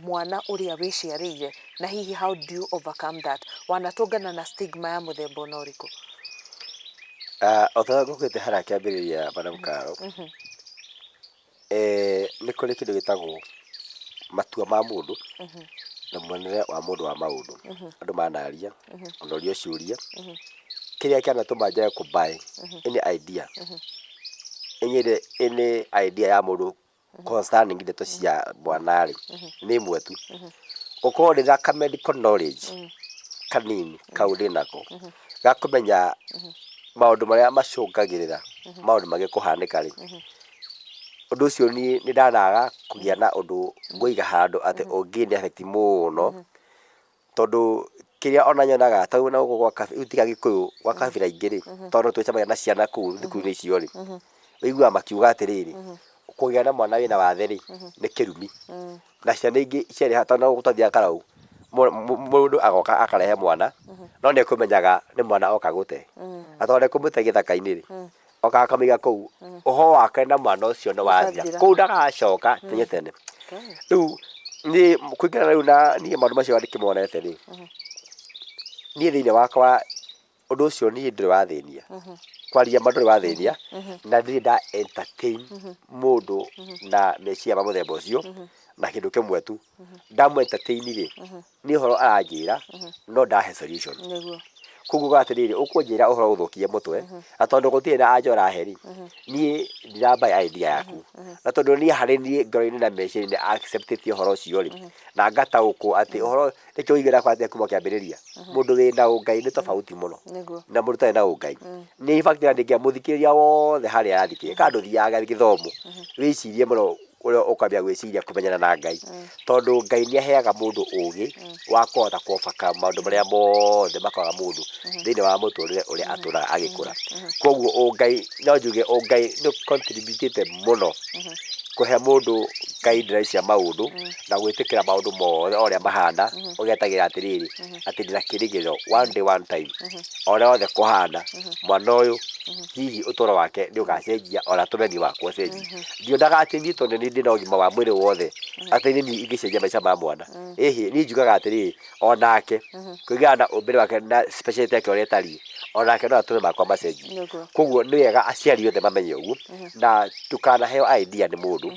mwana ũrĩa wĩciarĩire, na hihi how do you overcome that? Wanatũngana na stigma ya mũthemba ona ũrĩkũ? Ah, o ta ũrĩa ngũkwĩte harĩa kĩambĩrĩria, Madam Caro, nĩ kũrĩ kĩndũ gĩtagwo matua ma mũndũ na muonere wa mũndũ wa maũndũ. Andũ manaria ona ũrio ciũria, kĩrĩa kĩanatũma njage kũ buy any idea, any idea ya mũndũ concerning ndeto cia mwana rĩ, nĩ ĩmwe tu, gũkorwo ndĩna ka medical knowledge kanini kau ndĩnako ga kũmenya maũndũ marĩa macũngagĩrĩra maũndũ mangĩ kũhanĩka rĩ. Ũndũ ũcio niĩ nĩ ndanaga kũgĩa na ũndũ ngũiga handũ atĩ ũngĩnĩ affect mũno, tondũ Kĩrĩa ona nyonaga ta rĩu na gũkũ gwa rĩu tiga Gĩkũyũ gwa kabira ingĩ rĩ, tondũ twĩcemagia na ciana kũu thukuru-inĩ icio rĩ, ũiguaga makiuga atĩrĩrĩ, kũgĩa na mwana wĩna wathe rĩ, nĩ kĩrumi. Na ciana ingĩ ciarĩ haha tondũ gũkũ twathiaga Karau, mũndũ agoka akarehe mwana, no nĩ ekũmenyaga nĩ mwana oka gũte. Na tondũ ndekũmũte gĩthaka-inĩ rĩ, okaga akamũiga kũu, ũhoro wake na mwana ũcio nĩ wathira. Ũgathira. Kũu ndagacoka tene tene. Rĩu niĩ kũringana rĩu na niĩ maũndũ macio ndĩkĩmonete rĩ, niĩ thĩinĩ wakwa ũndũ ũcio niĩ ndũrĩ wathĩnia. Kwaria ma ndũrĩ wathĩnia, na ndirĩ nda entertain mũndũ na meciria ma mũthemba ũcio, na kĩndũ kĩmwe tu. Ndamũ entertain rĩ, nĩ ũhoro aranjĩra, no ndahe solution. Nĩguo. Koguo ugaga atĩrĩrĩ, ũkũnjĩra ũhoro ũthũkie mũtwe, na tondũ gũtirĩ na anja ũrahe rĩ, niĩ ndira buy idea yaku. Na tondũ niĩ harĩ niĩ ngoro-inĩ na meciria-inĩ accept ũhoro ũcio rĩ, na ngataũkwo atĩ ũhoro, nĩkĩo ũiguaga kwatĩa kuma kĩambĩrĩria, mũndũ wĩna ũngai nĩ tofauti mũno Nĩguo. na mũndũ ũtarĩ na ũngai. Nĩ in fact ndingĩamũthikĩrĩria wothe harĩa arathikĩrĩria, kana ndũthiaga gĩthomo, wĩcirie mũno ũrĩa ũkwambia gwĩciria kũmenyana na Ngai. Tondũ Ngai nĩ aheaga mũndũ ũgĩ wa kũhota kũ overcome maũndũ marĩa mothe makoraga mũndũ thĩinĩ wa mũtũrĩre ũrĩa atũraga agĩkũra. Koguo ũngai, no njuge ũngai nĩ ũ contribute ĩte mũno kũhe mũndũ guidelines cia maũndũ na gwĩtĩkĩra maũndũ mothe o ũrĩa mahana, ũgetagĩra atĩrĩrĩ, atĩ ndĩna kĩrĩgĩrĩro one day one time, o ũrĩa wothe kũhana, mwana ũyũ hihi ũtũro wake nĩ ũgacenjia ona tũme niĩ wakwa ũcenjie. Ndionaga atĩ niĩ tondũ nĩ ndĩna ũgima wa mwĩrĩ wothe atĩ nĩ niĩ ingĩcenjia maica ma mwana. Ĩhĩ, niĩ njugaga atĩrĩrĩ, onake kũringana na ũmbĩre wake na speciality yake ũrĩa ĩtariĩ, onake no atũme makwa macenjie. Nĩguo. Koguo nĩ wega aciari othe mamenye ũguo na ndũkanaheo idea nĩ mũndũ.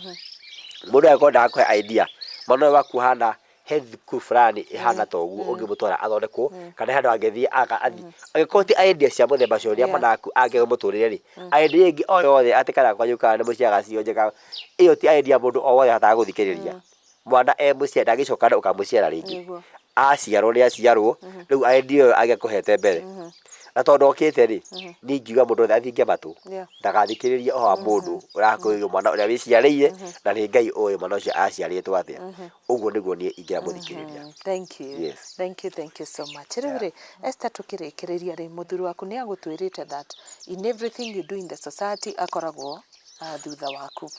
Mũndũ angĩkorwo ndakũhe idea, mwana ũyũ waku ahana he thukuru fulani ĩhana ta ũguo ũngĩmũtwara athondekwo kana he handũ angĩthiĩ aka athiĩ angĩkorwo ti idea cia mũthemba ũcio ũrĩa mwana waku angĩaga mũtũrĩre rĩ, idea ĩngĩ o yothe atĩ kana kwanyu kana nĩ mũciaraga cionje kana ĩyo ti idea mũndũ o wothe ahotaga gũthikĩrĩria. Mwana e mũciare ndangĩcoka ũkamũciara rĩngĩ. Nĩguo. Aciarwo nĩ aciarwo, rĩu idea ĩyo angĩakũhete mbere. Na tondũ okĩte rĩ, niĩ ingiuga mũndũ wothe athinge matũ, ndagathikĩrĩrie ũhoro wa mũndũ ũrakwĩra mwana ũrĩa wĩciarĩire, na nĩ Ngai ũĩ mwana ũcio aciarĩtwo atĩa. Ũguo nĩguo niĩ ingĩra mũthikĩrĩria. Thank you. Yes. Thank you, thank you so much. Rĩu rĩ, Esther tũkĩrĩkĩrĩria rĩ, mũthuri waku nĩ agũtwĩrĩte that in everything you do in the society akoragwo thutha waku.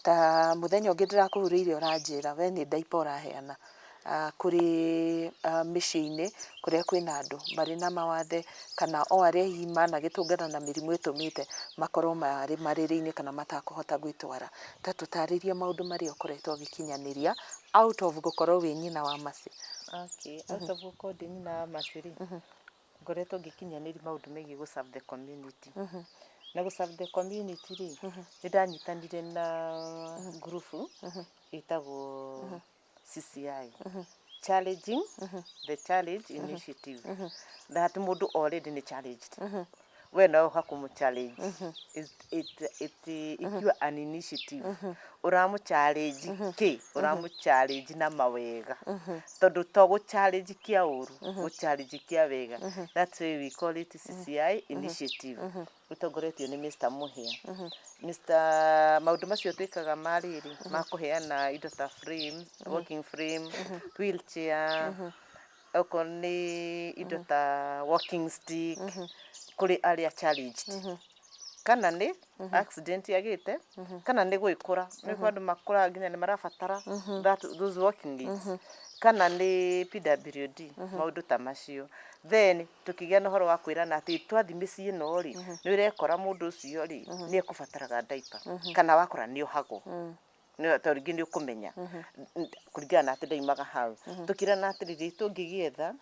Ta mũthenya ũngĩ ndĩrakũhũrĩire ũranjĩra we nĩ diaper ũraheana kũrĩ mĩciĩ-inĩ kũrĩa kwĩna andũ marĩ na mawathe kana o arĩa hihi managĩtũngana na mĩrimũ ĩtũmĩte makorwo marĩ marĩrĩ-inĩ kana matakũhota gwĩtwara. Ta tũtarĩrie maũndũ marĩa ũkoretwo ũgĩkinyanĩria out of gũkorwo wĩ nyina wa Mercy. Okay, out of gũkorwo ndĩ nyina wa Mercy rĩ, ngoretwo ngĩkinyanĩria maũndũ megiĩ gũ serve the community. Na gũ serve the community rĩ, nĩ ndanyitanire na group ĩtagwo CCI, Challenging the Challenge Initiative. That mũndũ already nĩ challenged. We no ũka kũmũ challenge. It ikiwa an initiative. Ũramũ challenge kĩ? Ũramũ challenge na mawega. Tondũ to gũ challenge kĩa ũru, gũ challenge kĩa wega. That's why we call it CCI initiative. Ĩtongoretio nĩ Mr. Mũhĩa. Mr. Maũndũ macio twĩkaga ma rĩrĩ, ma kũheana indo ta frame, walking frame, wheelchair, okorwo nĩ indo ta walking stick, kũrĩ arĩa challenged. Kana nĩ accident agĩte, kana nĩ gwĩkũra. Nĩ kũrĩ andũ makũraga nginya nĩ marabatara that those walking aids. Kana nĩ PWD, maũndũ ta macio. Then tũkĩgĩa na ũhoro wa kwĩrana atĩ twathiĩ mĩciĩ ĩno rĩ, nĩ ũrekora mũndũ ũcio rĩ, nĩ ekũbataraga diaper, kana wakora nĩ ohagwo. Tondũ rĩngĩ nĩ ũkũmenya kũringana na atĩ ndaumaga hau. Tũkĩrana atĩrĩrĩ, tũngĩgĩetha,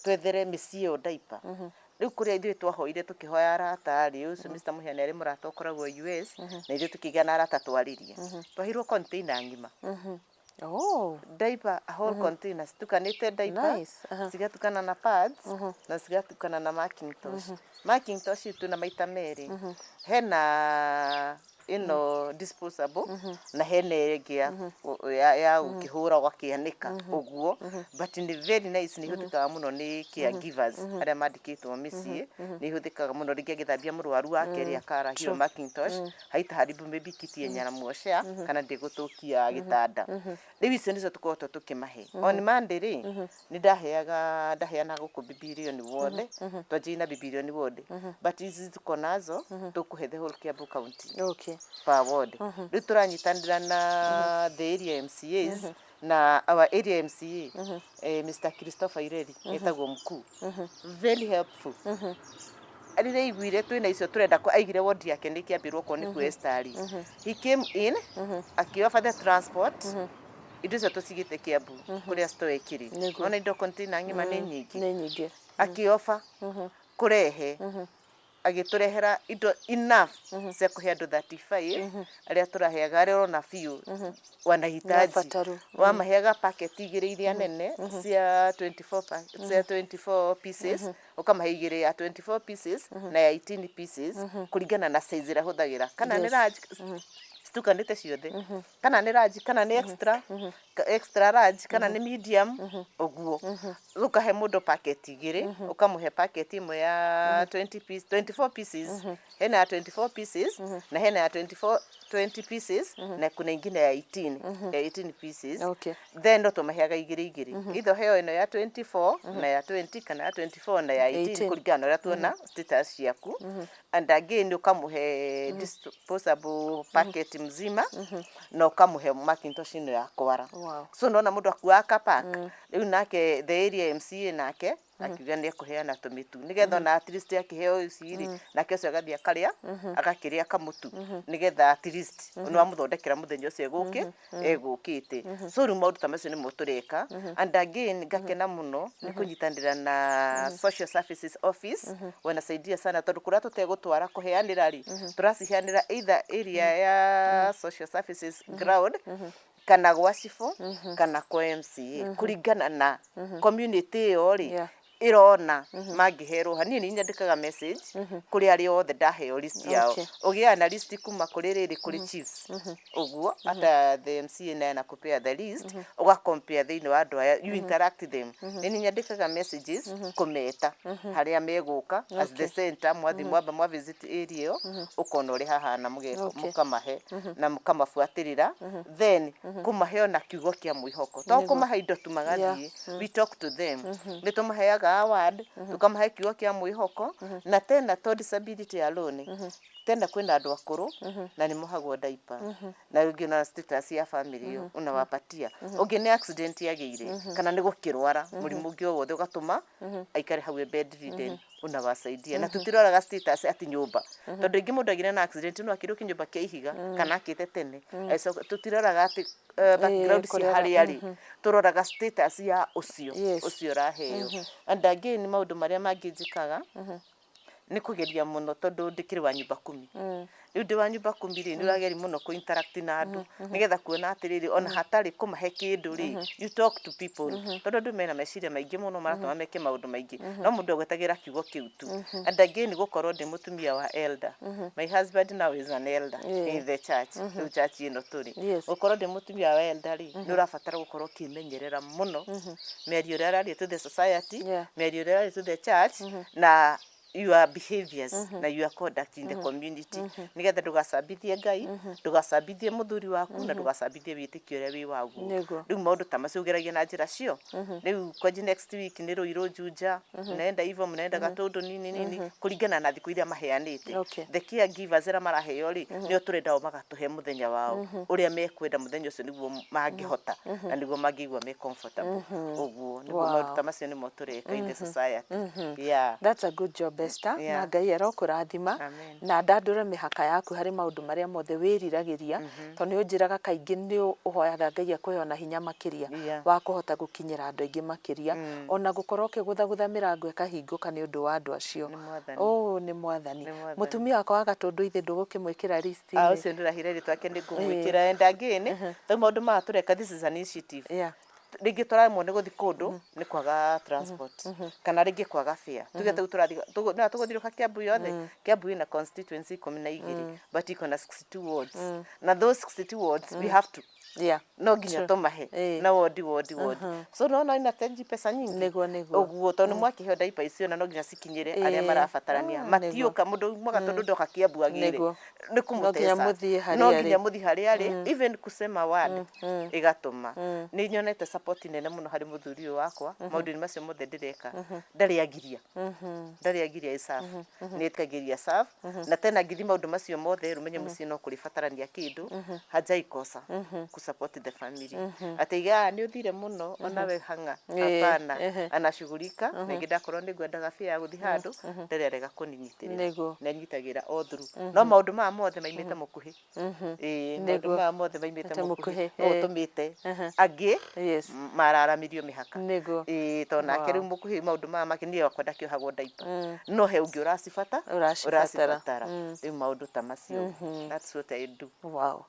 twethere mĩciĩ ĩyo diaper. Rĩu kũrĩa ithuĩ twahoire tũkĩhoya arata rĩ, ũcio Mr. Mũhĩa nĩ arĩ mũrata ũkoragwo US, na ithuĩ tũkĩgĩa na arata twarĩria. Twaheirwo container ng'ima. Oh. Diaper, a whole container, citukanĩte diaper, Nice. Aha. cigatukana na pads, na cigatukana na Macintosh. Macintosh twĩna maita merĩ. Hena Ĩno disposable na hena ĩngĩ ya ya gũkĩhũra ũgakĩanĩka ũguo, but nĩ very nice, nĩ ihũthĩkaga mũno nĩ caregivers arĩa mandĩkĩtwo mĩciĩ. Nĩ ihũthĩkaga mũno rĩngĩ agĩthambia mũrwaru wake rĩ, akara hiyo Macintosh haitaharibu maybe kiti yenye anamuoshea kana ndĩgũthũkia gĩtanda. Rĩu icio nĩcio tũkoretwo tũkĩmahe. On Monday rĩ, nĩ ndaheaga, ndaheanaga gũkũ Bibilioni ward, twanjirie na Bibilioni ward, but ici tuko nazo tũkũhe the whole Kiambu County per ward. Rĩu tũranyitanĩra na the area MCAs na our area MCA, Mr. Christopher Ireri, etagwo mkuu, very helpful. Rĩrĩa aiguire twĩna icio tũrenda aigire ward yake nĩ kĩambĩrwo okorwo nĩ kuoya stari, he came in akĩ-offer the transport. Indo icio tũcigĩte Kiambu kũrĩa store ĩkĩrĩ. Ona indo container ng'ima nĩ nyingĩ. Nĩ nyingĩ. Akĩ-offer kũrehe, agĩtũrehera indo enough cia kũhe andũ 35 arĩa tũraheaga, arĩa ũrona biũ wanahitaji. Nĩ abataru. Wamaheaga packet igĩrĩ iria nene cia 24 cia 24 pieces, ũkamahe igĩrĩ ya 24 pieces na ya 18 pieces kũringana na size ĩrĩa hũthagĩra, kana nĩ large citukanĩte ciothe, kana nĩ large, kana nĩ extra extra large, kana nĩ medium ũguo. Ũkahe mũndũ packet igĩrĩ, ũkamũhe packet ĩmwe ya 20 piece, 24 pieces. Hena ya 24 pieces na hena ya 24 20 pieces na kuna ingine ya 18, ya 18 pieces. Then no tũmaheaga igĩrĩ igĩrĩ, either ũheo ĩno ya 24 na ya 20, kana ya 24 na ya 18. 18. Kũringana na ũrĩa tuona status ciaku. And again ũkamũhe disposable packet mzima na ũkamũhe Macintosh ĩno ya kwara. So nona mũndũ akuaga kapack rĩu. Nake the area MCA nake akiuga nĩ ekũheana tũmĩtu nĩgetha ona at least akĩheo ici rĩ, nake ũcio agathiĩ akarĩa, agakĩrĩa kamũtu, nĩgetha at least nĩ wamũthondekera mũthenya ũcio egũkĩte. So rĩu maũndũ ta macio nĩmo tũreka. And again ngakena mũno nĩ kũnyitanĩra na social services office, wanasaidia sana, tondũ kũrĩa tũtegũtwara kũheanĩra rĩ, tũraciheanĩra either area ya social services ground, kana gwa cibũ, kana kwa MCA, kũringana na community ĩyo rĩ ĩrona mangĩherwo ha. Niĩ nĩ nyandĩkaga message kũrĩ arĩa othe ndaheo list yao. Ũgĩaga na list kuma kũrĩ rĩrĩ, kũrĩ chiefs ũguo, hata the MCA naye anakupea the list, ũga compare thĩinĩ wa andũ aya, you interact them. Nĩ nyandĩkaga messages kũmeta harĩa megũka as the center, mwathi mwamba mwa visit area ĩyo, ũkona ũrĩa hahana, mũkamahe na mũkamabuatĩrĩra, then kũmahe ona kiugo kĩa mwĩhoko, to kũmahe indo tu magathiĩ. We talk to them, nĩ tũmaheaga award, tũkamahe kiugo kĩa mwĩhoko. Na tena to disability alone, tena kwĩna andũ akũrũ na nĩ mohagwo diaper, na ũngĩ na status ya family ĩyo unawapatia, ũngĩ nĩ accident yagĩire, kana nĩ gũkĩrwara mũrimũ ũngĩ o wothe ũgatũma aikare hau e bedridden, unawasaidia. Na tutiroraga status ati nyũmba, tondũ ingĩ mũndũ agire na accident no akĩrwo kĩnyũmba kĩa ihiga kana akĩte tene. Agĩcoka tutiroraga atĩ background cia kũrĩa harĩa rĩ, tũroraga status ya ũcio ũcio ũraheo. And again maũndũ marĩa mangĩ njĩkaga nĩ kũgeria mũno, tondũ ndĩkĩrĩ wa nyumba kumi. Rĩu ndĩ wa nyumba kumi rĩ, nĩ ũrageria mũno kũ interact na andũ nĩgetha kuona atĩrĩrĩ, ona hatarĩ kũmahe kĩndũ rĩ, you talk to people, tondũ andũ mena meciria maingĩ mũno maratũma meke maũndũ maingĩ, no mũndũ agwetagĩra kiugo kĩu tu. And again gũkorwo ndĩ mũtumia wa elder, my husband now is an elder in the church, rĩu church ĩno tũrĩ. Gũkorwo ndĩ mũtumia wa elder rĩ, nĩ ũrabatara gũkorwo ũkĩmenyerera mũno mĩario ĩrĩa ũraria to the society, mĩario ĩrĩa ũraria to the church, na your behaviors na your conduct in the community, nigetha ndũgacambithie Ngai, ndũgacambithie mũthuri waku, na ndũgacambithie wĩtĩkio ũrĩa wĩ waguo. Rĩu maũndũ ta macio ũgeragia na njĩra cio. Rĩu kwanji next week nĩ Ruiru, Juja, mnaenda hivyo, mnaenda Gatũndũ, nini nini, kũringana na thikũ iria maheanĩte. The caregivers arĩa maraheo rĩ, nĩo tũrenda o magatũhe mũthenya wao ũrĩa mekwenda, mũthenya ũcio nĩguo mangĩhota na nĩguo mangĩigua me comfortable ũguo nĩguo. Maũndũ ta macio nĩmo tũreka in the society, yeah. That's a good job, Esther. Na Ngai arokũrathima. Amen. Na ndandũre mĩhaka yaku harĩ maũndũ marĩa mothe wĩriragĩria, tondũ nĩ ũnjĩraga kaingĩ nĩ ũhoyaga Ngai akũhe ona hinya makĩria wa kũhota gũkinyĩra andũ aingĩ makĩria, ona gũkorwo ũkĩgũthagũtha mĩrango ĩkahingũka nĩ ũndũ wa andũ acio. Nĩ Mwathani. Oh, nĩ Mwathani. Nĩ Mwathani. Mũtumia wakwa wa Gatũndũ ithe ndũgũkĩmwĩkĩra Ah, list-inĩ? Ũcio ndĩrahire rĩtwa ake nĩ ngũmwĩkĩra. And again rĩu maũndũ maya tũreka, this is an initiative. Rĩngĩ tũraremwo nĩ gũthiĩ kũndũ nĩ kwaga transport kana rĩngĩ kwaga fare. Tuge ta rĩu tũrathiĩ no tũgũthiũrũrũka Kiambu yothe. Kiambu ĩna constituency 12, but iko na 62 wards, na those 62 wards we have to no nginya tũmahe na wodi wodi wodi, so nona inahitaji pesa nyingi. Nĩguo. Ũguo tondũ nĩ mwakĩheo diaper icio, na no nginya cikinyĩre arĩa marabatarania. Matiũka mũndũ umaga tondũ ndoka Kiambu agĩre nĩ No nginya kũmũteca. Mũthiĩ harĩa No arĩ. Nginya mũthiĩ harĩa arĩ, even kusema word ĩgatũma nĩ nyonete support nene mũno harĩ mũthuri ũyũ wakwa. Maũndũ-inĩ macio mothe ndĩreka, ndarĩ angiria, ndarĩ angiria ĩserve, nĩ ĩtĩkagĩria serve. Na tena ngĩthiĩ maũndũ macio mothe, rũmenye mũciĩ no kũrĩbatarania kĩndũ, hajaikosa kusupport the family atĩ iga nĩ ũthire mũno onawe hang'a. Hapana, anashughulika na ingĩ. Ndakorwo nĩ ngwendaga fare ya gũthiĩ handũ, ndarĩ arega kũninyitĩrĩra. Nĩ anyitagĩra all through, no maũndũ maya mothe maimĩte mũkuhĩ. Ĩĩ, maũndũ maya mothe maimĩte Mũkuhĩ, mũkuhĩ no ũtũmĩte angĩ mararamirio mĩhaka. Ĩĩ, tondũ nake rĩu mũkuhĩ maũndũ maya make, niĩ wakwa ndakĩohagwo diaper, no he ũngĩ ũracibata. Ũracibatara. Ũracibatara. Rĩu maũndũ ta macio, that's what I do.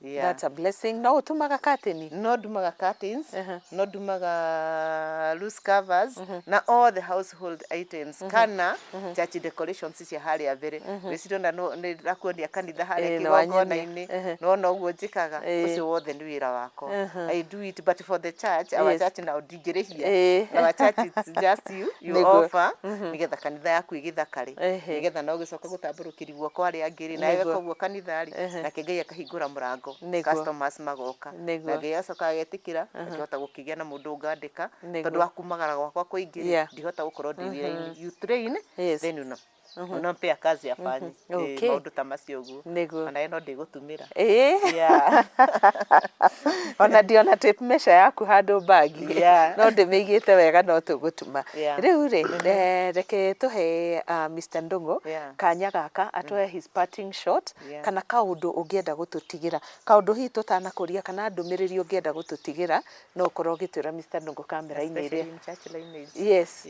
Yeah. That's a blessing. No ũtumaga curtain? No ndumaga curtains, no ndumaga loose covers na all the household items kana church decorations cia harĩa mbere. Wĩciria ona no nĩ ndakuonia kanitha harĩa Ĩĩ, nĩ wanyonia. kĩgongona-inĩ. Nona ũguo njĩkaga. Ũcio wothe nĩ wĩra wakwa. I do it, but for the church, our church now ndingĩrĩhia. Our church, it's just you offer nĩgetha kanitha yaku ĩgĩthakare, nĩgetha no ũgĩcoka gũtambũrũkĩria guoko arĩa angĩ rĩ, nawe weka ũguo kanitha rĩ, nake Ngai akahingũra mũrango, customers magoka. Na Ngai acoka agetĩkĩra akĩhota gũkĩgĩa na mũndũ ũngandĩka, tondũ wa kumagara gwakwa kũingĩ rĩ, ndihota gũkorwo ndĩ wĩra-inĩ. You train, then una unampea kazi afanye. Maũndũ ta macio ũguo. Onawe no ndĩgũtumĩra. Yeah. Ona ndiona tape measure yaku handũ bagi. No ndĩmĩigĩte wega, no tũgũtuma. Rĩu rĩ, reke tũhe Mr. Ndung'u kanya gaka atũhe his parting shot kana kaũndũ ũngĩenda gũtũtigĩra, kaũndũ hihi tũtanakũria kana ndũmĩrĩri ũngĩenda gũtũtigĩra, no ũkorwo ũgĩtwĩra, Mr. Ndung'u, kamera-inĩ ĩrĩa. Especially in church lineage. Yes.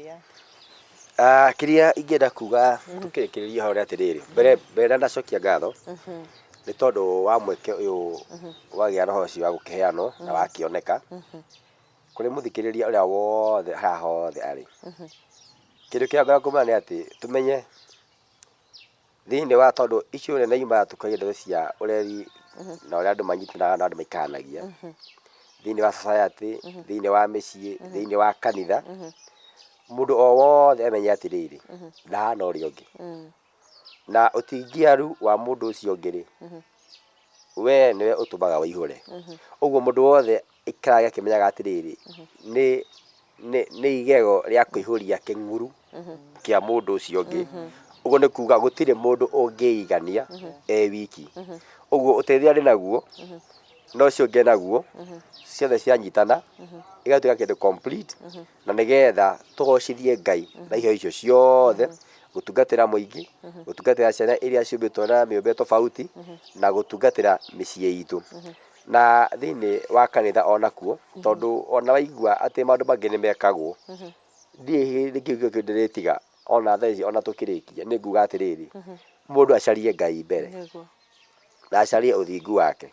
Ah, kĩrĩa ingĩenda kuga tũkĩrĩkĩrĩria hau nĩ atĩrĩrĩ, mbere mbere ndacokia ngatho nĩ tondũ wa mweke ũyũ wagĩa na ũhoro ũcio wa gũkĩheanwo na wakĩoneka kũrĩ mũthikĩrĩria ũrĩa wothe harĩa hothe arĩ. Kĩndũ kĩrĩa ngwenda kũmwĩra nĩ atĩ tũmenye thĩinĩ wa tondũ icio nene yumaga tũkagia ndeto cia ũreri na ũrĩa andũ manyitanaga na andũ maikaranagia thĩinĩ wa society, thĩinĩ wa mĩciĩ, thĩinĩ wa kanitha. Mũndũ o wothe amenye atĩrĩrĩ, ndahana ũrĩa ũngĩ, na ũtingiaru wa mũndũ ũcio ũngĩ rĩ, we nĩwe ũtũmaga wĩihũre. Ũguo mũndũ wothe aikarage akĩmenyaga atĩrĩrĩ, nĩ igego rĩa kũihũria kĩng'uru kĩa mũndũ ũcio ũngĩ. Ũguo nĩ kuga gũtirĩ mũndũ ũngĩigania e wiki. Ũguo ũteithio arĩ naguo na ũcio ũngĩ naguo, ciothe cianyitana igatuĩka kĩndũ complete, na nĩgetha tũgocithie Ngai na iheo icio ciothe, gũtungatĩra mũingĩ, gũtungatĩra ciana iria ciũmbĩtwo na mĩũmbĩre tofauti, na gũtungatĩra mĩciĩ itũ na thĩinĩ wa kanitha onakuo, tondũ ona waigua atĩ maũndũ mangĩ nĩ mekagwo, ndiĩ hĩndĩ kĩu kĩu ndĩrĩtiga. Ona thaa ici ona tũkĩrĩkia, nĩ nguga atĩrĩrĩ, mũndũ acarie Ngai mbere na acarie ũthingu wake.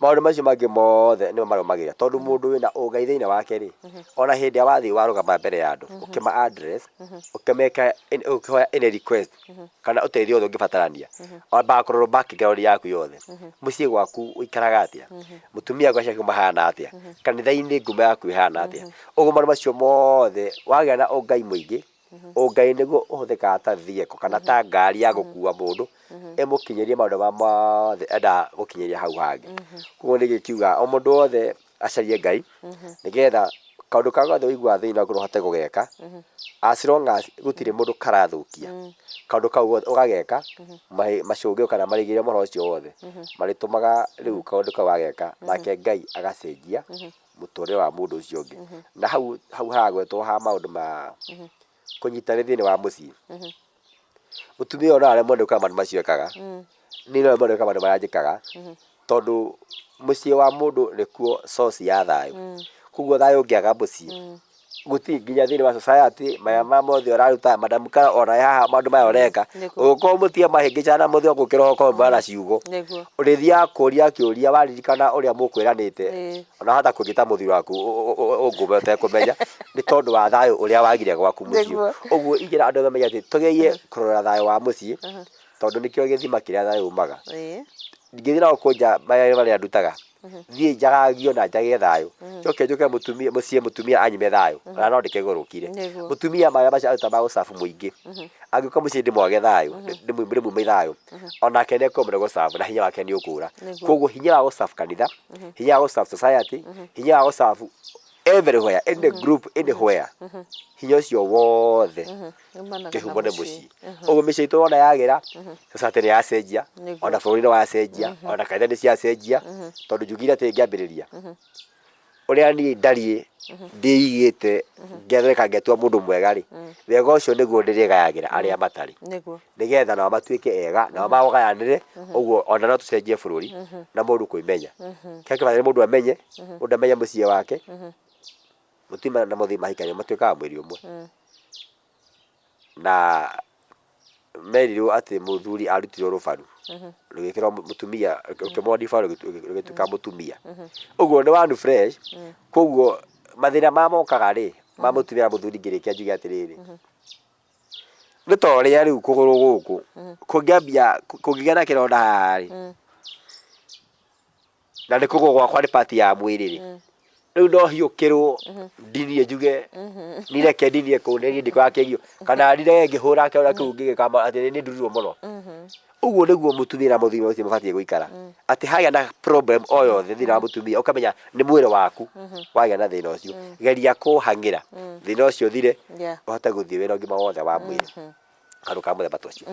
Maũndũ macio mangĩ mothe nĩmo marũmagĩrĩra, tondũ mũndũ wĩna ũngai thĩinĩ wake rĩ, ona hĩndĩ ĩrĩa wathiĩ warũgama mbere ya andũ ũkĩma address, ũkĩmeka, ũkĩhoya any request kana ũteithio wothe ũngĩbatarania, wambaga kũrora background yaku yothe. Mũciĩ gwaku ũikaraga atĩa? Mũtumia waku, aciari aku mahana atĩa? Kanitha-inĩ ngumo yaku ĩhana atĩa? Ũguo maũndũ macio mothe, wagĩa na ũngai mũingĩ, ũngai nĩguo ũhũthĩkaga ta vehicle kana ta ngari ya gũkua mũndũ ĩmũkinyĩrie maũndũ marĩa mothe endaga gũkinyĩria hau hangĩ. Koguo nĩgĩkiuga o mũndũ wothe acarie Ngai, nĩgetha kaũndũ karĩa gothe ũiguaga thĩinĩ waku no ũhote gũgeka, as long as gũtirĩ mũndũ karathũkia, kaũndũ kau gothe ũgageka, macũngĩro kana marigĩrĩrio ma ũhoro ũcio wothe marĩtũmaga rĩu kaũndũ kau wageka, nake Ngai agacenjia mũtũrĩre wa mũndũ ũcio ũngĩ. Na hau hau haragwetwo ha maũndũ ma kũnyitanĩra thĩinĩ wa mũciĩ, mũtumia ũyũ no aremwo nĩ gwĩka maũndũ macio ekaga, niĩ no ndemwo nĩ gwĩka maũndũ marĩa njĩkaga, tondũ mũciĩ wa mũndũ nĩkuo source ya thayũ. Koguo thayũ ũngĩaga mũciĩ, Gũtirĩ nginya thĩinĩ wa society maya ma mothe ũraruta madam Kara ona haha maũndũ maya ũreka. Ũngĩkorwo mũtige mahĩngĩcana mũthĩ gũkĩra ũkorwo mwana ciugo. Ũrĩthiaga kũria kĩũria waririkana ũrĩa mũkwĩranĩte. Ona wahota kũngĩta mũthuri waku ũngũme ũtekũmenya nĩ tondũ wa thayũ ũrĩa wagire gwaku mũciĩ. Ũguo ingĩra andũ othe mamenye atĩ tũgerie kũrora thayũ wa mũciĩ tondũ nĩkĩo gĩthima kĩrĩa thayũ umaga. Ingĩthiĩ na gũkũ nja mawĩra marĩa ndutaga, thiĩ njagagio na njage thayũ, njoke njũke mũtumia mũciĩ mũtumia anyime thayũ, ona no ndĩkĩgũrũkire. Mũtumia mawĩra macio aruta ma gũ serve mũingĩ, angĩũka mũciĩ ndĩmwage thayũ, ndĩmume thayũ, onake nĩ ekũremwo nĩ gũ serve na hinya wake nĩ ũkũra. Koguo hinya wa gũ serve kanitha, hinya wa gũ serve society, hinya wa gũ serve everywhere, any group, anywhere, hinya ũcio wothe Umanaga na kĩhumo nĩ mũciĩ. mũciĩ. Ũguo mĩciĩ itũ wona yagĩra, society nĩ yacenjia, ona bũrũri nĩ wacenjia, ona kanitha nĩ ciacenjia, tondũ njugire atĩ ngĩambĩrĩria, ũrĩa niĩ ndariĩ ndĩigĩte ngethondeka ngetua mũndũ mwega rĩ, wega ũcio nĩguo ndĩrĩgayagĩra arĩa matarĩ. Nĩgetha nao matuĩke ega, nao maũgayanĩre, ũguo ona no tũcenjie bũrũri na mũndũ kwĩmenya. Kĩrĩa kĩbataire mũndũ amenye, mũndũ amenye mũciĩ wake, mũtumia na mũthuri mahikania matuĩkaga mwĩrĩ ũmwe. Na merirwo atĩ mũthuri arutirwo rũbaru, rũgĩkĩrwo mũtumia, rũkĩmodify rũgĩtuĩka mũtumia. Ũguo nĩ one flesh, koguo mathĩna marĩa mokaga rĩ, ma mũtumia na mũthuri ngĩrĩkia njuge atĩrĩrĩ, nĩ ta ũrĩa rĩu kũgũrũ gũkũ kũngĩambia kũngĩgĩa na kĩronda haha rĩ, na nĩ kũgũrũ gwakwa nĩ part ya mwĩrĩ rĩ, rĩu no hiũkĩrwo ndinie njuge nireke ndinie kũu nĩ niĩ ndikũra kĩgio kana ndirege ngĩhũra kĩronda kĩu ngĩgĩka atĩ nĩ ndurirwo mũno. Ũguo nĩguo mũtumia na mũthuri ũcio mabatiĩ gũikara, atĩ hagĩa na problem o yothe thĩinĩ wa mũtumia ũkamenya nĩ mwĩrĩ waku wagĩa na thĩna ũcio, geria kũhang'ĩra thĩna ũcio ũthire ũhote gũthiĩ wĩna ũgima wothe wa mwĩrĩ. Kaũndũ ka mũthemba ta ũcio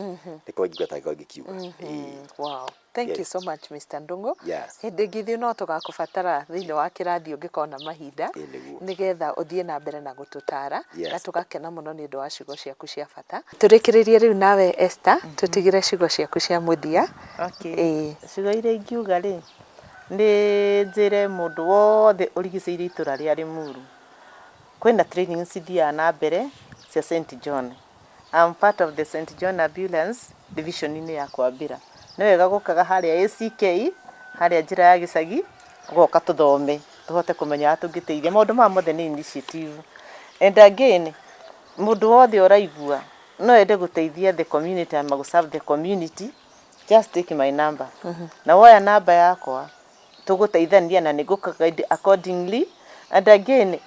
nĩko ingĩigua ta ngĩkiuga. Ĩĩ. Wow. Thank you so much Mr. Ndung'u. Hĩndĩ ĩngĩ ithuĩ no tũgakũbatara thĩinĩ wa kĩrathi ũngĩkorwo na mahinda Ĩĩ nĩguo. nĩgetha ũthiĩ na mbere na gũtũtara na tũgakena mũno nĩ ũndũ wa ciugo ciaku cia bata. Tũrĩkĩrĩrie rĩu nawe Esther, tũtigĩre ciugo ciaku cia mũthia. Okay. Ĩĩ. Ciugo iria ingiuga rĩ, nĩ njĩre mũndũ wothe ũrigicĩirie itũra rĩa Limuru, kwĩna training cithiaga na mbere cia St John. I'm part of the St John Ambulance division inĩ ya Kwambĩra. Nĩ wega gũkaga harĩa ACK, harĩa njĩra ya gĩcagi, ũgoka tũthome, tũhote kũmenya ũrĩa tũngĩteithia. Maũndũ maya mothe nĩ initiative. And again, mũndũ wothe ũraigua no ende gũteithia the community ama gũ serve the community, just take my number. Na woya namba yakwa, tũgũteithania na nĩ ngũkũ guide accordingly. And again,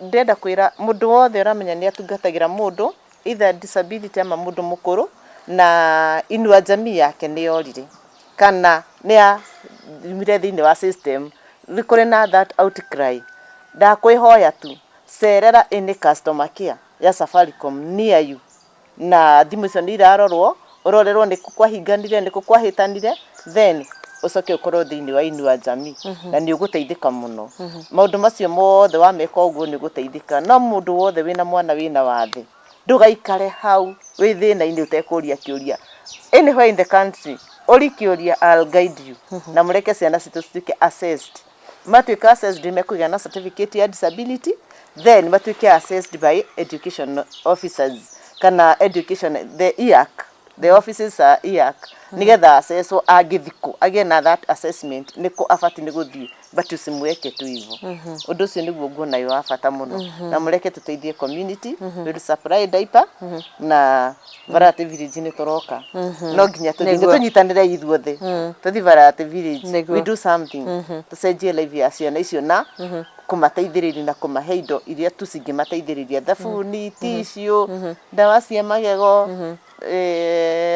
ndĩrenda kwĩra mũndũ wothe ũramenya nĩ atungatagĩra mũndũ either disability ama mũndũ mũkũrũ na inua jamii yake nĩ yorire kana nĩ yaumire thĩinĩ wa system, nĩ kũrĩ na that outcry, ndakwĩhoya tu cerera any customer care ya Safaricom near you na thimũ icio nĩ irarorwo, ũrorerwo nĩkũ kwahinganire, nĩkũ kwahĩtanire, then ũcoke ũkorwo thĩinĩ wa Inua Jamii na nĩ ũgũteithĩka mũno. Maũndũ macio mothe wameka ũguo nĩ ũgũteithĩka. No mũndũ wothe wĩna mwana wĩna wathe, ndũgaikare hau wĩ thĩna-inĩ ũtekũria kĩũria. Anywhere in the country, ũri kĩũria I'll guide you. Na mũreke ciana citũ cituĩke assessed. Matuĩka assessed nĩ mekũgĩa na certificate ya disability then matuĩke assessed by education officers kana education the EAC the offices are EAC nĩgetha assesswo angĩthiĩ kũ agĩe na that assessment nĩkũ abatiĩ nĩ gũthiĩ but usimweke tu hivyo. Ũndũ ũcio nĩguo nguona wĩ wa bata mũno na mũreke tũteithie community we'll supply diaper na Variety Village nĩ tũroka no nginya tũthiĩ nĩ tũnyitanĩre ithuothe tũthiĩ Variety Village we do something tũcenjie life ya ciana icio na kũmateithĩrĩria na kũmahe indo iria tu cingĩmateithĩrĩria thabuni tissue ndawa cia magego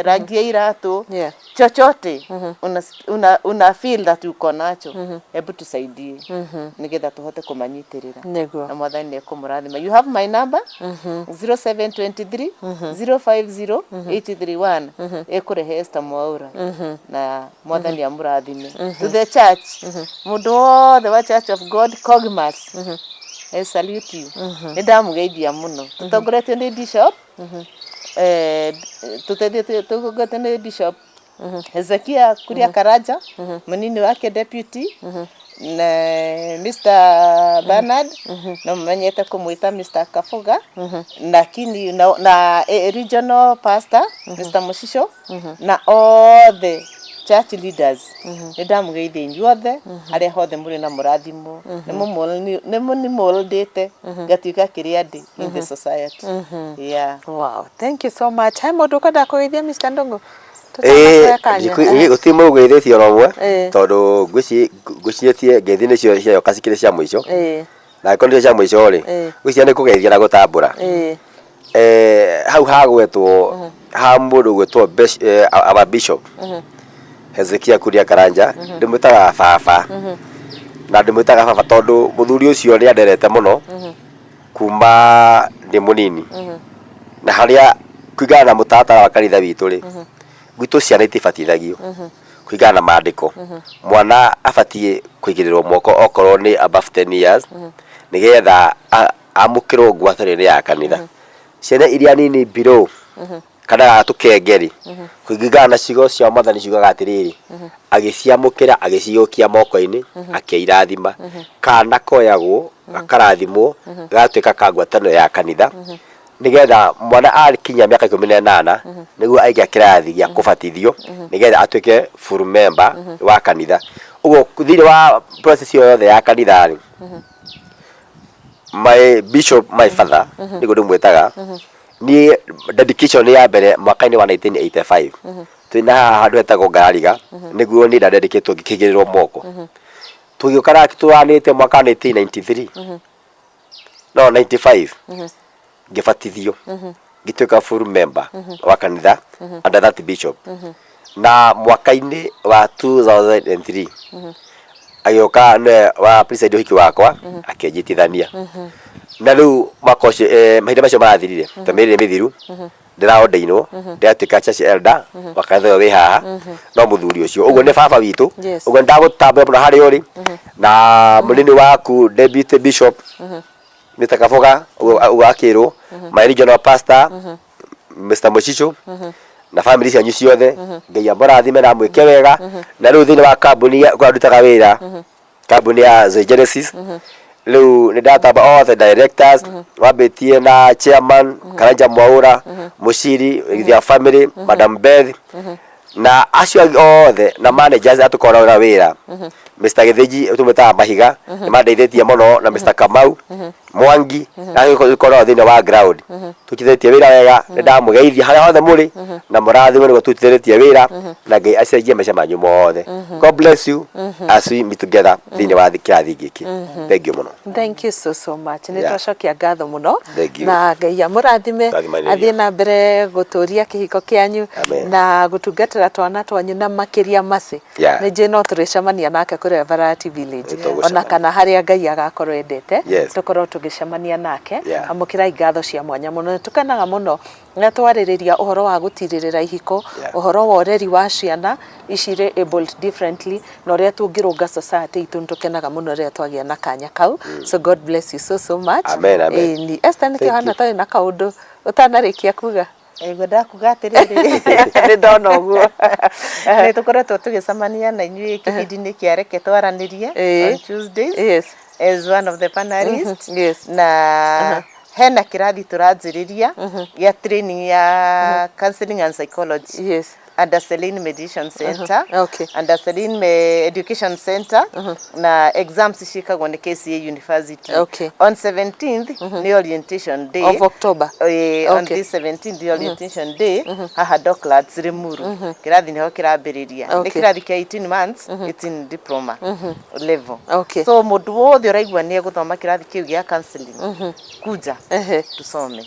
rangi ya iratũ chochote una, una feel that uko nacho hebu tusaidie nigetha tũhote kũmanyitĩrĩra Nĩguo. Na mwathani nĩ ekũmũrathima. You have my number 0723 050 831 ĩkũrehe Esther Mwaura na mwathani amũrathime. To the church, mũndũ wothe wa Church of God Cogmas, I salute you. Nĩ ndamũgeithia mũno. Tũtongoretio nĩ bishop, tũteithĩtio tũtongoretio nĩ Bishop Hezekia Kuria Karanja, mũnini wake deputy. Na Mr. Bernard no mũmenyete kũmwĩta Mr. Kabuga lakini na regional pastor Mr. Mũcico na othe church leaders, nĩ ndamũgeithia inyuothe harĩa hothe mũrĩ na mũrathimwo. Nĩ mũnimoldĩte ngatuĩka kĩrĩa ndĩ in the society, yeah. Wow, thank you so much. He mũndũ ũkwenda kũgeithia, Mr. Ndung'u? Ĩĩ, gũtirĩ mũndũ ũgeithĩtie ona ũmwe, tondũ ngwĩcirĩtie ngeithi nĩcio ciayoka cikĩrĩ cia mũico, na angĩkorwo nĩcio cia mũico rĩ, ngwĩciria nĩ kũgeithia na gũtambũra. Hau hagwetwo ha mũndũ ũgwĩtwo our bishop Hezekia Kuria Karanja, ndĩmwĩtaga baba, na ndĩmwĩtaga baba tondũ mũthuri ũcio nĩ anderete mũno kuma ndĩ mũnini, na harĩa kũringana na mũtaratara wa kanitha witũ rĩ, gwitũ ciana itibatithagio kũringana na maandĩko. Mwana abatiĩ kũigĩrĩrwo moko okorwo nĩ above 10 years, nĩgetha amũkĩrwo ngwatanĩro ya kanitha. Ciana iria nini below kana tũkenge rĩ, kũringana na ciugo cia Mwathani ciugaga atĩrĩrĩ, agĩciamũkĩra, agĩciyũkia moko-inĩ, akĩirathima. Kana koyagwo gakarathimwo, gagatuĩka ka ngwatanĩro ya kanitha, nĩgetha mwana akinyia mĩaka 18 nĩguo aingĩra kĩrathi gĩa kũbatithio, nĩgetha atuĩke full member wa kanitha. Ũguo thĩinĩ wa process ĩyo yothe ya kanitha rĩ, my bishop, my father nĩguo ndĩmwĩtaga niĩ, dedication ya mbere mwaka-inĩ wa 1985 twĩna haha handũ hetagwo Ngarariga, nĩguo niĩ ndadedicatwo ngĩkĩigĩrĩrwo moko. Tũgĩũka nake tũranĩte mwaka wa 1993, no 95 ngĩbatithio, ngĩtuĩka full member wa kanitha under that bishop. Na mwaka-inĩ wa 2003 agĩũka nĩwe wa preside ũhiki wakwa, akĩnjitithania. Na rĩu mwaka ũcio, mahinda macio marathirire ta mĩeri mĩthiru, ndĩraordainwo, ndĩratuĩka church elder wa kanitha ũyũ wĩ haha. No mũthuri ũcio ũguo nĩ baba witũ. Ũguo nĩndagũtambũra mũno harĩa ũrĩ na mũnini waku deputy bishop Mr. Kaboga, ũguo ũguo akĩrwo my regional pastor Mr. Mũcicu na family cianyu ciothe, Ngai amũrathime na amwĩke wega. Na rĩu thĩinĩ wa kambuni kũrĩa ndutaga wĩra, kambuni ya Zoe Genesis, rĩu nĩ ndatamba all the directors, wambĩtie na chairman Karanja Mwaura Mũciri with their family, Madam Beth na acio angĩ othe, na managers arĩa tũkoragwo na wĩra, Mr. Gĩthĩnji tũmwĩtaga Mahiga, nĩ mandeithĩtie mũno, na Mr. Kamau Mwangi na tũkoragwo thĩinĩ wa ground tũrutithĩtie wĩra wega. Nĩ ndamũgeithia harĩa hothe mũrĩ na mũrathimwo nĩguo tũrutithĩtie wĩra, na Ngai acenjie maica manyu mothe. God bless you as we meet together thĩinĩ wa kĩrathi gĩkĩ. Thank you mũno. Thank you so so much. Nĩ twacokia ngatho mũno. Thank you. Na Ngai amũrathime. Rathimanĩria. Athiĩ na mbere gũtũria kĩhiko kĩanyu Amen. Na gũtungatĩra twana twanyu na makĩria maci. Nĩ njũĩ no tũrĩcemania nake kũrĩa Variety Village. Nĩ tũgũcemania. Ona kana harĩa Ngai agakorwo endete tũkorwo tũgĩcemania nake. Amũkĩrai ngatho cia mwanya mũno. Nĩ tũkenaga mũno rĩrĩa twarĩrĩria ũhoro wa gũtirĩrĩra ihiko, ũhoro wa ũreri wa ciana ici irĩ abled differently, na ũrĩa tũngĩrũnga society itũ. Nĩ tũkenaga mũno rĩrĩa twagĩa na kanya kau. So God bless you so so much. Amen, amen. Ĩni Esther, nĩkĩo Thank hana you. tarĩ na kaũndũ ũtanarĩkia kuga? Ngwendaga kuga atĩrĩrĩ, nĩ ndona ũguo. Nĩ tũkoretwo tũgĩcemania na inyuĩ kĩbindi-inĩ kĩa Reke Twaranĩrie on Tuesdays as one of the panelists, na hena kĩrathi tũranjĩrĩria gĩa training ya counseling and psychology under Celine Mediation Center, under Celine Education Center, na exams ciĩkagwo nĩ KCA University. On 17th nĩ orientation day. Of October. On this 17th, the orientation day haha Docklands, Limuru. Kĩrathi nĩho kĩrambĩrĩria. Nĩ kĩrathi kĩa 18 months, it's in diploma level. So mũndũ wothe ũraigua nĩ egũthoma kĩrathi kĩu gĩa counseling, kuja tusome.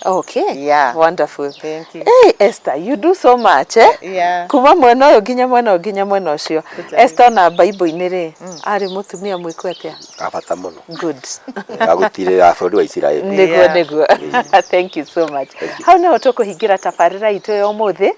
Yeah. Wonderful. Thank you. Hey, Esther, you do so much, eh? Yeah. Kuma mwena ũyũ nginya mwena ũyũ nginya mwena ũcio. Kũjaribu. Esther, ona Bible-inĩ rĩ, arĩ mũtumia mwĩku atĩa? Wa bata mũno. Good. Agũtirĩra bũrũri wa Isiraeli. Nĩguo. Nĩguo, thank you so much. Hau nĩho tũkũhingĩra tabarĩra itũ ya ũmũthĩ.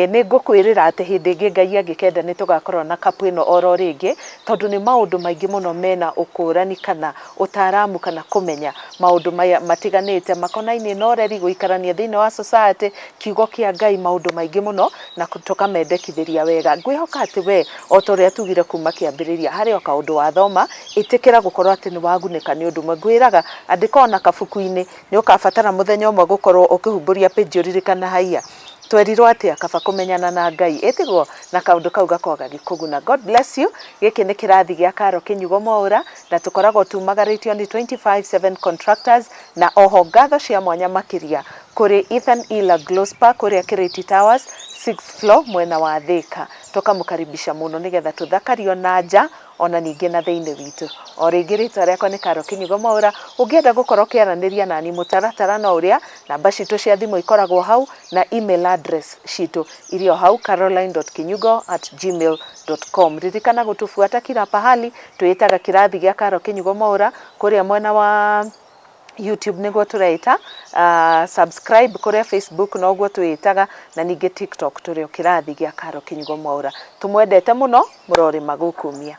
Nĩ ngũkwĩrĩra atĩ hĩndĩ ĩngĩ Ngai angĩkenda nĩ tũgakorwo na kapu ĩno oro rĩngĩ, tondũ nĩ maũndũ maingĩ mũno mena ũkũrani kana ũtaaramu kana kũmenya maũndũ maya matiganĩte makonainie na ũreri, gũikarania thĩinĩ wa society, kiugo kĩa Ngai, maũndũ maingĩ mũno na Tũkamendekithĩria wega. Ngwĩhoka atĩ we o ta ũrĩa tugire kuma kĩambĩrĩria, harĩ o kaũndũ wathoma, ĩtĩkĩra gũkorwo atĩ nĩ wagunĩka nĩ ũndũ ũmwe. Ngwĩraga andĩka ona kabuku-inĩ, nĩ ũkabatara mũthenya ũmwe gũkorwo ũkĩhumbũria page ũririkane haiya twerirwo atĩa, kaba kũmenyana na Ngai, ĩ tiguo? Na kaũndũ kau gakoragwo gagĩkũguna. God bless you. Gĩkĩ nĩ kĩrathi gĩa Karo Kĩnyugo Mwaũra, na tũkoragwo tumagarĩtio nĩ 25/7 Contractors, na oho ngatho cia mwanya makĩria kũrĩ Ethan Ila Glospa kũrĩa Kĩrĩti Towers, sixth floor, mwena wa Thĩka. Tũkamũkaribisha mũno nĩgetha tũthakario na nja ona ningĩ na thĩinĩ witũ. O rĩngĩ rĩtwa rĩakwa nĩ Karo Kĩnyugo Mwaũra. Ũngĩenda gũkorwo ũkĩaranĩria nani mũtaratara no ũrĩa, namba citũ cia thimũ ikoragwo hau na email address citũ irĩ o hau caroline.kinyugo@gmail.com. Ririkana gũtũbuata kila pahali, twĩĩtaga kĩrathi gĩa Karo Kĩnyugo Mwaũra kũrĩa mwena wa YouTube nĩguo tũreĩta, subscribe kũrĩa Facebook noguo twĩĩtaga, na ningĩ TikTok tũrĩ o kĩrathi gĩa Karo Kĩnyugo Mwaũra. Tũmwendete mũno, mũrorĩma gũkumia.